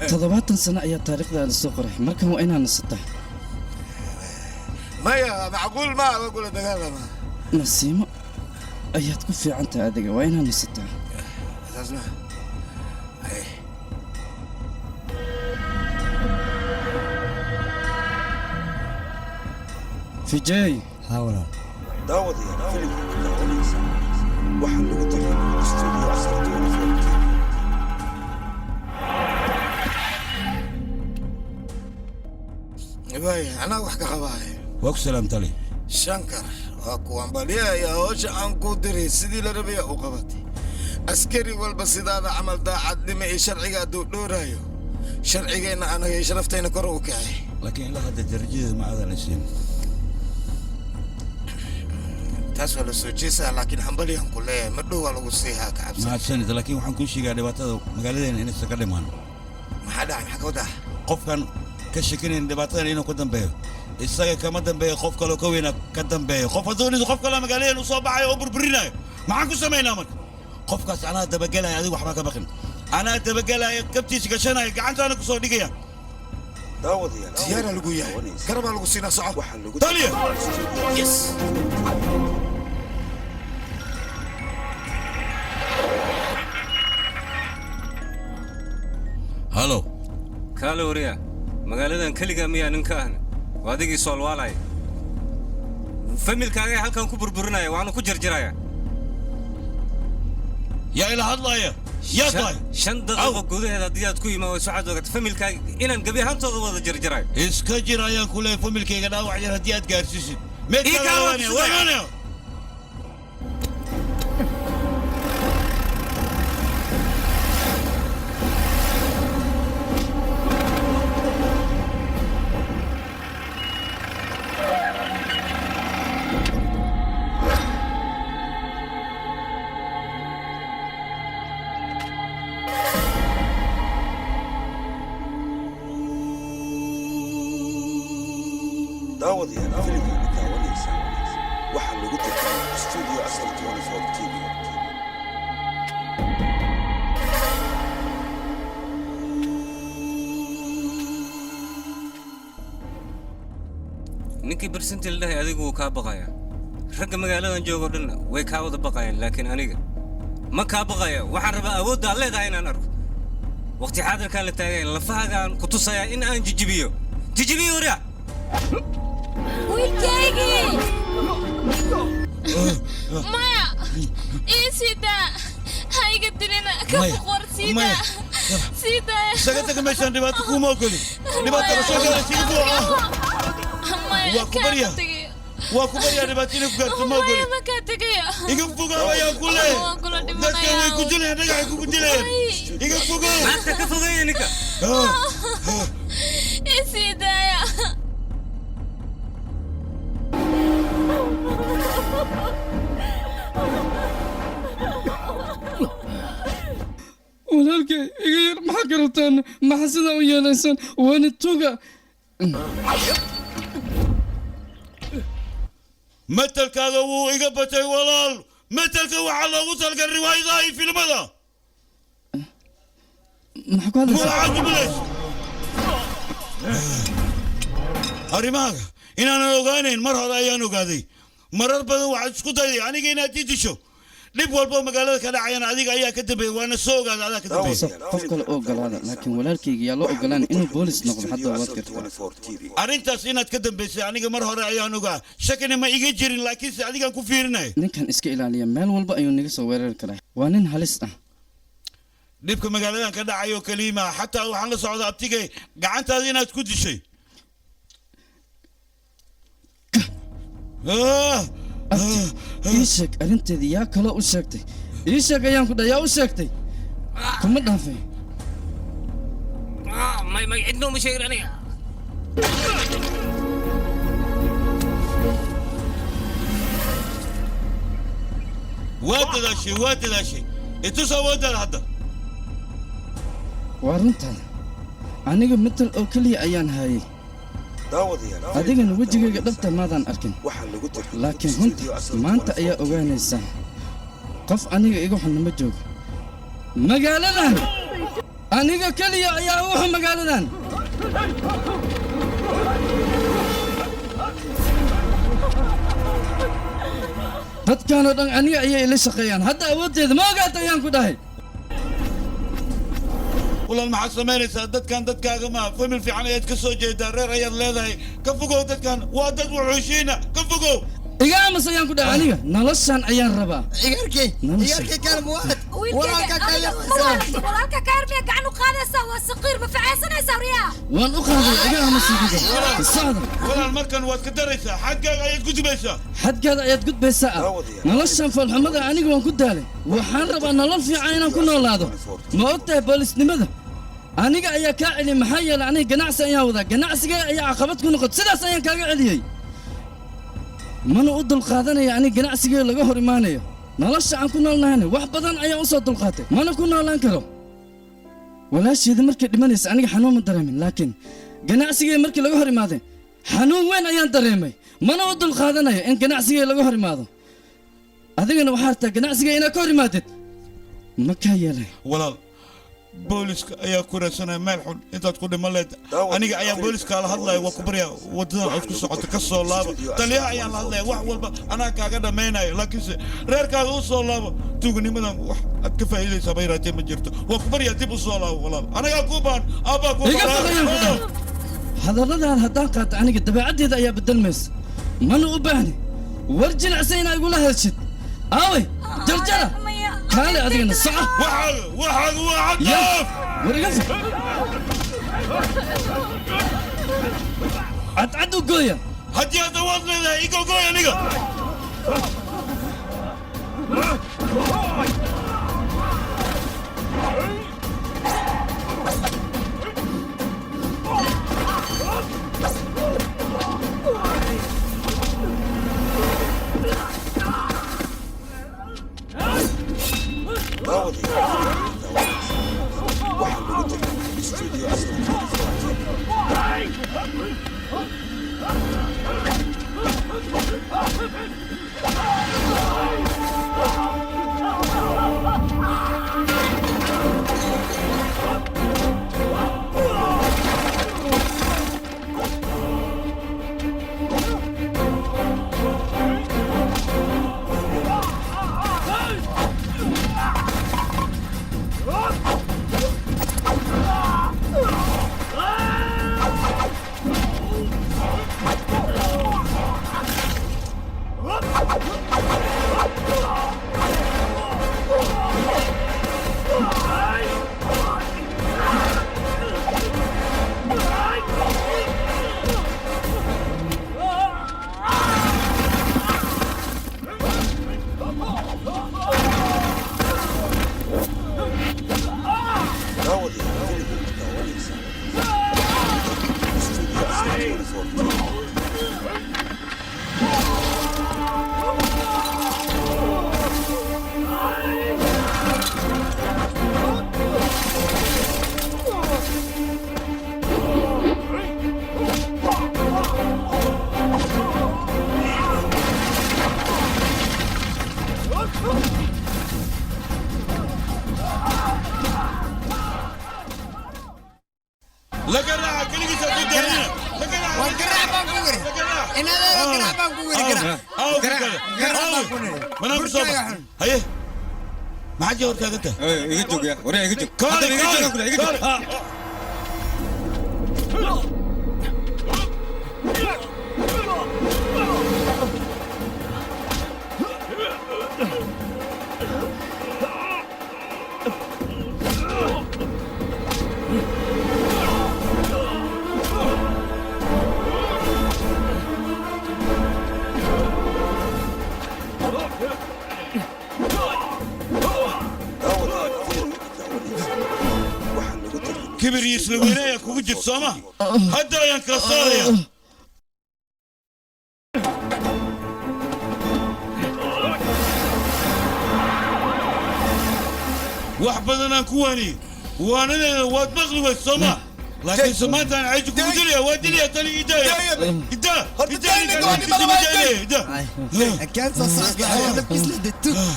70 sano ayaa taariikhdaada soo qoray, markan waa inaa nasataa. Maya, macquul ma waa kula dagaalama. Nasiimo ayaad ku fiican tahay, adiga waa inaa nasataa. Saas ma Vijay. Haa walaal. Daawadayaal, filimka aad daawanaysaa waxaa lagu tarjumay Studio Asal 24 TV. Waay, anaa wax ka qabaaya. Waa ku salaam tali. Shankar, waa kuwan baliyaya howsha aan ku diray sidii la rabaya u qabatay. Askari walba sidaada camal daacadnimo iyo sharciga hadduu dhowraayo, sharcigeenna anaga iyo sharaftayna kor u kacay. Laakiin ilaa hadda darajadeeda ma aadan isiin. Taas waa la soo jeesaa, laakiin hambalyan ku leeyahay, ma dhow waa lagu siihaa, ka cabsan. Mahadsanid, laakiin waxaan kuu sheegaa dhibaatada magaaladeena inaysan ka dhimaan. Maxaa dhacay? Maxaa ka wadaa? Qofkan ka shakinayn dhibaatadan inuu ka dambeeyo, isaga kama dambeeyo, qof kaloo ka weyna ka dambeeyo. Qof hadduu dhinto, qof kaloo magaaladeena u soo baxayo oo burburinayo, maxaan ku samaynaa marka? Qofkaas anaa dabagelaya, adigu waxbaa ka baqin. Anaa dabagelaya, kabtiisa gashanaya, gacantaana ku soo dhigaya. Daawadayaal, diyaaraa lagu yahay, garabaa lagu siinaa, soco. Taliya. Yes. Halo. Kaale wariya, magaaladan keligaa miyaa ninka ahna? Waa adigii soolwaalaya, familkaaga halkan ku burburinaya, waana ku jarjaraya. Yaa ila hadlaaya? Yaa tahay? 5 daqiiqo gudaheed haddii aad ku imaan wayso, waxaad ogata familkaaga inaan gebi ahaantooda wada jarjarayo. Iska jir ayaan ku leeyahay, familkayga dhaawac yar haddii aad gaarsiisid. Ii kaala waa ku Meedkaa. Daawadayaal, filimka aad daawanaysaa waxaa lagu tarjumay Studio Asal 24 TV. Ninkii barsinti la dhahay adigu wuu kaa baqayaa, ragga magaaladan joogo dhanna way kaa wada baqayaan, laakiin aniga ma kaa baqaya. Waxaan rabaa awoodda aad leedahay inaan arko. Waqti xaadirkaan la taagayn, lafahaagaan ku tusayaa in aan jijibiyo, jijibiyo waryaa. Wiilkaygii, maya, ii sii daa, ha iga dilina, ka Maya, fuqwar, sii maya. daa, sii daaya. Isaga taga meeshaan, dhibaato kuuma ogoli. Dhibaatada soo gaaraysa iga fuuca. Maya, Waa ku barya. kaama tegayo. Waa ku baryaa, dhibaato inay ku gaarto ma ogoli. Maya, ma kaa tegayo. Iga fogaw ayaan ku leeyahay. Waan kula Dadkan way ku dhimanayaa. dilayaan, dhagaxay kugu dilayaan. Iga fogow. Maadka ka fogeeya ninka. Ii sii daaya. Walaalkay iga yar, maxaa ka rabtaan? Maxaa sidaa u yeelaysaan? Waana tuga. Matelkaaga wuu iga batay walaal. Metelka waxaa loogu talgalay riwaayadaha iyo filimada. Maxaa ku hadlaysaa? Waxaad jumlays arrimahaaga inaanan ogaanayn mar hore ayaan ogaaday. Marar badan waxaad isku dayday aniga inaad ii disho. Dhib walba oo magaalada ka dhacayana adiga ayaa ka dambeeyay, waana soo ogaaday adaa ka dambeeyay. Qof kale oo ogolaada, laakiin walaalkayga yaa loo ogolaan inuu boolis noqdo hadda waad gartaa. Arrintaas inaad ka dambaysay aniga mar hore ayaan ogaa, shakina ma iga jirin, laakiinse adigaan ku fiirinay. Ninkan iska ilaaliya, meel walba ayuu naga soo weerari karaa, waa nin halis ah. Dhibka magaaladan ka dhacayo kaliima xataa waxaan la socda abtigay gacantaada inaad ku dishay. Abti, ii sheeg arrinteedii, yaa kaloo u sheegtay? Ii sheeg ayaan ku dhahay, yaa u sheegtay? Kuma dhaafay. May may, cidna uma sheegin aniga. Waa dadaashay, waa dadaashay, itus awooddaada hadda. Waa runtaada, aniga matal oo keliya ayaan hayay, adigana wejigayga dhabta maadaan arkin, laakiin runta maanta ayaa ogaanaysaa. Qof aniga iga xunna ma joogo magaaladan, aniga keliya ayaa ugu xun magaaladan. Dadkanoo dhan aniga ayay ila shaqeeyaan hadda, awooddeeda ma ogaata ayaan ku dhahay. Walaal, maxaad samaynaysaa? Dadkan dadkaaga ma famil fiican ayaad ka soo jeedaa, reer ayaad leedahay. Ka fogow dadkan, waa dad wuxuushiina, ka fogow. Iga aamus ayaan ku dhahay, aniga noloshan ayaan rabaa. Cigaarkii, cigaarkii kaal muwaad. Walaalka kaal. Walaalka kaar miya gacan u qaadaysaa? Waa saqiir, ma facaysanaysaa riyaa? Waan u qaaday, iga aamus idiga socda. Walaal, markan waad ka daraysaa, xaggaaga ayaad gudbaysaa. Xadgaada ayaad gudbaysaa ah. Noloshan foolxumada aniga waan ku daalay, waxaan rabaa nolol fiican inaan ku noolaado. Ma og tahay boolisnimada aniga ayaa kaa celiyey? Maxaa yeelay aniga ganacsi ayaan wadaa, ganacsiga ayaa caqabad ku noqot, sidaas ayaan kaaga celiyey. Mana u dulqaadanaya aniga ganacsigee laga hor imaanayo. Nolosha aan ku noolnahayna wax badan ayaan u soo dulqaatay, mana ku noolaan karo. Walaasheeda markay dhimanaysa aniga xanuun ma dareemin, laakiin ganacsigee markii laga hor imaaday xanuun weyn ayaan dareemay. Mana u dulqaadanayo in ganacsigee laga hor imaado. Adigana waxaa rabtaa ganacsigee inaad ka hor imaadid, ma kaa yeelay. Walaal, booliska ayaa ku raadsanaya meel xun intaad ku dhiman leed. Aniga ayaa booliska la hadlaya, waa ku baryaa, wadadan aad ku socoto ka soo laabo. Taliyaha ayaan la hadlaya, wax walba anaa kaaga dhammaynayo, laakiinse reerkaada u soo laabo. Tuuganimadan wax aad ka faa'iidaysaa bay raatee ma jirto. Waa ku baryaa, dib u soo laabo walaal, anagaa kuu baan, aabbaa kuu. Iga foqayaan ku dhahay, hadalladaada haddaan qaato aniga dabeecaddeeda ayaa bedelmaysa, mana u baahni war jilicsan inaa igula hadashid. Aaway jarjara, kaale adigana soco. Waxaaga, waxaaga waa caddaaf. War iga fog, cadcad u gooya. Haddii aad awood leedahay iga gooy aniga. Inadeero garaac baan ku wiri garaac. Garaac Garaac baan ku niri. Banaanku soo bax. Haye. Maxaad jii hortaagan tahay? Iga joog ya, waryaa iga joog. Kaale, Haddaba iga kaale, joog, iga joog. kaale. Kibir iyo isla weyne ayaa kugu jirta sooma hadda ayaan kala saaraya. Wax badan aan ku waaniyey waanadeeda waad maqli weyd sooma laakiinse maanta aan cayji kugu dilaya waa dilaya tani idaaya idaa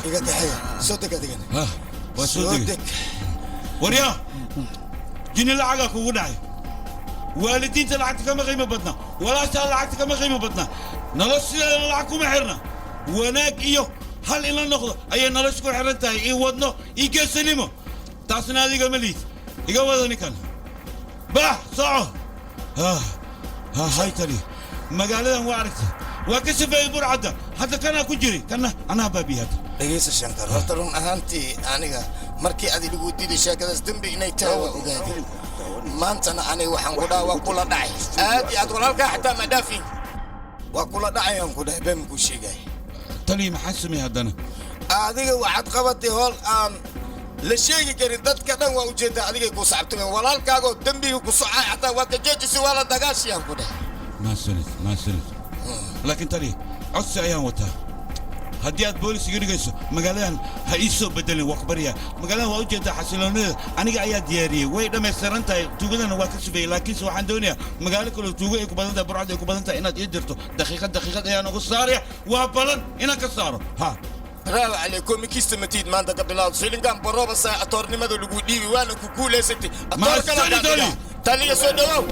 Iga kaxeeya, soo deg adigana. Waa soo degay waryaa jini lacagaa kugu dhacay waalidiinta lacagta kama qiimo badna walaashaa lacagta kama qiimo badna noloshideedana lacag kuma xirna wanaag iyo hal in la noqdo ayay nolosha ku xiran tahay io wadno iyo geesanimo taasna adiga ma liid iga wada ninkan bax soco hay tali magaaladan waa aragtay waa ka safeeyey burcadda hadda kanaa ku jiri kana anaa baabiye hadda Dhegeysa Shankar, horta run ahaantii aniga markii aad igu diiday sheekadaas dembi inay tahay waa ogaaday. Maantana aniga waxaan ku dhahaa waa kula dhacay. Aad iyo aad walaalkaa xataa ma dhaafin. Waa kula dhacay aan ku dhahay been kuu sheegay. Tali maxaa sameeyey haddana? Adiga waxaad qabatay howl aan la sheegi karin dadka dhan waa ujeedaa adigay ku sacabtameen walaalkaagoo dembiga ku socay xataa waa ka joojisay waa la dagaashii aan ku dhahay. Mahadsanid mahadsanid laakiin tali codsi ayaan wataa haddii aad boolis iga dhigayso magaaladan ha ii soo bedelin waa ku baryaa magaaladan waa ujeedaa xasiloonideeda aniga ayaa diyaariyey way dhammaystiran tahay tuugadana waa ka sufeeyey laakiinse waxaan doonayaa magaalo kaloo tuugo ay ku badan tahay burcad ay ku badan tahay inaad ii dirto daqiiqad daqiiqad ayaan ugu saaraya waa balan inaan ka saaro ha. Bravo calaykum mikista matiid maanta ka bilaawdo shilinkan barooba saa atoornimada lagu dhiibi waana ku guulaysatay. Mahadsanid, Tali. Taliya soo dhawow.